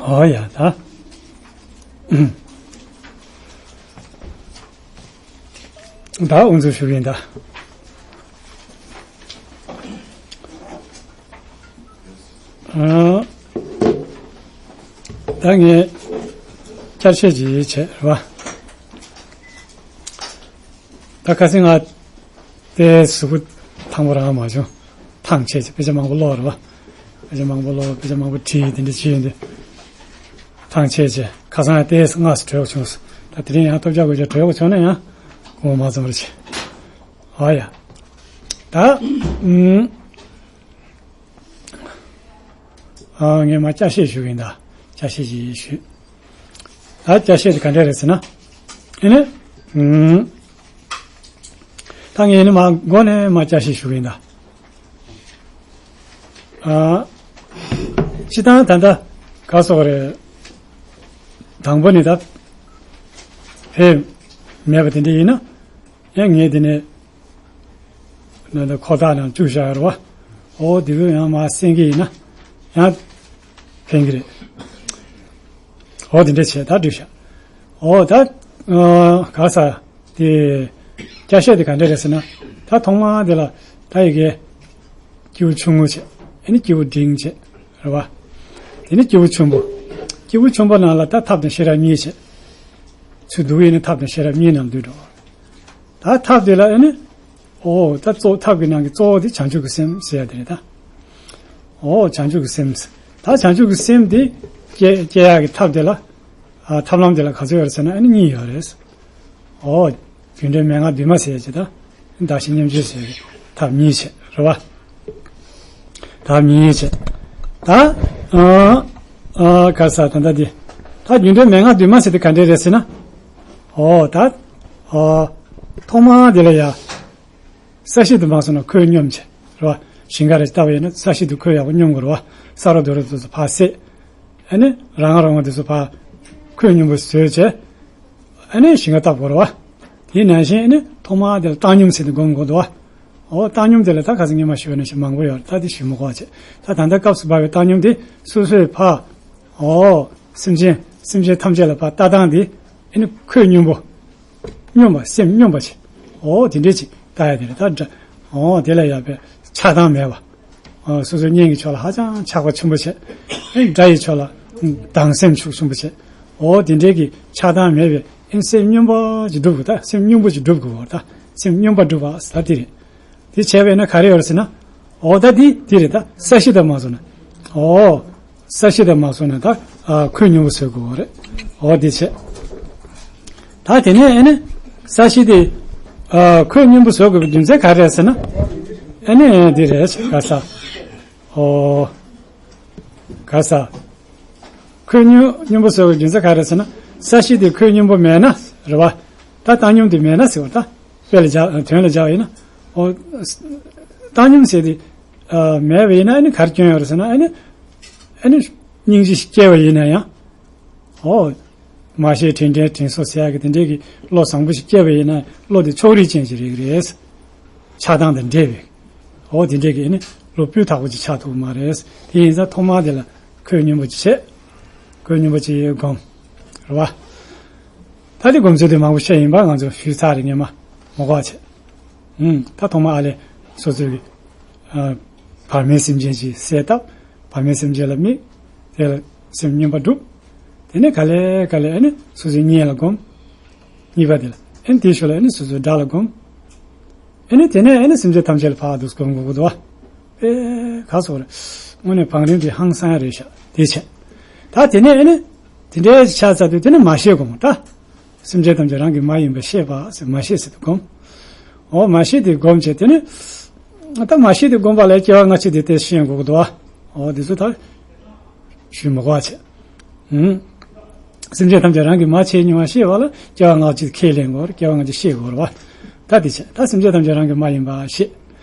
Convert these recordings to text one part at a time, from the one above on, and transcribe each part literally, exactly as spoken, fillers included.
ཨོ་ཡ་ད། ད་དབུ་འཛུགས་ཞུ་གི་ཡིན་ད། ཨ། ད་ངས་བསྐྱར་བཤད་ཅིག་བྱས་རེད་བ། ད་ཁ་སང་ང་དེ་གཟུགས་པོ་ཐང་པོ་རང་མ་བྱུང་། ཐང་ཆད་ཅིག་དཔེ་ཆ་མང་པོ་ཀློག་རེད་བ། དཔེ་ཆ་མང་པོ་ཀློག་དཔེ་ཆ་མང་པོ་བྲིས་དེ་འདྲ་བྱས་ཡོང་དུས། ཐང་ཆད་ཅིག་ཁ་སང་ཡང་དེ་སྔ་སུ་བྲོས་བྱུང་སོང་། ད་དེ་རིང་ཡང་ཐོབ་རྒྱག་དགོས་ཀྱང་བྲོས་བྱུང་ན་ཡང་དགོངས་པ་མ་ཚོམ་རེ་བྱས། ཨ་ཡ། ད། ཨུམ། ཨ། ངས་མར་བསྐྱར་བཤད་ཞུ་གི་ཡིན་ད། བསྐྱར་བཤད་ཅིག་ཞུ། ད་བསྐྱར་བཤད་དེ་ག་འདྲ་རེད་ཟེར་ན། ཨེ་ནི། ཨུམ། ད་ངས་ནི་མར་མགོ་ནས་མར་བསྐྱར་བཤད་ཞུ་གི་ཡིན་ད། ཨ། སྤྱིར་བཏང་ད་ལྟ་ག་སོགས་རེད། དང་པོ་ནི་ད་ཕེབས་མེད་པ་དེ་འདྲ་ཡིན་ན། ཡང་ངས་དེ་ནས་ནང་དུ་ཁོ་ཐག་ནང་བཅུག་བཞག་ཡོད་རེད་བ། འོ་དེ་བས་ཡང་མར་གསན་གྱི་ཡིན་ན་ཡང་ཕན་གྱི་རེད། འོ་དེ་འདྲ་བྱས་ད་བསྒྲིགས་བཞག་འོ་ད། ཨ། ག་ས་དེ་བསྐྱར་བཤད་དེ་ག་འདྲ་རེད་ཟེར་ན། ད་ཐོག་མ་དེ་ལ་ད་ཡི་གེ་སྐྱེས་བུ་ཆུང་ངུ་བྱས། ཨ་ནི་སྐྱེས་བུ་འབྲིང་བྱས་རེད་བ། དེ་ནི་སྐྱེས་བུ་ཆེན་པོ། སྐྱེས་བུ་ཆེན་པོ་ནང་ལ་ད་ཐབས་དང་ཤེས་རབ་གཉིས་བྱས། ཚུར་བསྡུ་ཡིན་ན་ཐབས་དང་ཤེས་རབ་གཉིས་ནང་འདུས་འགྲོ། ད་ཐབས་དེ་ལ་ཨ་ནི། ཨོ་ད་གཙོ་ཐབས་ཀྱི་ནང་གི་གཙོ་བོ་དེ་བྱང་ཆུབ་ཀྱི་སེམས་ཟེར་ཡ་དེ་རེད་ད། ཨོ་བྱང་ཆུབ་ཀྱི་སེམས། ད་བྱང་ཆུབ་ཀྱི་སེམས་དེ་སྐྱེ་སྐྱེ་ཡག་གི་ཐབས་དེ་ལ། ཨ། ཐབས་ལམ་དེ་ལ་ག་ཚོད་ཡོད་རེད་ཟེར་ན་ཨ་ནི་གཉིས་ཡོད་རེད། ཨོ། རྒྱུ་འབྲས་མན་ངག་བདུན་མ་ཟེར་ཡ་ཅིག་དང་། བདག་གཞན་མཉམ་བརྗེ་ཟེར་ཡ་ཐབས་གཉིས་བྱས་རེད་བ། ཐབས་གཉིས་བྱས། ད། ཨ། ཨ། ག་ས་ད་ལྟ་འདི། ད་རྒྱུ་འབྲས་མན་ངག་བདུན་མ་ཟེར་དེ་ག་འདྲས་རེད་ཟེར་ན། ཨོ་ད། ཨ། ཐོག་མ་དེ་ལ་ཡ། ས་གཞི་དུ་མ་སོང་ན་ཁོད་སྙོམས་བྱས། རེད་བ། ཞིང་ཁ་རེ་བཏབ་པ་ཡིན་ན་ས་གཞི་དུ་ཁོད་ཡག་པོ་སྙོམས་དགོས་རེད་བ། ས་རོ་རྡོ་རོ་དེ་ཚོ་ཕར་བསྲེགས། ཨ་ནི་རང་རང་དེ་ཚོ་ཕར་ཁོད་སྙོམས་པོ་བཟོས་བྱས། ཨ་ནི་ཞིང་ཁ་བཏབ་དགོས་རེད་བ། དེ་ནང་བཞིན་ཨ་ནི་ཐོག་མ་དེ་ལ་བཏང་སྙོམས་ཟེར་དུ་སྒོམ་དགོས་འདུག་བ། ཨོ་བཏང་སྙོམས་དེ་ལ་ད་ཁ་སང་ཉི་མ་ཞུས་པ་ནང་བཞིན་མང་པོ་ཡོད་རེད། ད་དེ་ཞུ་མི་དགོས་བྱས། ད་ད་ལྟ་སྐབས་སུ་བབས་པའི་བཏང་སྙོམས་དེ་སོ་སོའི་ཕར། ཨོ། སེམས་ཅན་སེམས་ཅན་ཐམས་ཅད་ལ་ཕར་ལྟ་སྟངས་དེ་ཨ་ནི་ཁོད་སྙོམས་པོ། སྙོམས་པ་སེམས་སྙོམས་པ་བྱེད། འོ་དེ་འདྲས་ཅིག་ལྟ་ཡ་དེ་རེད་ད་འདྲ། འོ་དེ་ལ་ཡག་པའི་ཆགས་སྡང་མེད་པ། འོ་སོ་སོའི་གཉེན་གྱི་ཕྱོགས་ལ་ཧ་ཅང་ཆགས་པ་ཆེན་པོ་བྱེད། ཨེ་དགྲ་ཡི་ཕྱོགས་ལ་སྡང་སེམས་ཤུགས་ཆེན་པོ་བྱེད། འོ་དེ་འདྲས་ཀྱི་ཆགས་སྡང་མེད་པའི་ཨེ་སེམས་སྙོམས་པ་ཅིག་སྒྲུབ་དགོས། ད་སེམས་སྙོམས་པོ་ཅིག་སྒྲུབ་དགོས་པ། ད་སེམས་སྙོམས་པ་སྒྲུབ་པ་ཟེར་དེ་རེད། དེ་བྱས་པས་ན་ག་རེ་ཡོད་རེད་ཟེར་ན། འོ་ད་འདི་འདི་རེད་ད། ས་གཞི་དང་མ་སོང་ན། འོ། ས་གཞི་དང་མ་སོང་ན་ད། ཨ་ཁོད་སྙོམས་པོ་བཟོ་དགོས་རེད། འོ་འདི་བྱས། ད་དེ་ནས་ཨ་ནི། ས་གཞི་དེ། ཨ་ཁོད་སྙོམས་པོ་བཟོ་དགོས་པའི་རྒྱུ་མཚན་ག་རེ་རེད་ཟེར་ན། ཨ་ནི་འདི་རེད་ག་ས། འོ། ག་ས། ཁོད་སྙོམས་སྙོམས་པོ་བཟོ་དགོས་པའི་རྒྱུ་མཚན་ག་རེ་རེད་ཟེར་ན། ས་གཞི་དེ་ཁོད་སྙོམས་པོ་མེད་ན་རེད་བ། ད་བཏང་སྙོམས་དེ་མེད་ན་ཟེར་བ་ད། དཔེ་ལ་སྦྱར་དོན་ལ་སྦྱར་བ་ཡིན་ན། འོ། བཏང་སྙོམས་ཟེར་དེ། ཨ་མེད་པ་ཡིན་ན་ཨ་ནི་ག་རེ་སྐྱོན་ཡོད་རེད་ཟེར་ན་ཨ་ནི། ཨ་ནི། སྙིང་རྗེ་ཞིག་སྐྱེ་བ་ཡིན་ན་ཡང་། འོ། མ་ཤེས་དྲིན་དྲན་དྲིན་གཟོ་ཟེར་ཡག་གི་དེ་འདྲའི་གི་བློ་བཟང་པོ་ཞིག་སྐྱེ་བ་ཡིན་ན་བློ་དེ་ཕྱོགས་རིས་ཅན་ཞིག་རེད་རེད། ཆགས་སྡང་དང་འདྲེས་པའི། འོ་དེ་འདྲའི་གི་ཨ་ནི་བློ་སྤུས་དག་པོ་ཅིག་ཆགས་ཐུབ་མ་རེད། དེ་ཡིན་ཙང་ཐོག་མ་དེ་ལ་ཁོད་སྙོམས་པོ་ཅིག་བྱེད། ཁོད་སྙོམས་པོ་ཅིག་སྒོམ། རེད་བ། ད་དེ་སྒོམ་ཚུལ་དེ་མང་པོ་བཤད་ཡིན་པ་ང་ཚོ་ཞུས་ཚར་རེད་སྔོན་མ། མ་གོ་བ་བྱེད། ཨུམ། ད་ཐོག་མ་ཨ་ལས་སོ་སོའི་གི། ཨ། བར་མའི་སེམས་ཅན་ཅིག་གསལ་བཏབ། བར་མའི་སེམས་ཅན་ལ་དམིགས། དེ་ལ་སེམས་སྙོམས་པ་སྒྲུབ། དེ་ནས་ག་ལེ་ག་ལེ་ཨ་ནི་སོ་སོའི་གཉེན་ལ་སྒོམ། གཉིས་པ་དེ་ལ་ཨ་ནི་དེའི་ཤུལ་ལ་ཨ་ནི་སོ་སོའི་དགྲ་ལ་སྒོམ། ཨ་ནི་དེ་ནས་ཨ་ནི་སེམས་ཅན་ཐམས་ཅད་ལ་ཕར་འདུག་སྒོམ་དགོས་ཀྱི་འདུག་བ། ཨེ། ག་སོགས་རེད། དངོས་གནས་བང་རིམ་དེ་ཧང་སང་ཡ་རེད་ཤག་དེ་བྱས། ད་དེ་ནས་ཨ་ནི། དེ་འདྲའི་ཆ་ཚ་དུས་དེ་ནི་མ་ཤེས་དགོས་མོ་ད། སེམས་ཅན་ཐམས་ཅད་རང་གི་མ་ཡིན་པར་ཤེས་པ་ཟེར་མ་ཤེས་ཟེར་དུ་སྒོམ། འོ་མ་ཤེས་དེ་སྒོམ་བྱས་དེ་ནི། ད་མ་ཤེས་དེ་སྒོམ་པ་ལ་སྐྱེ་བ་སྔ་ཕྱི་དེ་དེ་ཤེས་དགོས་ཀྱི་འདུག་བ། འོ་དེ་ཚོ་ད། ཞུས་མ་དགོས་བྱས། ཨུམ། སེམས་ཅན་ཐམས་ཅད་རང་གི་མ་བྱས་མྱོང་བ་ཤེས་པ་ལ་སྐྱེ་བ་སྔ་ཕྱི་ཁས་ལེན་དགོས་རེད། སྐྱེ་བ་སྔ་ཕྱི་ཤེས་དགོས་རེད་བ། ད་དེ་བྱས་ད་སེམས་ཅན་ཐམས་ཅད་རང་གི་མ་ཡིན་པ་ཤེས།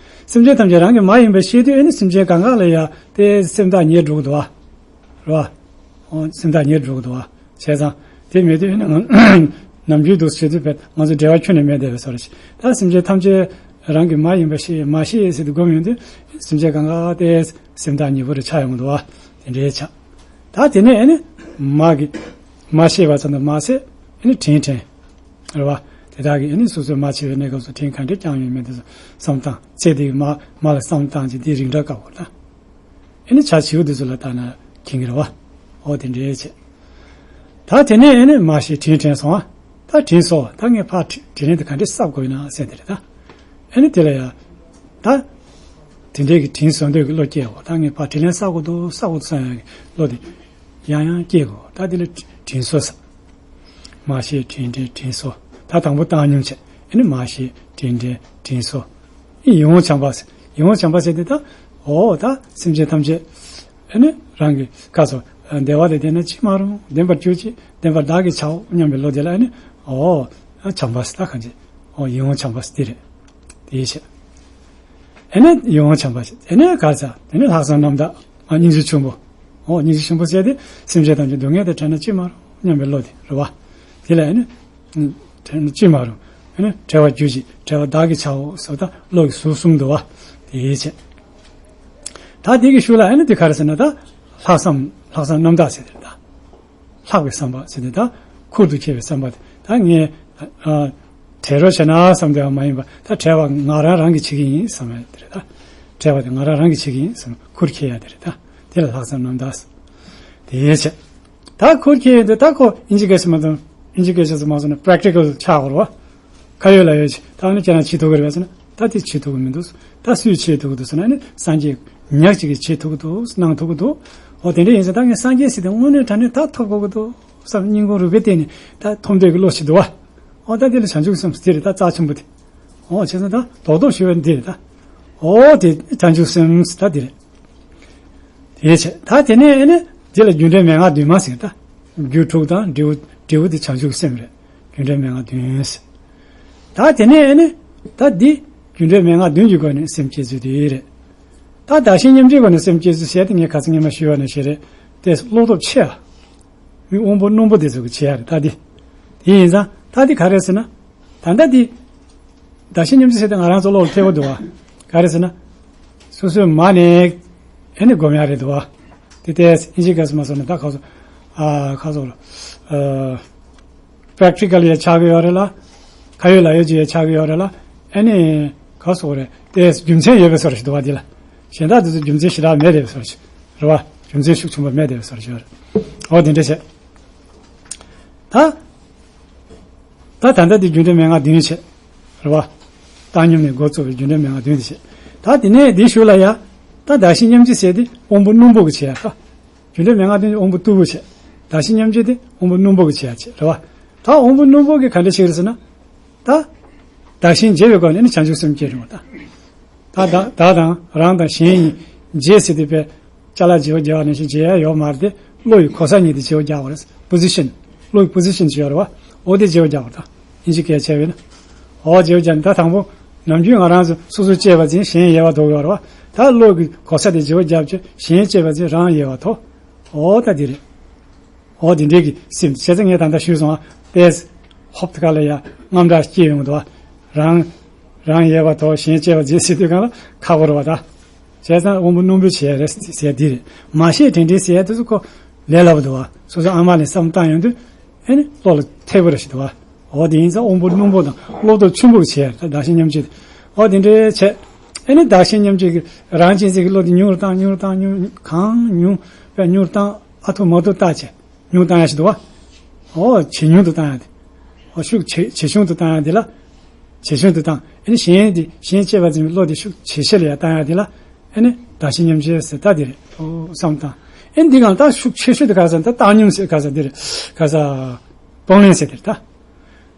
སེམས་ཅན་ཐམས་ཅད་རང་གི་མ་ཡིན་པ་ཤེས་དུས་ཨ་ནི་སེམས་ཅན་གང་ག་ལ་ཡ་དེ་སེམས་ཐག་ཉེ་འགྲོ་གི་འདུག་བ། རེད་བ། འོ་སེམས་ཐག་ཉེ་འགྲོ་གི་འདུག་བ། བྱས་ཙང་དེ་མེད་དུས་ཨ་ནི་ང་ནམ་རྒྱུན་དུ་བྱེད་དུས་བས་ང་ཚོ་འབྲེལ་བ་ཁྱོན་ནས་མེད་བསྡད་པའི་བཟོ་འདྲ་ཞིག་ད་སེམས་ཅན་ཐམས་ཅད་རང་གི་མ་ཡིན་པ་ཤེས་མ་ཤེས་ཟེར་དུ་སྒོམ་ཡོང་དུས་སེམས་ཅན་གང་ག་དེ་སེམས་ཐག་ཉེ་པོ་རེ་ཆགས་ཡོང་གི་འདུག་བ། དེ་འདྲའི་ཆགས། ད་དེ་ནས་ཨ་ནི། མ་གི་མ་ཤེས་པ་ཙམ་དུ་མ་ཟད་ཨ་ནི་དྲིན་དྲན། རེད་བ། དེ་དག་གིས་ཨ་ནི་སོ་སོའི་མ་འཆི་བའི་གནས་སྐབས་སུ་དྲིན་ག་འདྲས་བསྐྱངས་ཡོད་མེད་དེ་ཚོ་བསམ་སྟངས་ཚེ་འདིའི་མ་མ་ལ་བསམ་སྟངས་ཀྱི་འདི་རིགས་འདྲ་དཀའ་བོ་ད། ཨ་ནི་བྱ་བྱིའུ་འདི་ཚོ་ལ་ལྟ་ན་མཁྱེན་གྱི་རེད་བ། ཨོ་དེ་འདྲས་བྱས། ད་དེ་ནས་ཨ་ནི་མ་ཤེས་དྲིན་དྲན་སོང་ཨ། ད་དྲིན་གཟོ་བ་ད་ངས་ཕར་དྲི་དྲིན་ལན་དེ་ག་འདྲས་གསབ་དགོས་ཡིན་ན་ཟེར་དེ་རེད་ད། ཨ་ནི་དེ་ལ་ཡ། ད། དེ་འདྲས་ཀྱི་དྲིན་གཟོ་འདོད་ཀྱི་བློ་སྐྱེའོ། ད་ངས་ཕར་དྲིན་ལན་གསབ་དགོས་འདུག་གསབ་དགོས་འདུག་བསམ་ཡག་གི་བློ་དེ། ཡང་ཡང་སྐྱེ་དགོས། ད་དེ་ལ་དྲིན་གཟོ་ཟེར། མ་ཤེས་དྲིན་དྲན་དྲིན་གཟོ། ད་དང་པོ་བཏང་སྙོམས་བྱས། ཨ་ནི་མ་ཤེས་དྲིན་དྲན་དྲིན་གཟོ། ཨི་ཡིད་འོང་བྱམས་པ་ཟེར། ཡིད་འོང་བྱམས་པ་ཟེར་དེ་ད། འོ་ད་སེམས་ཅན་ཐམས་ཅད། ཨ་ནི་རང་གི་སྐབས་སུ་བདེ་བ་དང་ལྡན་ན་ཅི་མ་རུང་བདེན་པར་གྱུར་ཅིག་བདེན་པར་བདག་གིས་བྱའོ་སྙམ་པའི་བློ་དེ་ལ་ཨ་ནི། འོ། བྱམས་པ་ཟེར་ད་གང་ཅི། འོ་ཡིད་འོང་བྱམས་པ་ཟེར་དེ་རེད། དེའི་ཕྱིར། ཨེ་ནས་ཡིད་འོང་བྱམས་པ་ཟེར། ཨེ་ནས་ག་ས། ཨེ་ནས་ལྷག་བསམ་རྣམ་དག་ཨ་སྙིང་རྗེ་ཆེན་པོ། འོ་སྙིང་རྗེ་ཆེན་པོ་ཟེར་དེ་སེམས་ཅན་ཐམས་ཅད་སྡུག་བསྔལ་དང་བྲལ་ན་ཅི་མ་རུང་སྙམ་པའི་བློ་དེ་རེད་བ། དེ་ལ་ཨེ་ནས། བྲལ་ན་ཅི་མ་རུང་། ཨེ་ནས་བྲལ་བར་གྱུར་ཅིག་བྲལ་བ་བདག་གིས་བྱའོ་ཟེར་ད་བློ་གི་ཟུར་གསུམ་འདུག་བ། དེའི་ཕྱིར། ད་དེ་གི་ཤུགས་ལ་ཨེ་ནས་དེ་ག་རེ་ཟེར་ན་ད། ལྷག་བསམ་ལྷག་བསམ་རྣམ་དག་ཟེར་དེ་རེད་ད། ལྷག་པའི་བསམ་པ་ཟེར་དེ་ད་ཁུར་དུ་ཁྱེར་བའི་བསམ་པ་དེ་ད་ངས་ཨ་བྲལ་རོགས་བྱས་ན་བསམ་དེ་མ་ཡིན་པ་ད་བྲལ་བ་ང་རང་རང་གིས་བྱེད་ཀྱི་ཡིན་བསམ་ཡ་དེ་རེད་ད། བྲལ་བ་དེ་ང་རང་རང་གིས་བྱེད་ཀྱི་ཡིན་བསམ་ཁུར་ཁྱེར་ཡ་དེ་རེད་ད། དེ་ལ་ལྷག་བསམ་རྣམ་དག་ཟེར། དེའི་ཕྱིར། ད་ཁུར་ཁྱེར་ཡ་དེ་ད་ཁོ་ཨིན་ཇི་སྐད་ཆ་མ་གཏོང་ཨིན་ཇི་སྐད་ཆ་ཚོ་མ་གཏོང་ན་པེ་རེག་ཊི་ཀལ་ཆགས་དགོས་རེད་བ། ཁ་ཡོད་ལག་ཡོད་ཅིག་ད་ནི་ཁྱེད་རང་བྱེད་ཐུབ་ཀྱི་རེད་པས་ཟེར་ན་ད་དེ་བྱེད་ཐུབ་ཀྱི་མི་འདུག་ད་སུས་བྱེད་ཐུབ་ཀྱི་འདུག་ཟེར་ན་ནི་སངས་རྒྱས་ཉག་གཅིག་གིས་བྱེད་ཐུབ་ཀྱི་འདུག་གནང་ཐུབ་ཀྱི་འདུག་འོ་དེ་འདྲ་ཡིན་ཙང་ད་ངས་སངས་རྒྱས་ཟེར་དེ་དངོས་གནས་དྲང་གནས་ད་ཐོབ་དགོས་ཀྱི་འདུག་བསམ་སྙིང་ཁོང་རུས་པའི་གཏིང་ནས་ད་ཐོབ་འདོད་ཀྱི་བློ་ཞིག་འདུག་བ། འོ་ད་དེ་ལ་བྱང་ཆུབ་སེམས་ཟེར་དེ་རེད་ད་རྩ་ཆེན་པོ་དེ། འོ་བྱས་ཙང་ད་རྡོག་རྡོག་ཞུ་བ་འདི་རེད་ད། འོ་དེ་བྱང་ཆུབ་སེམས་ཟེར་ད་དེ་རེད། དེའི་ཕྱིར་ད་དེ་ནས་ཨེ་ནི་དེ་ལ་རྒྱུ་འབྲས་མན་ངག་བདུན་མ་ཟེར་ད། རྒྱུ་དྲུག་དང་འབྲས་བུ་འབྲས་བུ་དེ་བྱང་ཆུབ་སེམས་རེད། རྒྱུ་འབྲས་མན་ངག་བདུན་ཟེར། ད་དེ་ནས་ཨེ་ནི་ད་འདི་རྒྱུ་འབྲས་མན་ངག་བདུན་གྱི་སྒོ་ནས་སེམས་བསྐྱེད་ཚུལ་དེ་རེད། ད་བདག་གཞན་མཉམ་བརྗེའི་སྒོ་ནས་སེམས་བསྐྱེད་ཚུལ་ཟེར་དེ་ངས་ཁ་སང་སྔོན་མ་ཞུས་པ་ནང་བཞིན་རེད། དེ་བློ་སྟོབས་ཆེ་ཨ། མི་དབང་པོ་རྣོན་པོ་དེ་ཚོ་གི་བྱེད་ཡ་རེད་ད་འདི། དེ་ཡིན་ཙང་ད་འདི་ག་རེ་ཟེར་ན། ད་ལྟ་འདི། བདག་གཞན་མཉམ་བརྗེ་ཟེར་ཏེ་ང་རང་ཚོ་བློ་ལ་འཁེལ་བ་འདུག་བ། ག་རེ་ཟེར་ན། སོ་སོའི་མ་ནས། ཨེ་ནི་སྒོམ་ཡ་རེད་འདུག་བ། དེ་ལྟས་ཨིན་ཇི་སྐད་སུ་མ་སོང་ན་ད་ཁ་སོ། ཨ་ཁ་སོ་ལ། ཨ། པེ་རེག་ཊི་ཀལ་ཡ་ཆགས་ཀྱི་ཡོད་རེད་ལ། ཁ་ཡོད་ལག་ཡོད་ཅིག་ཡ་ཆགས་ཀྱི་ཡོད་རེད་ལ། ཨེ་ནི། ག་སོ་རེད་དེ་རྒྱུ་མཚན་ཡོད་པའི་སོ་རེད་ཞིག་འདུག་བ་འདི་ལ། གཞན་དག་དེ་ཚོ་རྒྱུ་མཚན་ཞེ་དྲག་མེད་བསྡད་པའི་སོ་རེད་ཞིག་རེད་བ། རྒྱུ་མཚན་ཤུགས་ཆུང་པ་མེད་བསྡད་པའི་སོ་རེད་ཞིག་ཡོད་རེད། འོ་དེ་འདྲ་བྱས། ད། ད་ད་ལྟ་འདི་རྒྱུ་འབྲས་མན་ངག་བདུན་བྱས། རེད་བ། བཏང་སྙོམས་ནས་འགོ་བཙུགས་པའི་རྒྱུ་འབྲས་མན་ངག་བདུན་དེ་བྱས། ད་དེ་ནས་འདི་ཞུ་ལ་ཡ། ད་བདག་གཞན་མཉམ་བརྗེ་ཟེར་དེ་དབང་པོ་རྣོན་པོ་གི་བྱེད་ཡ་ད། རྒྱུ་འབྲས་མན་ངག་བདུན་དབང་པོ་རྟུལ་པོ་བྱས། བདག་གཞན་མཉམ་བརྗེ་དེ་དབང་པོ་རྣོན་པོ་གི་བྱེད་ཡ་བྱས་རེད་བ། ད་དབང་པོ་རྣོན་པོ་གི་ག་འདྲ་ཞིག་རེད་ཟེར་ན། ད། བདག་གཞན་བརྗེ་བའི་སྒོ་ནས་ནི་བྱང་ཆུབ་སེམས་སྐྱེ་རུང་བ་ད། ད་བདག་བདག་དང་རང་དང་གཞན་གཉིས་བརྗེ་ཟེར་དུས་པས། ཅ་ལག་བརྗེ་བོ་རྒྱག་པ་ནང་བཞིན་བརྗེ་ཡ་ཡོད་མ་རེད་དེ། བློ་ཡི་གོ་ས་གཉིས་དེ་བརྗེ་བོ་རྒྱག་པ་རེད། པོ་ཟི་ཤན། བློ་ཡི་པོ་ཟི་ཤན་ཅིག་ཡོད་རེད་བ། འོ་དེ་བརྗེ་བོ་རྒྱག་པ་རེད་ད། ཨིན་ཇི་སྐད་བྱས་པས་ན། འོ་བརྗེ་བོ་རྒྱག་ནས་ད་དང་པོ། ནམ་རྒྱུན་ང་རང་ཚོ་སོ་སོ་གཅེས་པ་འཛིན་གཞན་ཡལ་བ་དོགས་ཡོད་རེད་བ། ད་བློ་གི་གོ་ས་དེ་བརྗེ་བོ་རྒྱབ་བྱས་གཞན་གཅེས་པ་འཛིན་རང་ཡལ་བ་དོགས། འོ་ད་དེ་རེད། འོ་དེ་འདྲའི་གི་སེམས་བྱས་ཙང་ངས་ད་ལྟ་ཞུས་སོང་ཨ། ཏེས། ཧོབ་ཏེ་ག་ལ་ཡ་རྔམ་དྲག་སྐྱེས་ཡོང་འདུག་ཨ། རང་། རང་ཡལ་བ་དོགས་གཞན་གཅེས་པ་འཛིན་ཟེར་དུས་གང་ལ་ཁག་པོ་རེད་བ་ད། བྱས་ཙང་དབང་པོ་རྣོན་པོ་བྱས་རེད་ཟེར་འདི་རེད། མ་ཤེས་དྲན་དྲན་ཟེར་ཡ་དེ་ཚོ་ཁོ་ལས་སླ་པོ་འདུག་ཨ། སོ་སོ་ཨ་མ་ལས་བསམ་བཏང་ཡོང་དུས་ཨེ་ནི་བློ་ལ་ཐེབས་པོ་རེ་ཞིག་འདུག་ཨ། འོ་དེ་ཡིན་ཙང་དབང་པོ་རྣོན་པོ་དང་བློ་སྟོབས་ཆེན་པོ་བྱས་རེད་ད་བདག་གཞན་མཉམ་བརྗེ་དེ། འོ་དེ་འདྲའི་བྱས། ཨེ་ནི་བདག་གཞན་མཉམ་བརྗེ་གི་རང་གཅེས་འཛིན་གི་བློ་དེ་ཉུང་རུ་བཏང་ཉུང་རུ་བཏང་ཉུང་གང་ཉུང་བས་ཉུང་རུ་བཏང་ཨ་ཐུར་མ་ཐུར་བཏང་བྱས། ཉུང་བཏང་ཡ་ཞིག་འདུག་བ། འོ་ཇེ་ཉུང་དུ་བཏང་ཡ་དེ། འོ་ཤུགས་ཇེ་ཇེ་ཆུང་དུ་བཏང་ཡ་དེ་ལ། ཇེ་ཆུང་དུ་བཏང་། ཨེ་ནི་གཞན་དེ་གཞན་གཅེས་པར་འཛིན་པའི་བློ་དེ་ཤུགས་ཇེ་ཆེ་ལ་ཡ་བཏང་ཡ་དེ་ལ། ཨེ་ནི་བདག་གཞན་མཉམ་བརྗེ་ཟེར་ད་དེ་རེད། འོ་བསམ་བཏང་། ཨེ་ནི་འདི་གང་ད་ཤུགས་ཆེ་ཤོས་དེ་ག་ས་ད་བཏང་སྙོམས་ཟེར་ག་ས་དེ་རེད། ག་ས། གཏོང་ལེན་ཟེར་དེ་རེད་ད།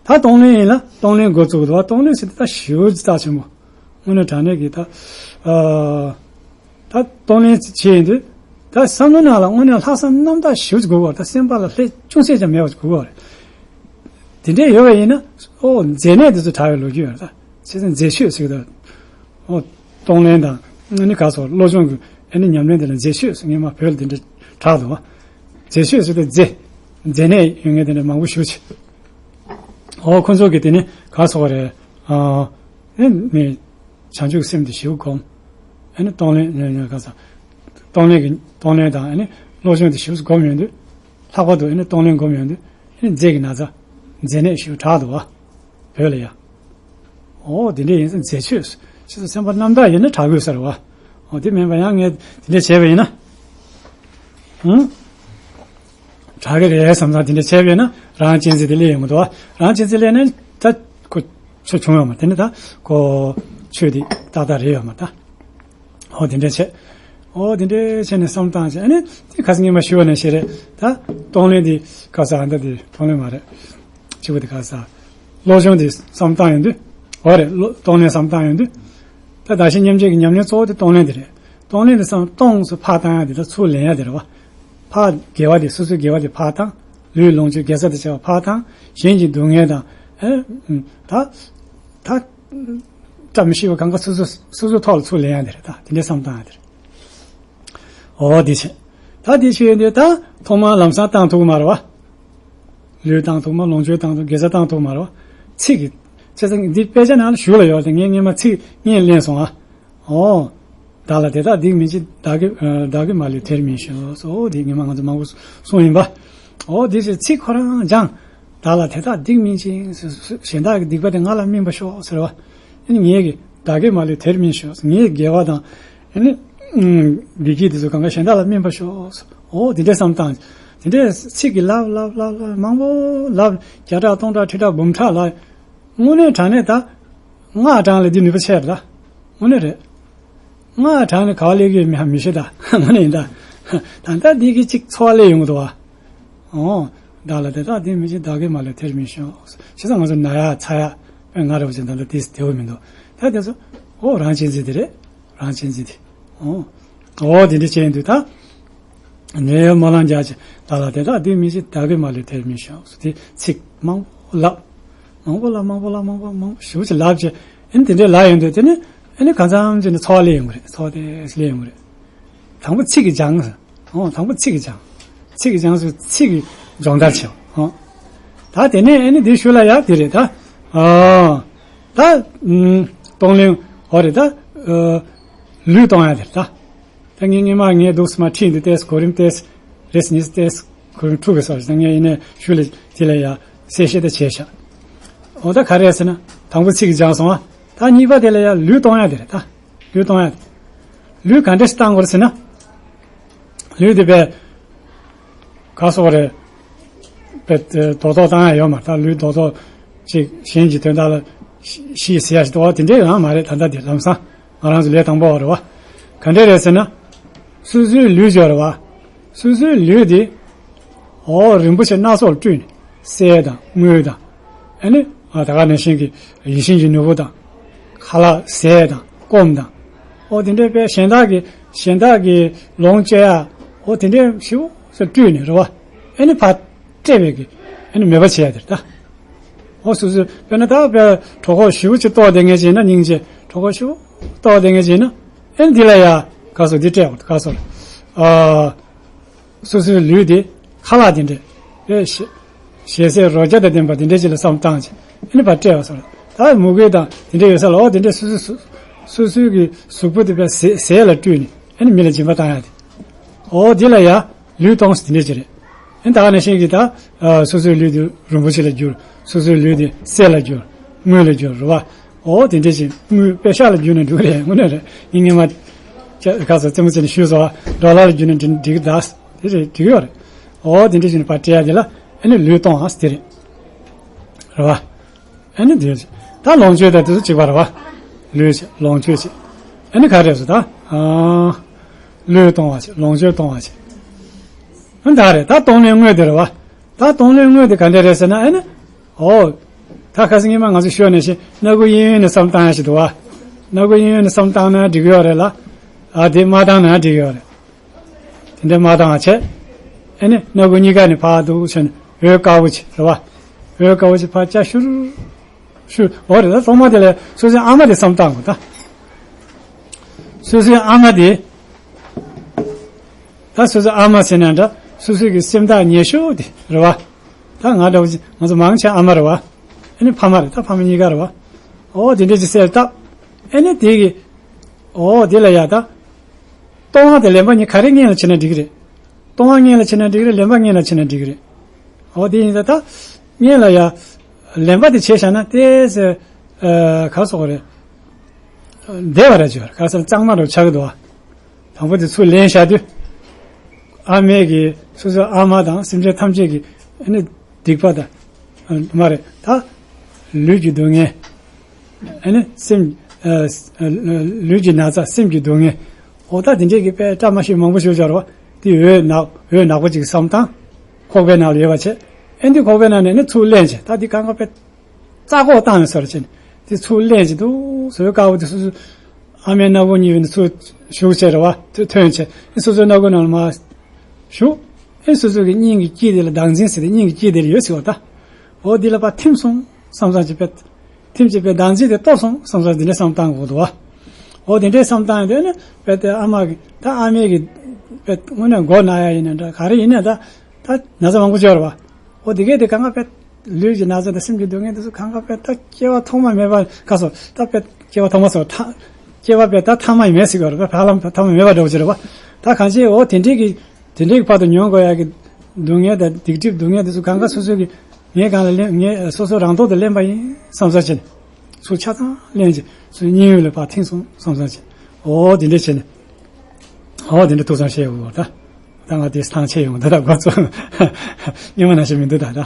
ད་གཏོང་ལེན་ཡིན་ལ་གཏོང་ལེན་འགོ་བཙུགས་འདུག་བ། གཏོང་ལེན་ཟེར་དེ་ད་ཞེ་པོ་ཅིག་རྩ་ཆེན་པོ། དངོས་གནས་དྲང་གནས་ཀྱི་ད། ཨ། ད་གཏོང་ལེན་བྱས་ཡིན་དུས། ད་བསམ་བློ་ནང་ལ་དངོས་གནས་ལྷག་བསམ་རྣམ་དག་ཞེ་པོ་ཅིག་དགོས་པ་རེད། ད་སེམས་པ་ལ་ལྷད་ཅུང་ཟད་ཀྱང་མེད་པ་ཅིག་དགོས་པ་རེད། དེ་འདྲས་ཡོད་པ་ཡིན་ན། ཨོ་མཛེ་ནད་དེ་ཚོ་དྲག་པའི་ལོ་རྒྱུས་ཡོད་རེད་ད། བྱས་ཙང་མཛེ་ཤོས་ཟེར་གི་འདུག་ཨོ། གཏོང་ལེན་དང་། ཨ་ནི་ག་སོགས་བློ་སྦྱོང་གི་ཨ་ནི་ཉམས་ལེན་དེ་ལ་མཛེ་ཤོས་ཟེར་སྔོན་མ་བོད་ལ་དེ་འདྲ་གྲགས་འདུག་བ། མཛེ་ཤོས་ཟེར་ཏེ་མཛེ། མཛེ་ནད་ཡོད་མཁན་དེ་འདྲ་མང་པོ་ཞེ་པོ་ཅིག་ཨོ་ཁོ་ཚོ་གི་དེ་ནི་ག་སོགས་རེད། ཨ་ནི་བྱང་ཆུབ་སེམས་དེ་ཞེ་པོ་སྒོམ། ཨ་ནི་གཏོང་ལེན་ནི་ག་ས། གཏོང་ལེན་གྱི་གཏོང་ལེན་དང་ཨ་ནི་བློ་སྦྱོང་དེ་ཞེ་པོ་སྒོམ་ཡོང་དུས། ལྷག་པར་དུ་ཨ་ནི་གཏོང་ལེན་སྒོམ་ཡོང་དུས་ཨ་ནི་མཛེ་གི་ན་ཚ། མཛེ་ནད་ཞེས་གྲགས་འདུག་བ། བོད་ལ་ཡ། ཨོ་དེ་འདྲ་ཡིན་ཙང་མཛེ་ཆོས། ཁྱེད་ཚོ་སེམས་པ་རྣམ་དག་ཡིན་ན་དྲག་དགོས་ཟེར་བ། ཨོ་དེ་མིན་པ་ཡང་ངས་དེ་འདྲ་བྱས་པ་ཡིན་ན། ཧུམ། དྲག་གི་རེད་བསམ་ཙང་དེ་འདྲ་བྱས་པ་ཡིན་ན་རང་གཅེས་འཛིན་དེ་སླེབས་ཡོང་གི་འདུག་བ། རང་གཅེས་འཛིན་སླེབས་ནས་ད་ཁོ་ཆོས་བྱུང་ཡོད་མ་རེད། དེ་ནི་ད་ཁོ་ཆོས་དེ་ཏག་ཏག་རེད་ཡོད་མ་རེད་ད། ཨོ་དེ་འདྲ་བྱས། ཨོ་དེ་འདྲ་བྱས་ནས་བསམ་བཏང་བྱས། ཨ་ནི་དེ་ཁ་སང་ཉི་མ་ཞུ་བ་ནང་བཞིན་རེད་ད། གཏོང་ལེན་དེ་ཁ་སང་ཨ་ད་དེ་གཏོང་ལེན་མ་རེད། གཅིག་པ་དེ་ཁ་སང་བློ་སྦྱོང་དེ་བསམ་བཏང་ཡོང་དུས། ཨོ་རེད། བློ་གཏོང་ལེན་བསམ་བཏང་ཡོང་དུས། ད་བདག་གཞན་མཉམ་བརྗེ་གི་ཉམས་ལེན་གཙོ་བོ་དེ་གཏོང་ལེན་དེ་རེད། གཏོང་ལེན་དེ་བསམ་གཏོང་སུ་ཕར་བཏང་ཡ་དེ་ད་ཚུར་ལེན་ཡ་དེ་རེད་བ། ཕར་དགེ་བ་དེ་སོ་སོའི་དགེ་བ་དེ་ཕར་བཏང་། ལུས་ལོངས་སྤྱོད་དགེ་རྩ་དང་བཅས་པ་ཕར་བཏང་། གཞན་གྱི་སྡུག་བསྔལ་དང་། ཨེ། ད། ད། བཀྲ་མི་ཤིས་པ་གང་ག་སོ་སོ་སོ་སོའི་ཐོག་ལ་ཚུར་ལེན་ཡ་དེ་རེད་ད། དེ་འདྲའི་བསམ་བཏང་ཡ་དེ་རེད། ཨོ་དེ་བྱས། ད་དེ་བྱས་ཡོད་དུས་ད་ཐོག་མར་ལམ་སང་བཏང་ཐུབ་མ་རེད་བ། ལུས་བཏང་ཐུབ་མ། ལོངས་སྤྱོད་བཏང་ཐུབ། དགེ་རྩ་བཏང་ཐུབ་མ་རེད་བ། ཚིག་གི། བྱས་ཙང་འདི་དཔེ་ཆ་ནང་ལ་ཞུགས་ལ་ཡོད་དེ་ངས་སྔོན་མ་ཚིག་སྔོན་ལེན་སོང་ཨ། ཨོ། བདག་ལ་དེ་དག་སྡིག་མིན་འཆི། བདག་གིས་བདག་གིས་མ་ལུས་དེར་མི་ཞོག་ཨོ་དེ་སྔོན་མ་ང་ཚོ་མང་པོ་གསུངས་ཡིན་པ། ཨོ་དེ་བྱས་ཚིག་ཁོ་རང་སྦྱངས། བདག་ལ་དེ་དག་སྡིག་མིན་འཆི། གཞན་དག་གི་སྡིག་པ་དེ་ང་ལ་སྨིན་པར་ཤོག་ཟེར་བ། ཨ་ནི་ངེད་ཀྱིས་བདག་གིས་མ་ལུས་དེར་སྨིན་ཤོག་ངེད་ཀྱི་དགེ་བ་དང་། ཨ་ནི། བདེ་སྐྱིད་དེ་ཚོ་གང་ག་གཞན་དག་ལ་སྨིན་པར་ཤོག་ཨོ་དེ་འདྲའི་བསམ་བཏང་། དེ་འདྲའི་ཚིག་གི་ལབ་ལབ་ལབ་ལབ་མང་པོ་ལབ། བརྒྱ་ཕྲག་སྟོང་ཕྲག་ཁྲི་ཕྲག་འབུམ་ཕྲག་ལབ། དངོས་གནས་དྲང་གནས་ད། སྔགས་བགྲང་ལས་འདི་ནུས་པ་ཆེ་རེད་ད། དངོས་གནས་རེད། སྔགས་བགྲང་ནས་ག་བ་སླེབས་ཀྱི་མི་ཧ་མི་ཤེས་ད། དངོས་གནས་ཡིན་ད། ད་ལྟ་འདི་གི་གཅིག་ཚོར་བ་སླེབས་ཡོང་གི་འདུག་བ། ཨོ། བདག་ལ་དེ་དག་སྡིག་མིན་འཆི། བདག་གིས་མ་ལུས་དེར་སྨིན་ཤོག་བྱས་ཙང་ང་ཚོ་ན་ཡག་ཚ་ཡག་དཔེ་ང་རེ་བ་ཅན་ད་ལྟ་དེ་བདེ་བོ་མི་འདུག་ད་དེ་ཚོ། ཨོ་རང་གཅེས་འཛིན་དེ་རེད། རང་གཅེས་འཛིན་དེ། ཨོ། ཨོ་དེ་འདྲ་བྱས་ཡོང་དུས་ད། ནད་གཡོག་སྨོན་ལམ་རྒྱག་ཅིང་། བདག་ལ་དེ་དག་སྡིག་མིན་འཆི། བདག་གིས་མ་ལུས་དེར་སྨིན་ཤོག་དེ་ཚིག་མང་པོ་ལབ། མང་པོ་ལབ་མང་པོ་ལབ་མང་པོ་མང་པོ་ཞེ་པོ་ཅིག་ལབ་བྱས། ཨ་ནི་དེ་འདྲའི་ལབ་ཡོང་དུས་དེ་ནི། ཨ་ནི་གང་འཚམ་ཅིག་ནི་ཚོར་བ་སླེབས་ཡོང་གི་རེད། ཚོར་བ་དེ་སླེབས་ཡོང་གི་རེད། དང་པོ་ཚིག་གིས་སྦྱང་། ཨོ་དང་པོ་ཚིག་གིས་སྦྱང་། ཚིག་གིས་སྦྱངས་སོ་ཚིག་གིས་སྦྱོང་བརྡར་བྱེད། ཨོ། ད་དེ་ནས་ཨ་ནི་འདི་ཞུ་ལ་ཡག་དེ་རེད་ད། ཨོ། ད། ཨུམ། གཏོང་ལེན། ཨོ་རེད་ད། ཨོ། ལུས་གཏོང་ཡག་དེ་རེད་ད། ད་ངས་སྔོན་མ་ངས་འདུག་སེ་མར་ཁྲིད་འདི་ཏེས་གོ་རིམ་ཏེས། རེས་གཉིས་ཏེས། གོ་རིམ་དྲུག་གི་སོར་ད་ངས་ཡིན་ནས་ཞུ་ལ་དེ་ལ་ཡ་གསལ་བཤད་ད་བྱས་ཤག་ཨོ་ད་ག་རེ་ཟེར་ན། དང་པོ་ཚིག་གིས་སྦྱངས་སོང་ཨ། ད་གཉིས་པ་དེ་ལ་ཡ་ལུས་གཏོང་ཡག་དེ་རེད་ད། ལུས་གཏོང་ཡག་དེ། ལུས་ག་འདྲས་སེ་བཏང་དགོས་རེད་ཟེར་ན། ལུས་དེ་བས། ག་སོགས་རེད། བས་རྡོག་རྡོག་བཏང་ཡག་ཡོད་མ་རེད་ད། ལུས་རྡོག་རྡོག་ཅིག་གཞན་གྱི་དོན་དག་ལ་ཤི་ཤི་ཟེར་ཡག་ཞིག་འདུག་བ། དེ་འདྲས་ཡང་མ་རེད། ད་ལྟ་དེ་ལམ་སང་ང་རང་ཚོ་ལས་དང་པོ་བ་རེད་བ། ག་འདྲས་རེད་ཟེར་ན། སོ་སོའི་ལུས་སྦྱོར་བ། སོ་སོའི་ལུས་དེ། འོ་རིན་པོ་ཆེ་སྣ་ཚོགས་སྤྲུལ་ནས་གསེར་དང་དངུལ་དང་། ཨ་ནི་ཨ་ད་ག་ནང་བཞིན་གྱི་ཡིད་བཞིན་གྱི་ནོར་བུ་དང་། ཁ་ལག་ཟས་དང་སྐོམ་དང་། འོ་དེ་འདྲའི་དཔེ་གཞན་དག་གི་གཞན་དག་གི་ལོངས་སྤྱོད་ཡ། འོ་དེ་འདྲའི་ཞིའུ་སུ་སྤྲུལ་ནས་རེད་བ། ཨ་ནི་ཕར་སྤྲད་པའི་གི་ཨ་ནི་མོས་པ་བྱེད་ཡ་དེ་རེད་ད། འོ་སོ་སོའི་དཔེར་ན་ད་དཔེ་གྲོད་ཁོག་ཞིའུ་ཅིག་ལྟོགས་བསྡད་མཁན་ཅིག་ཡིན་ན། སྙིང་རྗེ་གྲོད་ཁོག་ཞིའུ་ལྟོགས་བསྡད་མཁན་ཅིག་ཡིན་ན། ཨ་ནི་འདི་ལ་ཡ་ག་སོ་འདི་སྤྲད་དགོས། ག་སོ་ཨ། སོ་སོའི་ལུས་དེ་ཁ་ལག་དེ་འདྲས་རེད། ཞེ་ཞེ་སའི་རོ་བརྒྱ་དང་ལྡན་པ་དེ་འདྲས་ཅིག་ལ་བསམ་བཏང་བྱས། ཨ་ནི་ཕར་སྤྲད་པ་སོགས་ལ་ད་མུ་གེ་དང་དེ་འདྲས་ཡོད་ས་ལ། འོ་དེ་འདྲས་སོ་སོའི་སོ་སོའི་གི་གཟུགས་པོ་དེ་ཕར་ཟས་ཟས་ལ་སྤྲུལ་ནས་ཨ་ནི་མི་ལ་སྦྱིན་པ་བཏང་ཡ་དེ། འོ་དེ་ལ་ཡ་ལུས་གཏོང་ཟེར་དེ་འདྲས་ཅིག་རེད། ཨ་ནི་ད་ག་ནང་བཞིན་གྱི་ད་སོ་སོའི་ལུས་དེ་རིན་པོ་ཆེ་ལ་བསྒྱུར། སོ་སོའི་ལུས་དེ་གསེར་ལ་བསྒྱུར། དངུལ་ལ་བསྒྱུར་རེད་བ། འོ་དེ་འདྲས་ཅིག་དངུལ་པེ་ཤག་ལ་བསྒྱུར་ན་འགྲིག་གི་རེད། དངོས་གནས་རེད། ངས་སྔོན་མ་ཁ་སང་རྩེད་མོ་རྩེ་ནས་ཞུས་སོང་བ། ཌོ་ལར་ལ་བསྒྱུར་ན་འགྲིག་འགྲིག་གི་འདུག་དེ་རེད། འགྲིག་ཡོད་རེད། འོ་དེ་འདྲས་ཅིག་ནས་ཕར་སྤྲད་ཡ་དེ་ལ་ཨ་ནི་ལུས་གཏོང་བ་ཟེར་དེ་རེད། རེད་བ། ཨ་ནི་དེ་ད་ལོངས་སྤྱོད་དང་དེ་ཚོ་གཅིག་པ་རེད་བ། ལུས་བྱས་ལོངས་སྤྱོད་བྱས། ཨ་ནི་ག་རེ་ཟེར་ད། ཨ། ལུས་གཏོང་བ་བྱས། ལོངས་སྤྱོད་གཏོང་བ་བྱས། ཨ་ནི་ད་རེད། ད་གཏོང་ལེན་དངོས་དེ་རེད་བ། ད་གཏོང་ལེན་དངོས་དེ་ག་འདྲ་རེད་ཟེར་ན། ཨ་ནི། འོ། ད་ཁ་སང་ཉི་མ་ང་ཚོ་ཞུས་པ་ནང་བཞིན་སྣ་ཁུག་གཡས་གཡོན་ནས་བསམ་བཏང་ཡ་ཞིག་འདུག་བ། སྣ་ཁུག་གཡས་གཡོན་ནས་བསམ་བཏང་ན་འགྲིག་གི་ཡོད་རེད་ལ། ཨ་དེ་མ་བཏང་ན་འགྲིག་གི་ཡོད་རེད། དེ་འདྲ་མ་བཏང་བ་བྱས། ཨ་ནི་སྣ་ཁུག་གཉིས་ཀ་ནས་ཕར་འདུག་བྱས་ནས་འོད་དཀར་པོ་ཅིག་རེད་བ། འོད་དཀར་པོ་ཅིག་ཕར་བཀྱག་ཤུར། ཤུར། འོ་རེད། ད་ཐོག་མ་དེ་ལ་སོ་སོའི་ཨ་མ་དེ་བསམ་བཏང་དགོས་ད། སོ་སོའི་ཨ་མ་དེ། ད་སོ་སོའི་ཨ་མ་ཟེར་ན་འདྲ། སོ་སོའི་གི་སེམས་ཐག་ཉེ་ཤོས་དེ་རེད་བ། ད་ང་འདྲ་བོ་ཅིག་ང་ཚོ་མང་ཆེ་ཨ་མ་རེད་བ། ཨ་ནི་ཕ་མ་རེད། ད་ཕ་མ་གཉིས་ཀ་རེད་བ། འོ་དེ་འདྲ་ཅིག་གསལ་བཏབ། ཨ་ནི་དེ་གི། འོ་དེ་ལ་ཡ་ད། གཏོང་བ་དེ་ལེན་པ་གཉིས་ག་རེ་སྔོན་ལ་བྱེད་ན་འགྲིག་གི་རེད། ལྟུང་བ་སྔོན་ལ་བྱས་ན་འགྲིག་རེད། ལེན་པ་སྔོན་ལ་བྱས་ན་འགྲིག་རེད། འོ་དེ་ཡིན་ཙང་ད་སྔོན་ལ་ཡ་ལེན་པ་དེ་བྱས་བཞག་ན་དེ་ཚེ་ག་སོགས་རེད། བདེ་བ་ར་བྱོས་ག་ས་གཙང་མ་རུ་ཆགས་ཀྱི་འདུག་བ། དང་པོ་དེ་ཚུར་ལེན་བཞག་དུས། ཨ་མའི་གི་སོ་སོའི་ཨ་མ་དང་སེམས་ཅན་ཐམས་ཅད་ཀྱི་ཨ་ནི་སྡིག་པ་དང་། མ་རེད་ད། ལུས་ཀྱི་སྡུག་བསྔལ། ཨ་ནི་སེམས། ལུས་ཀྱི་ན་ཚ། སེམས་ཀྱི་སྡུག་བསྔལ། འོ་ད་དེ་འདྲས་ཀྱི་དཔེ་བཀྲ་མ་ཤིས་མང་པོ་ཞིག་སྦྱར་བ། དེ་འོད་ནག་འོད་ནག་པོ་ཅིག་བསམ་སྟངས། ཁོག་པའི་ནང་ལ་ཡོད་པ་བྱས། ཨ་འདི་ཁོག་པའི་ནང་ནས་ནི་ཚུར་ལེན་བྱས། ད་འདི་གང་ག་དཔེ་རྩ་ཁོག་བཏང་ནས་སོར་བྱས་ནས་དེ་ཚུར་ལེན་བྱས་འདུག་བཟོ་བའི་དཀར་པོ་དེ་སོ་སོ། ཨ་མའི་སྣ་ཁུག་གཉིས་པའི་ནི་ཚུར་ཞུགས་བྱས་རེད་བ། ཐོན་བྱས་ཨ་སོ་སོའི་སྣ་ཁུག་ནང་ལ་མར་ཞུགས། ཨ་སོ་སོ་གི་སྙིང་གི་དཀྱིལ་དེ་ལ་བདག་འཛིན་ཟེར་ཏེ་སྙིང་གི་དཀྱིལ་དེ་ལ་ཡོད་ཟེར་བ་ད། འོ་འདི་ལ་ཕར་ཐིམ་སོང་བསམ་བསམ་གྱི་དཔེ། ཐིམ་གྱི་དཔེ་བདག་འཛིན་དེ་གཏོར་སོང་བསམ་བསམ་འདི་འདྲའི་བསམ་སྟངས་དགོས་འདུག་བ། འོ་དེ་འདྲའི་བསམ་སྟངས་དེ་ནི་དཔེ་དེ་ཨ་མ་གི་ད་ཨ་མའི་གི་དཔེ་དངོས་གནས་མགོ་ན་ཡ་ཡིན་ན་འདྲ་ག་རེ་ཡིན་ན་ད་ད་ན་ཚ་མང་པོ་ཅིག་ཡོད་རེད་བ། འོ་དེ་གས་དེ་གང་ག་དཔེ་ལུས་ཀྱི་ན་ཚ་དང་སེམས་ཀྱི་སྡུག་བསྔལ་དེ་ཚོ་གང་ག་དཔེ་ད་སྐྱེ་བ་ཐོག་མ་མེད་པ་ག་སོ་ད་དཔེ་སྐྱེ་བ་ཐོག་མ་སོ་ཐ་སྐྱེ་བ་དཔེ་ད་ཐ་མ་ཡི་མེད་ཟེར་གི་ཡོད་རེད་བ། ཧ་ལམ་ཐ་མ་མེད་པ་འདྲ་བོ་ཅིག་རེད་བ། ད་གང་ཅི་འོ་དེ་འདྲའི་གི་དེ་འདྲའི་བར་དུ་མྱོང་དགོས་ཡག་གི་སྡུག་བསྔལ་དང་སྡིག་སྒྲིབ་སྡུག་བསྔལ་དེ་ཚོ་གང་ག་སོ་སོ་གི་ངས་གང་ལ་ལེན་ངས་སོ་སོ་རང་ཐོག་ཏུ་ལེན་པ་ཡིན་བསམ་ས་བྱས་ནས་ཚུར་ཆ་ཚང་ལེན་བྱས་ཚུར་སྙིང་དབུས་ལ་ཕར་ཐིམ་སོང་བསམ་ས་བྱས། འོ་དེ་འདྲ་བྱས་ནས་འོ་དེ་འདྲ་ཐུགས་བསམ་བཞེས་དགོས་ད། ད་ང་དེ་ཐང་ཆད་ཡོང་ད་ད་འགོ་ཚོ་སྙིང་མ་ན་ཞིག་མི་འདུག་ད་ད།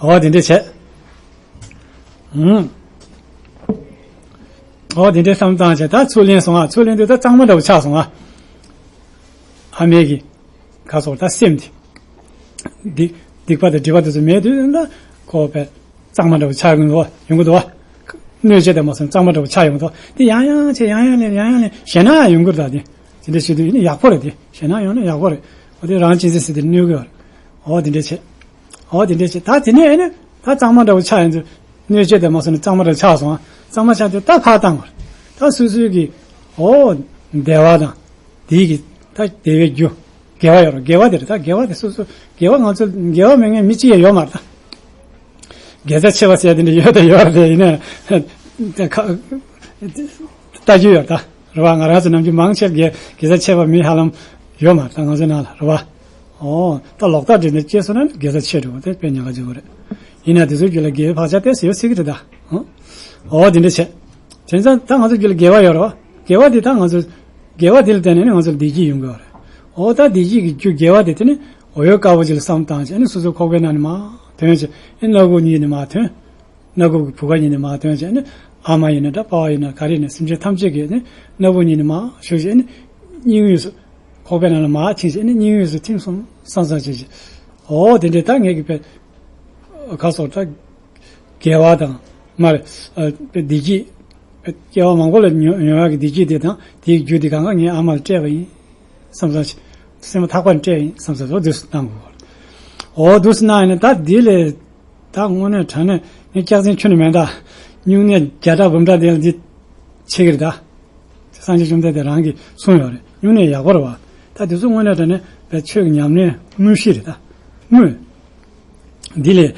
འོ་དེ་འདྲ་བྱས། ཨུམ། འོ་དེ་འདྲའི་བསམ་སྟངས་བྱས་ད་ཚུར་ལེན་སོང་ཨ། ཚུར་ལེན་དུས་ད་གཙང་མ་འདྲ་བོ་ཆགས་སོང་ཨ། ཨ་མའི་གི་ག་སོགས་ད་སེམས་དེ། སྡིག་སྡིག་པ་དང་སྒྲིབ་པ་དེ་ཚོ་མེད་དུས་ད་ཁོ་པའི་གཙང་མ་འདྲ་བོ་ཆགས་ཡོང་གི་འདུག་ཡོང་གི་འདུག་བ། གནོད་བྱེད་དེ་མ་སོང་གཙང་མ་འདྲ་བོ་ཆགས་ཡོང་གི་འདུག་དེ་ཡང་ཡང་བྱས་ཡང་ཡང་ལེན་ཡང་ཡང་ལེན་ཞེད་སྣང་ཡང་ཡོང་གི་རེད་ད། དེ་དེ་འདྲ་བྱེད་དུས་ཡིན་ན་ཡག་པོ་རེད་དེ། ཞེད་སྣང་ཡོང་ན་ཡག་པོ་རེད། འོ་དེ་རང་གཅེས་འཛིན་ཟེར་དེ་གནོད་གི་ཡོད་རེད། འོ་དེ་འདྲ་བྱས། འོ་དེ་འདྲ་བྱས་ད་དེ་ནས་ཨེ་ནི་ད་གཙང་མ་འདྲ་བོ་ཆགས་ཡོང་དུས་གནོད་བྱེད་དེ་མ་སོང་ནས་གཙང་མ་འདྲ་ཆགས་སོང་། གཙང་མ་ཆགས་དུས་ད་ཕར་བཏང་བར་ད་སོ་སོའི་གི་འོ་བདེ་བ་དང་དེའི་གི་ད་བདེ་བའི་རྒྱུ་དགེ་བ་ཡོད་རེད། དགེ་བ་དེ་རེད། ད་དགེ་བ་དེ་སོ་སོ་དགེ་བ་ང་ཚོ་དགེ་བ་མེད་མཁན་མི་གཅིག་ཡང་ཡོད་མ་རེད་ད། དགེ་རྩ་ཆེ་བ་ཟེར་དེ་འདྲ་ཡོད་དང་ཡོད་རེད། ཡིན་ན་ད་ཁ་ལྟ་རྒྱུ་ཡོད་ད། རེད་བ། ང་རང་ཚོ་ནམ་རྒྱུན་མང་ཆེར་དགེ་དགེ་རྩ་ཆེ་བ་མི་ཧ་ལམ་ཡོད་མ་རེད་ད་ང་ཚོའི་ནང་ལ་རེད་བ། ཨོ། ད་ལོག་ལྟ་འདྲེས་ནས་སྐྱེས་སོང་ན་དགེ་རྩ་ཆེ་འགྲོ་བ་དེ་དཔེ་ཉག་ག་ཅིག་རེད། ཡིན་ན་དེ་ཚོའི་རྒྱུད་ལ་དགེ་བའི་བག་ཆགས་ཏོག་ཙམ་ཡོད་སྲིད་ཀྱི་རེད་ད། ཨོ། ཨོ་དེ་འདྲ་བྱས། དེང་སང་ད་ང་ཚོ་རྒྱུད་ལ་དགེ་བ་ཡོད་རེད་བ། དགེ་བ་དེ་ད་ང་ཚོ་དགེ་བ་དེ་ལ་བརྟེན་ནས་ནི་ང་ཚོ་ལ་བདེ་སྐྱིད་ཡོང་གི་ཡོད་རེད། ཨོ་ད་བདེ་སྐྱིད་ཀྱི་རྒྱུ་དགེ་བ་དེ་དེ་ནི་འོ་ཡོད་དཀར་པོ་ཅིག་ལ་བསམ་བཏང་བྱས་ནི་སོ་སོའི་ཁོག་པའི་ནང་ནས་མར་ཐོན་བྱས་ནི་སྣ་ཁུག་གཉིས་ནས་མར་ཐོན། སྣ་ཁུག་གི་བུ་ག་གཉིས་ནས་མར་ཐོན་བྱས་ནི་ཨ་མ་ཡིན་ན་འདྲ་པ་ཕ་ཡིན་ན་ག་རེ་ཡིན་ན་སེམས་ཅན་ཐམས་ཅད་ཀྱི་ནི་སྣ་ཁུག་གཉིས་ནས་མར་ཞུགས་བྱས་ནི་སྙིང་དབུས་སུ་ཁོག་པའི་ནང་ལ་མར་ཕྱིན་བྱས་ནི་སྙིང་དབུས་སུ་ཐིམ་སོང་བསམ་བསམ་བྱས་བྱས། འོ་དེ་འདྲའི་ད་ངས་ཀྱི་པའི་ཁ་སོགས་ད་དགེ་བ་དང་མར་བདེ་སྐྱིད་སྐྱེ་བ་མང་པོ་ལ་ཡོང་ཡོང་ཡག་གི་བདེ་སྐྱིད་དེ་དང་དེའི་རྒྱུ་དེ་གང་ག་ངའི་ཨ་མ་ལ་སྤྲད་པ་ཡིན། བསམ་བསམ་བྱས། སེམས་པ་ཐག་པ་ནས་སྤྲད་ཡིན་བསམ་བསམ་འོ་འདུག་སེ་གནང་དགོས། འོ་འདུག་སེ་གནང་ཡིན་ན་ད་འདི་ལས་ད་དངོས་གནས་དྲང་གནས་ངས་སྐྱག་རྫུན་ཁྱོན་ནས་མེད་ད། སྨྱུང་གནས་བརྒྱ་ཕྲག་འབུམ་ཕྲག་དེ་ལ་འདི་ཆེ་གི་རེད་ད། སངས་རྒྱས་བཅོམ་ལྡན་འདས་རང་གིས་གསུངས་ཡོད་རེད། སྨྱུང་གནས་ཡག་པོ་རེད་བ། ད་དེ་ཚོ་དངོས་གནས་དྲང་གནས་པའི་ཆོས་ཀྱི་ཉམས་ལེན་དངོས་གཞི་རེད་ད། དངོས། འདི་ལས་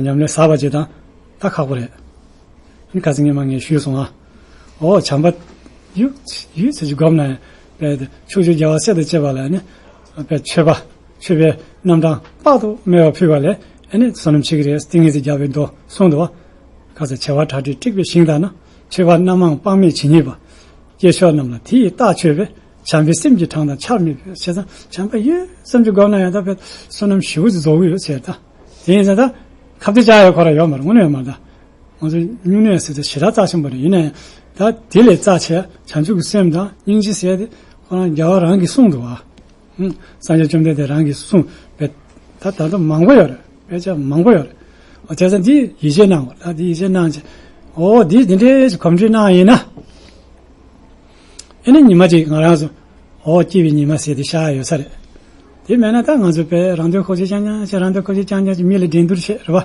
ཉམས་ལེན་ཟབ་པ་ཅིག་དང་ད་ཁག་པོ་རེད། ནི་ཁ་སང་ཉི་མ་ངས་ཞུས་སོང་ཨ། འོ་བྱམས་པ་ཡུད་ཡུད་ཙམ་ཅིག་བསྒོམས་ན་ཡང་ཕྱོགས་བཅུའི་རྒྱལ་བ་སྲས་དང་བཅས་པ་ལ་ནི་མཆོད་པ་མཆོད་པའི་རྣམ་གྲངས་དཔག་ཏུ་མེད་པ་ཕུལ་བ་ལས་ཨ་ནི་བསོད་ནམས་ཆེ་གི་རེད། ཏིང་ངེ་འཛིན་རྒྱལ་བའི་མདོ་གསུངས་འདུག་བ། ཁ་ས་བྱེ་བ་གྲགས་སྒྲིབ་དཀྲིགས་པའི་ཞིང་དག་ན། ཆོས་པ་རྣམ་མང་དཔག་མེད་ཇི་སྙེད་པ། སྐྱེས་མཆོག་རྣམས་ལ་དེ་ཡི་རྟགས་མཆོད་པས། བྱམས་པའི་སེམས་ཀྱི་གྲངས་དང་ཆར་མེད་པའི། བྱས་ཙང་བྱམས་པ་ཡོད་བསམ་གྱི་སྒོམ་ན་ཡང་ད་བས་བསོད་ནམས་ཞེ་པོ་ཅིག་རྫོགས་ཀྱི་ཡོད་ཟེར་ད། དེ་ཡིན་ཙང་ད་ཁ་གཏད་བཅག་ཡ་ཁོ་ར་ཡོད་མ་རེད། དངོས་གནས་ཡོད་མ་རེད་ད། ང་ཚོ་སྨྱུང་གནས་ཟེར་ཏེ་ཞེ་དྲག་རྩ་ཆེན་པོ་རེད། ཡིན་ན་ཡང་ད་དེ་ལས་རྩ་ཆེ་བྱང་ཆུབ་ཀྱི་སེམས་དང་སྙིང་རྗེ་ཟེར་ཏེ་ཁོ་རང་རྒྱལ་བ་རང་གིས་གསུངས་འདུག་བ། ཧུམ། སངས་རྒྱས་བཅོམ་ལྡན་འདས་རང་གིས་གསུངས་པའི་ད་ད་ལྟ་མང་པོ་ཡོད་རེད། དཔེ་ཆ་མང་པོ་ཡོད་རེད། འོ་བྱས་ཙང་འདི་ཡིད་ཆེས་གནང་བ་ད་འདི་ཡིད་ཆེས་གནང་བྱས། འོ་འདི་འདི་འདྲའི་གོམས་འདྲིས་གནང་ཡིན་ན། ཨེ་ནི་ཉི་མ་གཅིག་ང་རང་ཚོ་འོ་སྐྱིད་པའི་ཉི་མ་ཟེར་ཏེ་ཤར་ཡོད་ས་རེད། དེ་མེད་ན་ད་ང་ཚོ་དཔེ་རང་དོན་ཁོ་ཆོས་རྐྱང་རྐྱང་བྱས། རང་དོན་ཁོ་ཆོས་རྐྱང་རྐྱང་བྱས། མི་ལ་འགྲན་བསྡུར་བྱས་རེད་བ།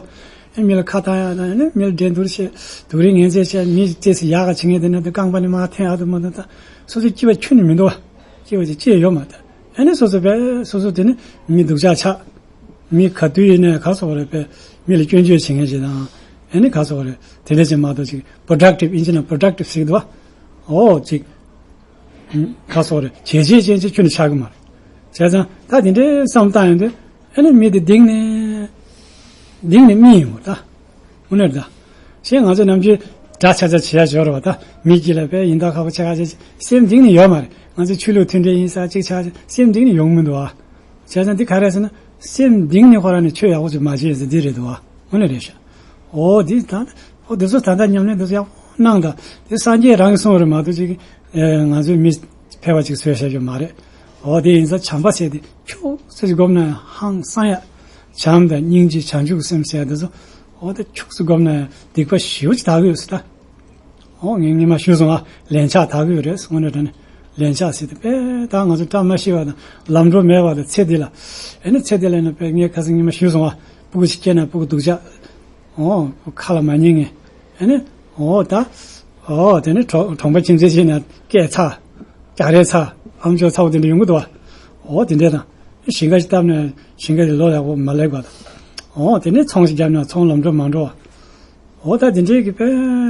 ཨེ་མི་ལ་ཁ་བཏང་ཡག་དང་ཨེ་ནི་མི་ལ་འགྲན་བསྡུར་བྱས། སྡུག་རུས་ངན་ཚད་བྱས། མི་ཏོག་ཙམ་ཡག་ག་བྱེད་མཁན་དེ་ན་དེ་རྐང་པ་ནས་མར་འཐེན་ཡག་དུ་མ་འདུག་ད་སོ་སོ་སྐྱིད་པ་ཁྱོན་ནས་མི་འདུག་བ། སྐྱིད་པ་ཅིག་ཅི་ཡང་ཡོད་མ་རེད། ཨེ་ནི་སོ་སོ་དཔེ་སོ་སོ་དེ་ནི་མི་སྡུག་ཅག་ཆགས། མི་ག་དུས་ཡིན་ནའི་ག་སོགས་རེད་པས། མི་ལ་སྐྱོན་བརྗོད་བྱེད་མཁན་ཞིག་དང་། ཨེ་ནི་ག་སོགས་རེད། དེ་འདྲ་ཅིག་མ་གཏོགས་ཅིག་productive ཨིན་ཇི་ནང་productive ཟེར་གི་འདུག་བ། འོ་ཅིག་ག་སོགས་རེད། བྱས་རྗེས་ཅན་ཅིག་ཁྱོན་ནས་ཆགས་གི་མ་རེད། བྱས་ཙང་ད་དེ་འདྲའི་བསམ་བཏང་ཡོང་དུས། ཨ་ནི་མི་དེ་གཏིང་ནས་གཏིང་ནས་མི་ཡིན་པ་ད། དངོས་གནས་ད། གཞན་ང་ཚོ་ནམ་རྒྱུན་དགྲ་ཆ་ཆ་བྱེད་ཡ་སྦྱོར་བ་ད། མི་དཀྱིལ་ལ་དཔེ་ཡིན་ད་ཁ་པོ་ཆེ་ཁ་ཆེ་སེམས་གཏིང་ནས་ཡོད་མ་རེད། ང་ཚོ་ཆོས་ལུགས་མཐུན་འབྲེལ་ཡིན་ས་གཅིག་ཆགས་སེམས་གཏིང་ནས་ཡོང་མི་འདུག་ཨ། བྱས་ཙང་འདི་ག་རེ་ཟེར་ན། སེམས་གཏིང་ནས་ཁོ་རང་ནས་ཆོས་ཡག་པོ་ཅིག་མ་བྱས་ཟེར་འདི་རེད་འདུག་ཨ། དངོས་གནས་རེད་ཤག་འོ་འདི་ད། འོ་འདི་ཚོ་ད་ལྟ་ཉམས་ལེན་འདི་ཚོ་ཡག་པོ་གནང་ད། འདི་སངས་རྒྱས་རང་གིས་གསུངས་པ་རེད་མ་གཏོགས་ཅིག་ཨེ། ང་ཚོའི་མི་ཕལ་པ་ཅིག་བཟོས་བཞག་རྒྱུ་མ་རེད། འོ་དེ་ཡིན་ཙང་བྱམས་པ་ཟེར་དེ་ཁྱུག་ཙམ་ཞིག་བསྒོམས་ན་ཡང་ཧང་སང་ཡ། བྱམས་དང་སྙིང་རྗེ་བྱང་ཆུབ་སེམས་ཟེར་དེ་ཚོ། འོ་དེ་ཁྱུག་ཙམ་བསྒོམས་ན་ཡང་སྡིག་པ་ཞེ་པོ་ཅིག་དག་གི་ཡོད་ཟེར་ད། འོ་ངས་སྔོན་མ་ཞུས་སོང་ཨ། ལན་ཆགས་དག་གི་ཡོད་རེད་དངོས་གནས་དྲང་གནས། ལན་ཆགས་ཟེར་དེ་དཔེ་ད་ང་ཚོ་བཀྲ་མ་ཤིས་པ་དང་ལམ་འགྲོ་མེད་པ་དང་ཚེ་འདི་ལ། ཨེ་ནི་ཚེ་འདི་ལ་ཡིན་ན་དཔེ་ངས་ཁ་སང་སྔོན་མ་ཞུས་སོང་ཨ། སྤུ་གུ་ཅིག་སྐྱེས་ན་སྤུ་གུ་སྡུག་ཅག་འོ། ཁ་ལ་མ་ཉན་ངེས། ཨ་ནི། འོ་ད། འོ་དེ་ནི་གྲོ་གྲོང་པ་ཁྱིམ་མཚེས་ཤིག་ན་སྐད་ཚ། རྒྱག་རེས་ཚ། ཨམ་ཅོག་ཚ་བོ་དེ་འདྲ་ཡོང་གི་འདུག་བ། འོ་དེ་འདྲས་དང་། ཞིང་ཁ་ཞིག་བཏབ་ན་ཞིང་ཁ་དེ་ལོ་ཡག་པོ་མ་ལེགས་པ་དང་། འོ་དེ་ནས་ཚོང་ཞིག་བརྒྱབ་ན་ཚོང་ལམ་འགྲོ་མ་འགྲོ་བ། འོ་ད་དེ་འདྲས་ཀྱི་དཔེ་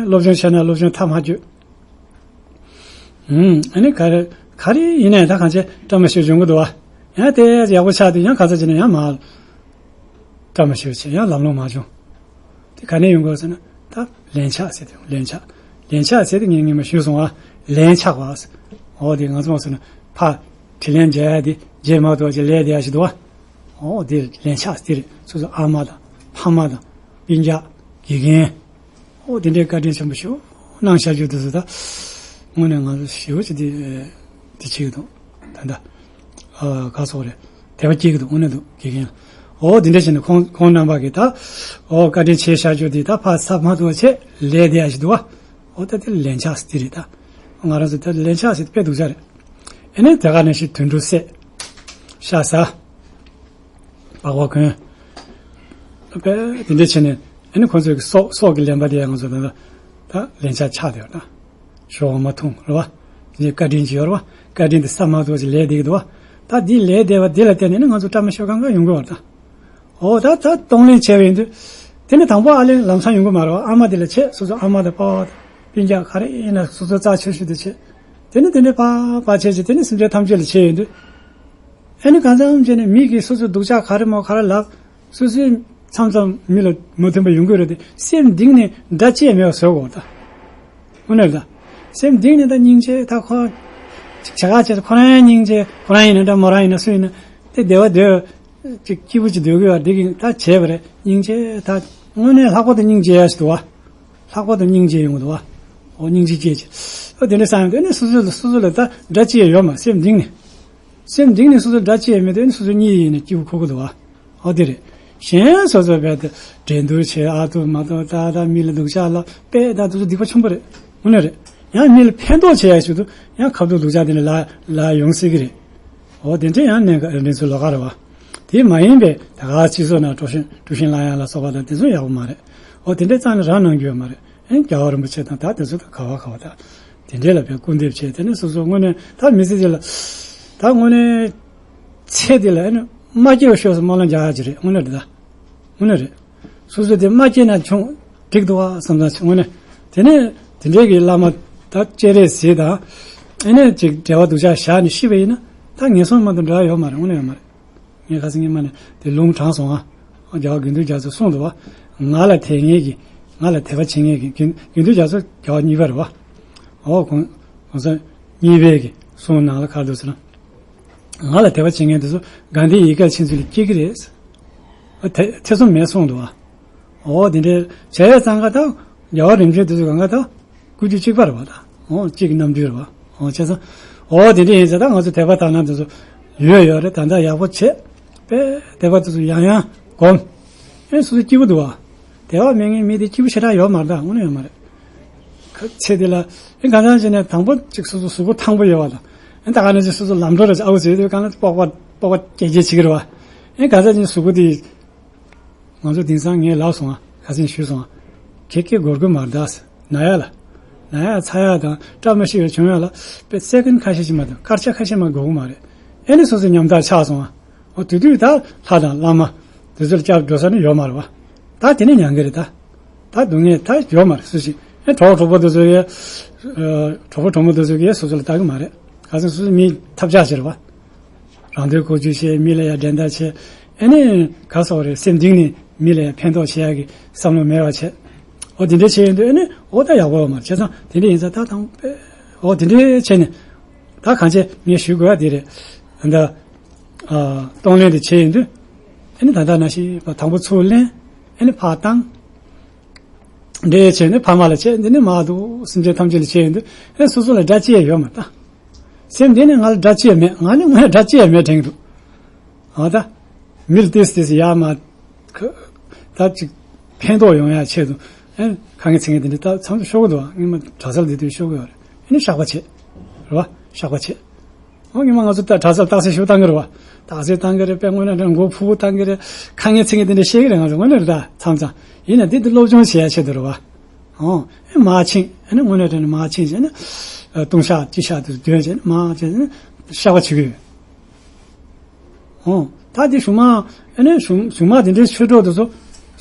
སློབ་སྦྱོང་བྱས་ན་སློབ་སྦྱོང་མཐའ་མ་བརྒྱུད། ཨུམ། ཨ་ནི་ག་རེ་ག་རེ་ཡིན་ནའི་ད་གང་བྱས་བཀྲ་མ་ཤིས་པ་འབྱུང་གི་འདུག་བ། ཡང་དེ་ཡག་པོ་ཆགས་དུས་ཡང་ག་ཚོད་བྱས་ན་ཡང་མ། བཀྲ་མ་ཤིས་པ་བྱས་ཡང་ལམ་ལྷོང་མ་བྱུང་། དེ་ག་ནས་ཡོང་དགོས་ཟེར་ན། ད་ལན་ཆགས་ཟེར་དེ་ལན་ཆགས། ལན་ཆགས་ཟེར་དེ་ངས་སྔོན་མ་ཞུས་སོང་བ། ལན་ཆགས་པ། འོ་དེ་ང་ཚོ་མ་ཟེར་ན་ཕ། དྲིན་ལན་འཇལ་ཡ་དེ་འཇལ་མ་ཐུབ་པ་ཅིག་ལས་དེ་ཡ་ཞིག་འདུག་བ། འོ་དེ་ལན་ཆགས་དེ་རེད། སོ་སོ་ཨ་མ་དང་ཕ་མ་དང་སྤུན་ཀྱག་དགེ་རྒན། ཨོ་དེ་འདྲའི་བཀའ་དྲིན་ཆེན་པོ་ཞིག་གནང་བཞག་རྒྱུ་དེ་ཚོ་ད། དངོས་གནས་ང་ཚོ་ཞེ་པོ་ཅིག་དེ་དེ་བྱེད་ཀྱི་འདུག་ད་ལྟ་ཨ་ག་སོག་རེད། དད་པ་སྐྱེ་གི་འདུག་དངོས་གནས་འདུག་དགེ་རྒན་ལ། ཨོ་དེ་འདྲ་བྱས་ནས་ཁོང་ཁོང་རྣམ་པ་གིས་ད། ཨོ་བཀའ་དྲིན་ཆེ་བཞག་རྒྱུ་དེ་ད་ཕར་ཚབ་མ་ཐུབ་པ་བྱས་ལས་དེ་ཡ་ཞིག་འདུག་བ། ཨོ་ད་དེ་ལན་ཆགས་སི་དེ་རེད་ད། ང་རང་ཚོ་ད་ལན་ཆགས་སི་དེ་དཔེ་སྡུག་ཅག་རེད། ཨེ་ནས་དེ་ག་ནས་ཤི་དུད་འགྲོ་བསད། ཤ་ཟ། པགས་པ་གོན། དཔེ་དེ་འདྲ་བྱས་ནས་ཨ་ནི་ཁོ་ཚོས་ཀྱི་སྲོག་སྲོག་གི་ལེན་པ་དེ་ཡང་ང་ཚོ་ད་ད་ལན་ཆགས་ཆགས་བསྡད་ཡོད་ད། ཞོགས་མ་འཐུང་རེད་བ། དེ་ནས་བཀའ་དྲིན་གྱི་ཡོད་རེད་བ། བཀའ་དྲིན་དེ་ས་མ་ཐོག་ཅིག་ལས་བསྡད་ཀྱི་འདུག་བ། ད་འདི་ལས་བསྡད་པ་འདི་ལ་བརྟེན་ནས་ནི་ང་ཚོ་བཀྲ་མ་ཤོད་གང་ག་ཡོང་གི་བ་ད། འོ་ད་ད་གཏོང་ལེན་བྱས་པ་ཡིན་དུས། དེ་ནི་དང་པོ་ཨ་ལེ་ལམ་སང་ཡོང་གི་མ་རེད་བ། ཨ་མ་དེ་ལ་བྱས་སོ་སོ་ཨ་མ་དང་པ་ཕ་དང་སྤུན་ཀྱག་ག་རེ་ཡིན་ན་སོ་སོ་རྩ་ཆེ་ཤོས་དེ་བྱས། དེ་ནི་དེ་འདྲའི་པ་པ་བྱས་བྱས་དེ་ནི་སེམས་ཅན་ཐམས་ཅད་ལ་བྱས་ཡོང་དུས། ཨ་ནི་གང་འཚམ་བྱས་ནས་མི་གིས་སོ་སོའི་སྡུག་ཅག་ག་རེ་མོ་ག་རེ་ལབ། སོ་སོའི་མཚམས་མཚམས་མི་ལ་མ་མཐུན་པ་ཡོང་གི་རེད་དེ་སེམས་གཏིང་ནས་དགྲ་གཅེས་མེད་པ་བཟོ་དགོས་ད། དངོས་གནས་ད། སེམས་གཏིང་ནས་ད་སྙིང་རྗེ་ད་ཁོ། བྱ་ག་བྱས་ཁོ་རང་སྙིང་རྗེ་ཁོ་རང་ཡིན་ན་འདྲ་མོ་རང་ཡིན་ན་སུ་ཡིན་ན། དེ་བདེ་བ་བདེ་བ། ཅིག་སྐྱིད་པོ་ཅིག་སྡོད་གི་ཡོད་འདི་གི་ད་བྱས་པ་རེད་སྙིང་རྗེ་ད། དངོས་གནས་ལྷག་པར་དུ་སྙིང་རྗེ་ཡ་ཞིག་འདུག་བ། ལྷག་པར་དུ་སྙིང་རྗེ་ཡོང་གི་འདུག་བ། འོ་སྙིང་རྗེ་སྐྱེས་ཀྱི། ཨ་དེ་འདྲ་བསམ་ཡོང་དུས་ནི་སོ་སོ་ལ་སོ་སོ་ལ་ད་དགྲ་གཅེས་ཡོད་མ་སེམས་གཏིང་ནས། སེམས་གཏིང་ནས་སོ་སོ་དགྲ་གཅེས་མེད་དུས་ནི་སོ་སོ་གཉིད་ཡིན་ནས་སྐྱིད་པོ་ཁུག་གི་འདུག་བ། འོ་དེ་རེད། གཞན་སོ་སོ་བས་ད་འགྲན་བསྡུར་བྱེད་ཨ་ཐུ་མ་ཐུ་ད་ད་མི་ལ་སྡུག་ཅག་ལབ་དཔེ་ད་དུ་སྡིག་པ་ཆེན་པོ་རེད། དངོས་གནས་རེད། ཡང་མི་ལ་ཕན་ཐོགས་བྱེད་ཡ་ཞིག་ཏུ་ཡང་ཁ་ཐུག་སྡུག་ཅག་དེ་ནས་ལ་ལ་ཡོང་སྲིད་ཀྱི་རེད། འོ་དེ་འདྲ་ཡང་གནས་ཀ་འགྲན་ཚུལ་ལོགས་ཀ་རེད་བ། དེ་མ་ཡིན་པའི་ད་ག་སྤྱི་ཚོགས་ནང་དཀྲུག་ཤིང་དཀྲུག་ཤིང་ལབ་ཡ་ལ་སོགས་པ་དང་དེ་ཚོ་ཡག་པོ་མ་རེད། འོ་དེ་འདྲ་རྩ་ནས་རང་གནང་རྒྱུ་ཡོད་མ་རེད། ཨེ་རྒྱལ་བ་རིན་པོ་ཆེ་དང་ད་དེ་ཚོ་དང་ག་བ་ག་བ་ད། དེ་འདྲས་ལ་བས་སྐུར་འདེབས་བྱས་དེ་ནས་སོ་སོ་དངོས་གནས་ད་མི་ཚེ་འདི་ལ། ད་དངོས་གནས། ཚེ་འདི་ལ་ཨེ་ནི་མ་སྐྱེས་པ་ཤོས་སུ་སྨོན་ལམ་རྒྱག་ཡ་ཅིག་རེད་དངོས་གནས་རེད་ད། དངོས་གནས་རེད། སོ་སོ་དེ་མ་སྐྱེས་ན་ཆུང་འགྲིག་འདུག་བ་བསམ་ཙང་དངོས་གནས། དེ་ནས་དེ་འདྲས་ཀྱི་བླ་མ་ད་སྤྱན་རས་གཟིགས་དང་། ཨེ་ནས་ཅིག་འབྲེལ་བ་སྡུག་ཅག་བཞག་ནས་ཤི་བ་ཡིན་ན་ད་ངན་སོང་མ་གཏོགས་འགྲོ་ཡ་ཡོད་མ་རེད་དངོས་གནས་ཡོད་མ་རེད། ངས་ཁ་སང་ཉི་མ་ནས་དེ་ལུང་དྲངས་སོང་ཨ། རྒྱལ་བ་དགེ་འདུན་རྒྱ་མཚོས་གསུངས་འདུག་བ། ང་ལ་དད་མཁན་གྱི། ང་ལ་དད་པ་བྱེད་མཁན་གྱི་དགེ་དགེ་འདུན་རྒྱ་མཚོ་རྒྱལ་བ་གཉིས་པ་རེད་བ། འོ་གོང་གོང་ས་གཉིས་པའི་གི་གསུང་ནང་ལ་ག་རེ་འདུག་ཟེར་ན། ང་ལ་དད་པ་བྱེད་མཁན་དེ་ཚོ་དགའ་ལྡན་ཡིད་དགའ་ཕྱིན་ཚུལ་ལ་སྐྱེ་གི་རེད། ཨ་ཐེ་ཐེ་ཚོམ་མེད་གསུངས་འདུག་བ། འོ་དེ་འདྲའི་བྱས་ཙང་ག་ད་རྒྱལ་བ་རིམ་བྱོན་དེ་ཚོ་གང་ག་ད། སྐུ་རྒྱུ་གཅིག་པ་རེད་བ་ད། འོ་གཅིག་གི་རྣམ་འགྱུར་རེད་བ། འོ་བྱས་ཙང་། འོ་དེ་འདྲ་ཡིན་ཙང་ད་ང་ཚོ་དད་པ་དག་སྣང་དེ་ཚོ་ཡོད་ཡོད་རེད། ད་ལྟ་ཡག་པོ་བྱེད། དཔེ་དད་པ་དེ་ཚོ་ཡང་ཡང་སྒོམ། ཨེ་སོ་སོ་སྐྱིད་པོ་འདུག་བ། དད་པ་མེད་མཁན་མི་དེ་སྐྱིད་པོ་ཞེ་དྲག་ཡོད་མ་རེད་ད་དངོས་གནས་ཡོད་མ་རེད། ཁ་ཚེ་འདི་ལ་ཨེ་གང་ལྟར་བྱས་ནས་དང་པོ་གཅིག་སོ་སོ་གཟུགས་པོ་ཐང་པོ་ཡོད་བ་དང་། ཨེ་ད་ག་ནས་ཅིག་སོ་སོ་ལམ་འགྲོ་རེ་ཨའུ་ཟེར་དུས་གང་ལ་སྤོག་པ་སྤོག་པ་སྐྱེ་སྐྱེ་བྱེད་ཀྱི་རེད་བ། ཨེ་གང་ལྟར་བྱས་ནས་གཟུགས་པོ་དེ། ང་ཚོ་དེང་སང་ངས་ལབ་སོང་ཨ། ཁ་སང་ཞུས་སོང་ཨ། ཁེ་ཁེ་སྒོར་སྒོར་མར་དྭགས་ན་ཡ་ལ། ན་ཡ་ཚ་ཡ་དང་བཀྲ་མ་ཤིས་པ་བྱུང་ཡ་ལ། དཔེ་སེ་ཀན་ཁ་ཤས་ཤིག་མ་གཏོགས་སྐར་ཆ་ཁ་ཤས་མ་འགོར་གི་མ་རེད། ཨེ་ནི་སོ་སོའི་ཉམ་ཐག་ཆགས་སོང་ཨ། འོ་དེ་དུས་ད་ལྷ་དང་བླ་མ་དེ་ཚོར་སྐྱབས་འགྲོ་ས་ནི་ཡོད་མ་རེད་བ། ད་དེ་ནི་མྱང་གི་རེད་ད། ད་སྡུག་བསྔལ་ད་ཡོད་མ་རེད་སུ་ཞིག་ཨེ་གྲོགས་གྲོགས་པོ་དེ་ཚོ་ཡ། གྲོགས་པོ་གྲོགས་མོ་དེ་ཚོ་གིས་སོ་སོ་ལ་ལྟ་གི་མ་རེད། ག་ཚོད་སོ་སོ་མི་ཐབས་ཆག་ཆེ་རེད་བ། རང་དོན་ཁོག་བཅུག་བྱས། མི་ལ་ཡང་འགྲན་ཟླ་བྱས། ཨ་ནི་ག་སོགས་རེད། སེམས་གཏིང་ནས་མི་ལ་ཡང་ཕན་ཐོགས་བྱེད་ཡག་གི་བསམ་བློ་མེད་པ་བྱས། འོ་དེ་འདྲ་བྱས་ཡོང་དུས་ཨ་ནི་འོ་ད་ཡག་པོ་ཡོད་མ་རེད། བྱས་ཙང་དེ་འདྲ་ཡིན་ཙང་ད་དང་པོ་འོ་དེ་འདྲ་བྱས་ནས་ད་གང་བྱས་ངས་ཞུ་དགོས་པ་དེ་རེད། ད་ལྟ་ཨ་གཏོང་ལེན་དེ་བྱས་ཡོང་དུས་ཨ་ནི་ད་ལྟ་ནང་བཞིན་དང་པོ་ཚུར་ལེན། ཨ་ནི་ཕར་བཏང་། འདྲེ་བྱས་ནས་ཕ་མ་ལ་བྱས། འདི་ནི་མ་འདུག་སེམས་ཅན་ཐམས་ཅད་ལ་བྱས་ཡོང་དུས་ཨེ་སོ་སོ་ལ་དགྲ་ཅི་ཡང་ཡོད་མ་རེད་ད། སེམས་འདི་ནི་ང་ལ་དགྲ་ཅི་ཡང་མེད། ང་ནི་ངོ་ཡང་དགྲ་ཅི་ཡང་མེད་དྲན་གྱི་འདུག་ཨ་ད། མི་ལ་ཏིས་ཏིས་ཡ་མ། ཁ། ད་ཅིག་ཕན་ཐོགས་ཡོང་ཡ་ཆེད་དུ་ཨེ་ཁ་ངན་ཚིག་ངན་འདི་འདྲ་ད་མཚམས་སུ་ཤོར་གི་འདུག་ཨ་སྔོན་མ་གྲྭ་སར་འདི་དུས་ཤོར་གི་ཡོད་རེད། ཨེ་ནི་བཤགས་པ་བྱེད། རེད་བ། བཤགས་པ་བྱེད། འོ་ངས་མ་ང་ཚོ་ད་གྲྭ་སར་རྟགས་གསལ་ཞུ་བཏང་གི་རེད་བ། རྟགས་གསལ་བཏང་གི་རེད། དཔེ་དངོས་གནས་དྲང་མགོ་ཕུ་བུ་བཏང་གི་རེད། ཁ་ངན་ཚིག་ངན་དེ་འདྲ་བཤད་ཀྱི་རེད། ང་ཚོ་དངོས་གནས་རེད་ད་མཚམས་མཚམས། ཡིན་ན་འདི་འདི་སློབ་སྦྱོང་བྱེད་ཡ་ཆེད་དུ་རེད་བ། ཨོ། ཨེ་མར་ཕྱིན། ཨ་ནི་དངོས་གནས་དྲང་ནས་མར་ཕྱིན་བྱས་ནས། ལྟུང་བཤགས་སྤྱི་བཤགས་དེ་འདོན་བྱས་ནས་མར་བྱས་ནས་བཤགས་པ་བྱེད་ཀྱི་ཡོད། ཨོ། ད་འདི་གཞུག་མ། ཨ་ནི་གཞུག་གཞུག་མ་དེ་འདྲའི་ཆོས་གྲོགས་དེ་ཚོ།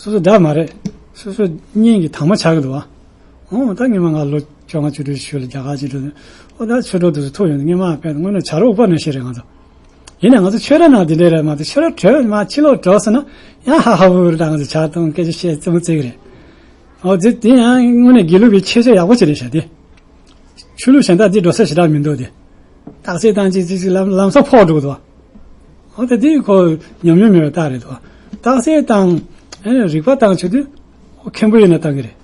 སོ་སོ་འདྲ་མ་རེད། སོ་སོ་གཉེན་གྱི་དྭངས་མ་ཆགས་ཀྱི་འདུག་བ། ཨོ་ད་སྔོན་མ་ང་ལོ་བཅོ་ལྔ་བཅུ་དྲུག་ཞོལ་ལ་རྒྱ་གར་ཅིག་འགྲོ་དུས། ཨོ་ད་ཆོས་གྲོགས་དེ་ཚོ་ཐུག་ཡོང་དུས་སྔོན་མ་དཔེ་དངོས་གནས་བྱ་རོག་ཨུཏྤལ་ནང་བཞིན་རེད་ང་ཚོ། ཡིན་ནའི་ང་ཚོ་ཆོས་ར་ནང་དེ་འདྲ་རེད་མ་གཏོགས་ཆོས་ར་གྲོལ་མ་ཕྱི་ལོགས་འགྲོ་ཟེར་ན་ཡང་ཧ་ཧ་ཧུ་ཧུ་རེད། ད་ང་ཚོ་ཇ་འཐུང་སྐད་ཆ་བཤད་རྩེད་མོ་རྩེ་གི་རེད། ཨོ་དེ་དེ་ཡང་དངོས་གནས་དགེ་ལུགས་པའི་ཁྱད་ཆོས་ཡག་པོ་ཅིག་རེད་ཤག་དེ། ཆོས་ལུགས་གཞན་དག་འདི་འགྲོ་ས་ཞེ་དྲག་མི་འདུག་དེ། རྟགས་གསལ་བཏང་ཅིག་ཅིག་ཅིག་ལམ་ལམ་སང་ཕོག་འགྲོ་གི་འདུག་ཨོ་ད་དེ་ཁོ་ཉམས་མྱོང་མེད་པའི་རྟགས་རེད་འདུག་རྟགས་གསལ་བཏང་། ཨེ་རིག་པ་བཏང་བྱེད་དུས་ཁོ་མཁན་པོ་ཡིན་ན་བཏང་གི་རེད།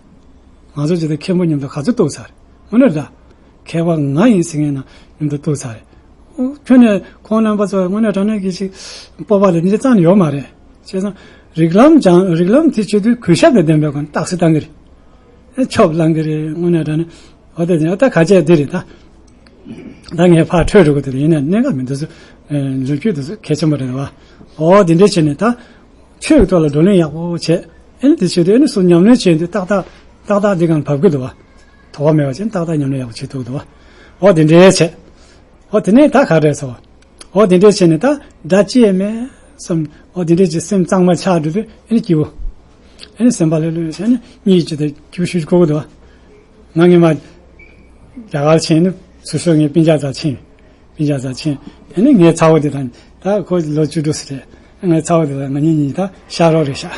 ང་ཚོ་ཇི་ལྟར་མཁན་པོ་མཉམ་དུ་ག་ཚོད་གཏུགས་ཚར་རེད། དངོས་གནས་རེད་ད། མཁས་པ་ང་ཡིན་ཟེར་མཁན་ན་མཉམ་དུ་གཏུགས་ཚར་རེད། ཨོ་ཁྱོད་ནས་ཁོང་རྣམ་པ་ཚོ་དངོས་གནས་དྲང་གནས་ཀྱི་ཅིག་སྤོབས་པ་ལ་འདི་འདྲ་རྩ་ནས་ཡོད་མ་རེད། བྱས་ཙང་རིགས་ལམ་སྦྱང་རིགས་ལམ་དེ་བྱེད་དུས་གུས་ཞབས་དང་ལྡན་པའི་སྒོ་ནས་རྟགས་གསལ་བཏང་གི་རེད། ཨེ་ཆོབ་བླང་གི་རེད། དངོས་གནས་དྲང་གནས་ཨོ་དེ་ད་ཁ་ཆད་འདི་རེད་ད། ད་ངས་ཕར་འཕྲོས་འགྲོ་གི་འདུག་ཡིན་ན་གནད་འགག་མི་འདུག་ཟེར། ལོ་རྒྱུས་དེ་ཚོ་གལ་ཆེན་པོ་རེད་བ། ཨོ་དེ་འདྲས་བྱས་ནས་ད། ཆོས་ཀྱི་ཐོག་ལ་བགྲོ་གླེང་ཡག་པོ་བྱས། ཨེ་ནི་དེ་བྱས་དུས་ཨེ་ནི་སུ་ཉམས་ལེན་བྱས་དུས་ཏག་ཏག་ཏག་ཏག་འདི་གང་བབས་ཀྱི་འདུག་བ། དོགས་པ་མེད་པ་བྱས་ནས་ཏག་ཏག་ཉམས་ལེན་ཡག་པོ་བྱེད་ཐུབ་འདུག་བ། ཨོ་དེ་འདྲས་བྱས། ཨོ་དེ་ནས་ད་ག་རེ་ཟེར་བ། ཨོ་དེ་འདྲས་བྱས་ནས་ད་དགྲ་ཅི་ཡང་མེད་བསམ། ཨོ་དེ་འདྲས་ཀྱི་སེམས་གཙང་མ་ཆགས་འགྲོ་དུས་ཨེ་ནི་སྐྱིད་པོ། ཨེ་ནི་སེམས་པ་ལྷོད་ལྷོད་བྱས་ནས་གཉིད་ཅི་ལྟར་སྐྱིད་པོ་ཞེ་པོ་ཅིག་ཁུག་གི་འདུག་བ། ང་སྔོན་མ་རྒྱ་གར་ཕྱིན་ནས་ཚུར་ཤོག་ངས་སྤུན་ཀྱག་རྩར་ཕྱིན། སྤུན་ཀྱག་རྩར་ཕྱིན། ཨ་ནི་ངའི་ཚ་བོ་དེ་དང་ད་ཁོ་ལོ་བཅུ་དྲུག་ཙམ་རེད། ངའི་ཚ་བོ་དེ་དང་ང་གཉིས་གཉིས་ད་ཤག་རོགས་རེད་ཤག་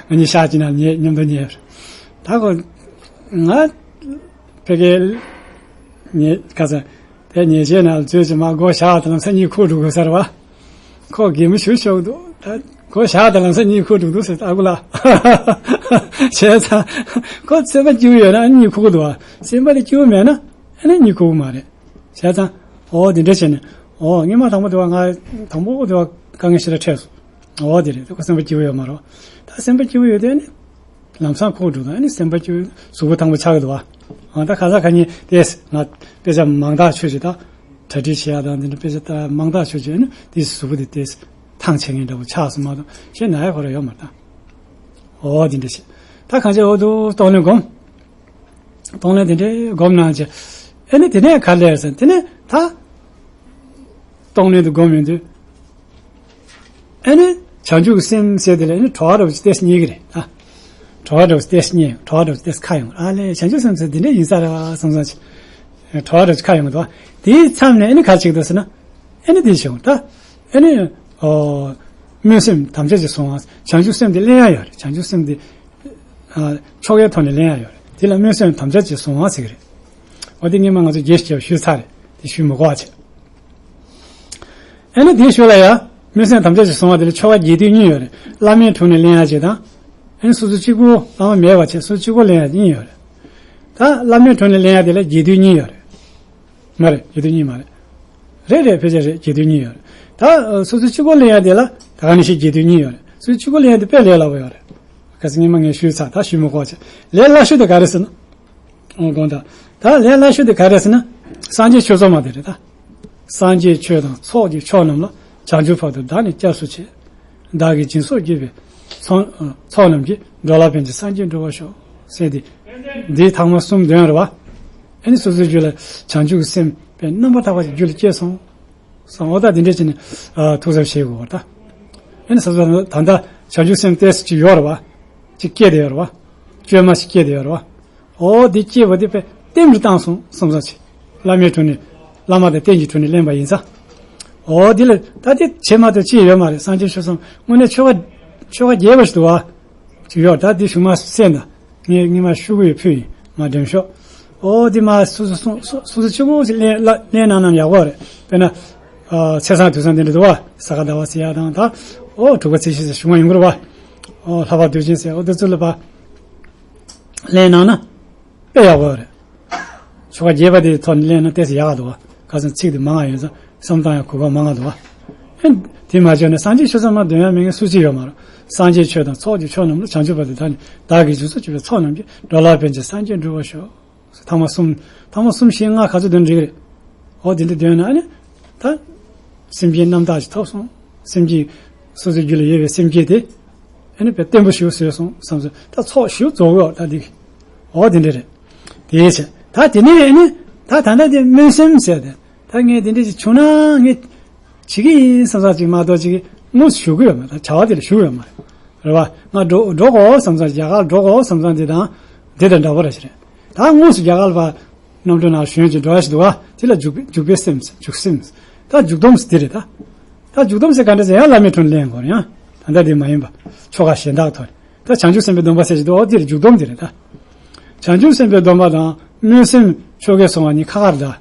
ང་གཉིས་ཤག་གཅིག་ན་ཉལ་མཉམ་དུ་ཉལ། ད་ཁོ་ང་ཕ་གིར་ཉལ་ཁ་ཚ་དེ་ཉལ་ཆས་ནང་ལ་འཛུལ་ཅིག་མར་སྒོ་བཞག་དང་ལམ་སང་གཉིད་ཁུག་འགྲོ་དགོས་ས་རེད་བ། ཁོ་གད་མོ་ཤོར་ཤོར་འདུག་ད་ཁོ་ཞག་དང་ལམ་སང་གཉིད་ཁུག་འགྲོ་འདུག་ཟེར། ཨ་ཁུ་ལགས། བྱས་ཙང་ཁོ་སེམས་པ་སྐྱིད་པོ་ཡོད་ན་གཉིད་ཁུག་གི་འདུག་བ། སེམས་པ་དེ་སྐྱིད་པོ་མེད་ན་ཨ་ནི་གཉིད་ཁུག་གི་མ་རེད། བྱས་ཙང་ཨོ་དེ་འདྲ་བྱས་ནས་ཨོ་སྔོན་མ་དང་པོ་དེ་བ་ང་དང་པོ་དེ་བ་དཀའ་ངལ་ཞེ་དྲག་འཕྲད་སོང་། ཨོ་དེ་རེད། ཁོ་སེམས་པ་སྐྱིད་པོ་ཡོད་མ་རེད། ད་སེམས་པ་སྐྱིད་པོ་ཡོད་དེ་ཨ་ནི། ལམ་སང་ཁོག་འགྲོ་དང་ཨ་ནི་སེམས་པ་སྐྱིད་པོ་གཟུགས་པོ་ཐང་པོ་ཆགས་ཀྱི་འདུག་བ། ཨ་ད་ག་ས་ག་ཉིན་ཏེས་ང་དཔེ་ཆ་མང་དག་ཆོས་ཅིག་ད་གྲ་སྒྲིག་བྱེད་ཡག་དང་འདི་འདྲ་དཔེ་ཆ་ད་མང་དག་ཆོས་ཅིག་ཨ་ནི་དེ་གཟུགས་པོ་དེ་ཏེས་ཐང་ཆད་མཁན་འདྲ་པོ་ཆགས་སོང་མ་གཏོགས་གཞན་ན་ཡག་ཁོ་ར་ཡོད་མ་རེད་ད། ཨོ་དེ་འདྲ་བྱེད། ད་གང་བྱེད་འོ་དུ་གཏོང་ལེན་སྒོམ། གཏོང་ལེན་དེ་འདྲའི་སྒོམ་གནང་བྱས། ཨ་ནི་དེ་ནས་ག་ལེར་ཟེར་དེ་ནས་ད། གཏོང་ལེན་དུ་སྒོམ་ཡོང་དུས། ཨ་ནི་བྱང་ཆུབ་ཀྱི་སེམས་ཟེར་དེ་ལ་ཨ་ནི་གྲོགས་འདྲ་པོ་ཅིག་ཏོག་ཙམ་རྙེད་ཀྱི་རེད་ཨ། གྲོགས་འདྲ་པོ་ཅིག་ཏོག་ཙམ་རྙེད། གྲོགས་འདྲ་པོ་ཅིག་ཏོག་ཙམ་ཁ་ཡོང་། ཨ་ལས་བྱང་ཆུབ་སེམས་ཟེར་འདི་འདྲ་ཡིན་ས་རེད་བསམ་བསམ་ཅིག་གྲོགས་འདྲ་པོ་ཅིག་ཁ་ཡོང་གི་འདུག་དེའི་མཚམས་ནས་ཨ་ནི་ག་ཅིག་འདུག་ཟེར་ན། ཨ་ནི་དེ་བྱུང་ད། ཨ་ནི། ཨོ། སྨོན་སེམས་དམ་བཅའ་ཅིག་བཟུང་བ། བྱང་ཆུབ་སེམས་དེ་ལེན་ཡ་ཡོད་རེད། བྱང་ཆུབ་སེམས་དེ། ཨ། ཆོ་གའི་ཐོག་ནས་ལེན་ཡ་ཡོད་རེད། དེ་ལ་སྨོན་སེམས་དམ་བཅའ་ཅིག་བཟུང་བ་ཟེར་གི་རེད། འོ་དེ་སྔོན་མ་ང་ཚོ་རྒྱས་ཤིག་ཞུས་ཚར་རེད། དེ་ཞུས་མི་དགོས་པ་བྱས། ཨ་ནི་དེའི་ཤུལ་ལ་ཡ། སྨོན་སེམས་དམ་བཅའ་ཅིག་བཟུང་བ་དེ་ལ་ཆོ་ག་རྒྱས་བསྡུས་གཉིས་ཡོད་རེད། བླ་མའི་དྲུང་ནས་ལེན་ཡ་ཅིག་དང་། ཨ་ནི་སོ་སོ་གཅིག་པུ་བླ་མ་མེད་པ་བྱས་སོ་སོ་གཅིག་པུ་ལེན་ཡ་གཉིས་ཡོད་རེད། ད་བླ་མའི་དྲུང་ནས་ལེན་ཡ་དེ་ལ་རྒྱས་བསྡུས་གཉིས་ཡོད་རེད། མ་རེད། རྒྱས་བསྡུས་གཉིས་མ་རེད། རེད་རེད། ཕལ་ཆེར་རེད། རྒྱས་བསྡུས་གཉིས་ཡོད་རེད། ད་སོ་སོ་གཅིག་པོ་ལེན་ཡ་དེ་ལ་ད་ག་ནང་བཞིན་རྒྱས་བསྡུས་གཉིས་ཡོད་རེད། སོ་སོ་གཅིག་པོ་ལེན་ཡ་དེ་དཔེ་ལས་སླ་པོ་ཡོད་རེད། གལ་སྲིད་སྔོན་མ་ངས་ཞུས་ཚར། ད་ཞུས་མི་དགོས་བྱས། ལས་སླ་ཤོས་དེ་ག་རེ་ཟེར་ན། ཨོ་དགོངས་དག་ད་ལས་སླ་ཤོས་དེ་ག་རེ་ཟེར་ན། སངས་རྒྱས་ཆོས་ཚོགས་མ་དེ་རེད་ད། སངས་རྒྱས་ཆོས་དང་ཚོགས་ཀྱི་མཆོག་རྣམས་ལ། བྱང་ཆུབ་བར་དུ་བདག་ནི་སྐྱབས་སུ་མཆི། བདག་གིས་སྦྱིན་སོགས་བགྱིས་པའི་ཚོགས། ཚོགས་རྣམས་ཀྱིས། འགྲོ་ལ་ཕན་ཕྱིར་སངས་རྒྱས་འགྲུབ་པར་ཤོག་ཟེར་ཏེ། འདིའི་ཐ་མ་གསུམ་འདོན་རེད་བ། ཨ་ནི་སོ་སོའི་རྒྱུད་ལ་བྱང་ཆུབ་ཀྱི་སེམས་དཔེ་རྣམ་པར་དག་པ་ཞིག་རྒྱུད་ལ་སྐྱེས་སོང་། སོང་འོ་ད་འདི་འདྲས་བྱས་ནས་ཨ་ཐུགས་བསམ་བཞེས་དགོས་པ་ད། ཨ་ནི་སོ་སོ་ད་ལྟ་བྱང་ཆུབ་སེམས་ཏོག་ཙམ་ཅིག་ཡོད་རེད་བ། ཅིག་སྐྱེས་བསྡད་ཡོད་རེད་བ། བཅོས་མ་ཞིག་སྐྱེས་བསྡད་ཡོད་རེད་བ། འོ་འདི་སྐྱེས་པ་འདི་དཔེ་རྟེན་དུ་བཏང་སོང་བསམ་ས་ཅིག་བླ་མའི་དྲུང་ནས་བླ་མ་དང་རྟེན་གྱི་དྲུང་ནས་ལེན་པ་ཡིན་ཙང་། འོ་འདི་ལ་ད་དེ་བྱེད་མ་ཐུབ་ཅི་ཡོད་མ་རེད། སངས་རྒྱས་ཆོས་གསུམ་དངོས་གནས་ཆོ་ག་ཆོ་ག་རྒྱས་པ་ཞིག་འདུག་བ། ཅིག་ཡོད། ད་འདི་གཞུག་མ་གསན་དང་། ངས་སྔོན་མ་ཤོག་གུ་ཡོད་ཕུལ་ཡིན། མ་འགྲེམས་ཤོག་འོ་འདི་མ་སོ་སོ་སོ་སོ་སོ་གཅིག་པོ་ཞིག་ལེན་ལ་ལེན་གནང་ན་ཡག་པོ་རེད། དཔེར་ན། ཨ་ཚེས་བཟང་དུས་བཟང་འདི་འདྲ་འདུག་བ། ས་ག་ཟླ་བ་ཟེར་ཡ་དང་ད། འོ་དྲུག་པ་ཚེས་བཞི་ཟེར་གཞུག་མ་ཡོང་གི་རེད་བ། འོ་ལྷག་པ་དུས་ཆེན་ཟེར་འོ་འདི་ཚོ་ལ་བ། ལེན་གནང་ན། དཔེ་ཡག་པོ་རེད། ཆོ་ག་རྒྱས་པ་དེའི་ཐོག་ནས་གླེང་ན་ཏོག་ཙམ་ཡག་ག་འདུག་བ། ཁ་སང་ཚིག་དེ་མང་བ་ཡོད་ཙང་བསམ་བཏང་ཡག་གོ་སྐབས་མང་བ་འདུག་བ། ཨེ། དེ་མ་བྱུང་ན་སངས་རྒྱས་ཆོས་གསུམ་མ་འདོན་ཡ་མེད་མཁན་སུ་གཅིག་ཡོད་མ་རེད། སངས་རྒྱས་ཆོས་དང་ཚོགས་ཀྱི་མཆོག་རྣམས་ལ། བྱང་ཆུབ་བར་དུ་བདག་ནི་བདག་གིས་སྦྱིན་སོགས་བྱས་པའི་ཚོགས་རྣམས་ཀྱིས། འགྲོ་ལ་ཕན་ཕྱིར་སངས་རྒྱས་འགྲུབ་པར་ཤོག་ཐ་མ་གསུམ། ཐ་མ་གསུམ་བཞི་ལྔ་ག་ཚོད་འདོན་འགྲིག་གི་རེད། འོ་དེ་འདྲ་འདོན་ན་ཨ་ནི། ད། སེམས་ཅན་རྣམ་དག་ཅིག་ཐོབ་སོང་། སེམས་ཅན། སོ་སོའི་རྒྱུད་ལ་ཡོད་པའི་སེམས་ཅན་དེ། ཨ་ནི་དཔེ་བརྟན་པོ་ཞིག་བཟོས་སོང་བསམ་སོང་། ད་ཚོགས་ཞིག་རྫོགས་ཡོད་ད་འདི། འོ་དེ་འདྲ་རེད། དེའི་ཕྱིར། ད་དེ་ནས་ཨ་ནི། ད་ད་ལྟ་དེ་སྨོན་སེམས་ཟེར་ཏེ། ད་ངས་དེ་འདྲ་ཞིག་བྱུང་ན་ངས། བྱེད་ཀྱི་ཡིན་བསམ་བསམ་ཅིག་མ་གཏོགས་ཅིག་དངོས་སུ་ཞུ་གི་ཡོད་མ་རེད། བྱ་བ་དེ་ལ་ཞུ་གི་ཡོད་མ་རེད། རེད་བ། ང་འགྲོ་འགྲོ་དགོས་བསམ་བསམ་རྒྱ་གར་འགྲོ་དགོས་བསམ་བསམ་དེ་དང་། དེ་དང་འདྲ་པོ་རེད་ཞེས་རེད། ད་དངོས་སུ་རྒྱ་གར་ལ་བ། གནམ་གྲུ་ནང་ཞོན་གྱི་འགྲོ་ཡ་ཞིག་འདུག་བ། དེ་ལ་འཇུག་འཇུག་པའི་སེམས་འཇུག་སེམས། ད་འཇུག་སྡོམ་ཟེར་དེ་རེད་ད། ད་འཇུག་སྡོམ་ཟེར་ག་འདྲ་ཟེར་ཡང་བླ་མའི་དྲུང་ལེན་དགོས་རེད་ཡང་། ད་ལྟ་དེ་མ་ཡིན་པ། ཆོ་ག་གཞན་དག་ཐོག་རེད། ད་བྱང་ཆུབ་སེམས་དཔའི་སྡོམ་པ་ཟེར་གྱི་འདུག་འོ་དེ་རེད་འཇུག་སྡོམ་དེ་རེད་ད། བྱང་ཆུབ་སེམས་དཔའི་སྡོམ་པ་དང་སྨོན་སེམས་ཆོ་གའི་སོང་བ་གཉིས་ཁ་ཁ་རེད་ད།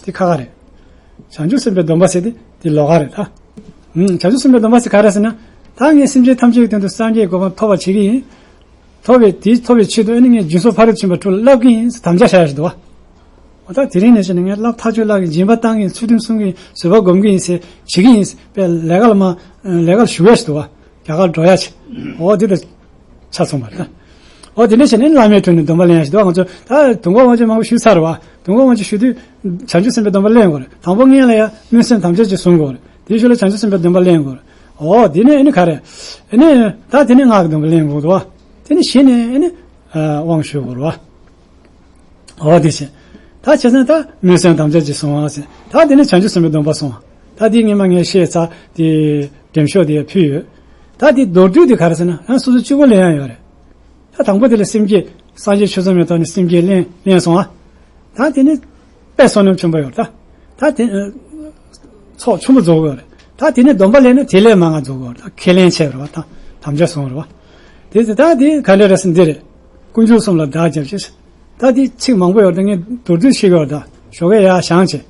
དེ་ཁ་ཁ་རེད། བྱང་ཆུབ་སེམས་དཔའི་སྡོམ་པ་ཟེར་དེ་དེ་ལོགས་ཀ་རེད་ད། ཨུམ། བྱང་ཆུབ་སེམས་དཔའི་སྡོམ་པ་ཟེར་ག་རེ་ཟེར་ན། ད་ངས་སེམས་ཅན་ཐམས་ཅད་ཀྱི་དོན་དུ་སངས་རྒྱས་གོ་འཕང་ཐོབ་པར་བྱེད་ཀྱི་ཡིན། ཐོབ་པའི་དེ་ཐོབ་པའི་ཆེད་དུ་ཨ་ནི་ངས་སྦྱིན་སོགས་ཕ་རོལ་ཕྱིན་པ་དྲུག་ལ་བསླབ་ཀྱི་ཡིན་ཟེར་དམ་བཅའ་བཞག་ཡ་ཞིག་འདུག་བ། འོ་ད་དེ་རིང་ནས་བྱས་ནས་ངས་བསླབ་ཐག་ཆོད་བསླབ་ཀྱི་ཡིན། སྦྱིན་པ་བཏང་གི་ཡིན། ཚུལ་ཁྲིམས་སྲུང་གི་ཡིན། བཟོད་པ་སྒོམ་གྱི་ཡིན་ཟེར་བྱེད་ཀྱི་ཡིན་ཟེར་དཔེ་ལས་ཀ་ལ་མ་ལས་ཀ་ལ་ཞུགས་ཡ་ཞིག་འདུག་བ། རྒྱ་གར་འགྲོ་ཡ་ཆེ། འོ་དེ་དང་ཆ་མཚུངས་པ་རེད། འོ་དེ་འདྲ་བྱས་ནས་བླ་མའི་དྲུང་ནས་སྡོམ་པ་ལེན་ཡ་ཞིག་འདུག་ང་ཚོ་ད་དུས་འཁོར་དབང་ཆེན་མང་པོ་ཞུས་ཚར་བ། དུས་འཁོར་དབང་ཆེན་ཞུ་དུས་བྱང་ཆུབ་སེམས་དཔའི་སྡོམ་པ་ལེན་དགོས་རེད། དང་པོ་སྔོན་ལ་ཡ་སྨོན་སེམས་དམ་བཅའ་ཅིག་བཟུང་དགོས་རེད། དེའི་ཤུལ་ལ་བྱང་ཆུབ་སེམས་དཔའི་སྡོམ་པ་ལེན་དགོས་རེད། འོ་དེ་ནས་ཨ་ནི་ག་རེ། ཨ་ནི་ད་དེ་ནས་སྔགས་ཀྱི་སྡོམ་པ་ལེན་དགོས་འདུག་བ། དེ་ནས་གཞི་ནས་ཨ་ནི་དབང་ཞུ་དགོས་རེད་བ། འོ་དེ་བྱས། ད་བྱས་ཙང་ད་སྨོན་སེམས་དམ་བཅའ་ཅིག་སོང་བ་ཟེར། ད་དེ་ནས་བྱང་ཆུབ་སེམས་དཔའི་སྡོམ་པ་སོང་བ། ད་དེ་སྔོན་མ་ངས་བཤད་ཚར་དེ་འགྲེམས་ཤོག་དེ་ཕུལ་ཡོད། ད་དེ་མདོར་བསྡུས་དེ་ག་རེ་ཟེར་ན་ཡང་སོ་སོ་གཅིག་པོ་ལེན་ཡ་ཡོད་རེད། ད་དང་པོ་དེ་ལ་སེམས་བསྐྱེད་སངས་རྒྱས་ཆོས་ཚོགས་མའི་ཐོག་ནས་སེམས་བསྐྱེད་ལེན་ལེན་སོང་བ། ད་དེ་ནས་དཔེ་བསོད་ནམས་ཆེན་པོ་ཡོད་ད། ད་དེ་ཚོགས་ཆེན་པོ་རྫོགས་ཡོད་རེད། ད་དེ་ནས་སྡོམ་པ་ལེན་ན་དེ་ལས་མང་བ་རྫོགས་ཡོད་རེད། ད་ཁས་ལེན་བྱས་རེད་བ། ད་དམ་བཅའ་སོང་རེད་བ། དེ་ད་དེ་ག་འདྲ་རེད་ཟེར་འདི་རེད། དཀོན་མཆོག་གསུམ་ལ་བདག་སྐྱབས་མཆི། ད་འདི་ཚིག་མང་པོ་ཡོད་ད། ངས་མདོར་བསྡུས་ཤིག་ཡོད་ད། ཞོགས་ཀས་ཡར་བཞེངས་བྱས།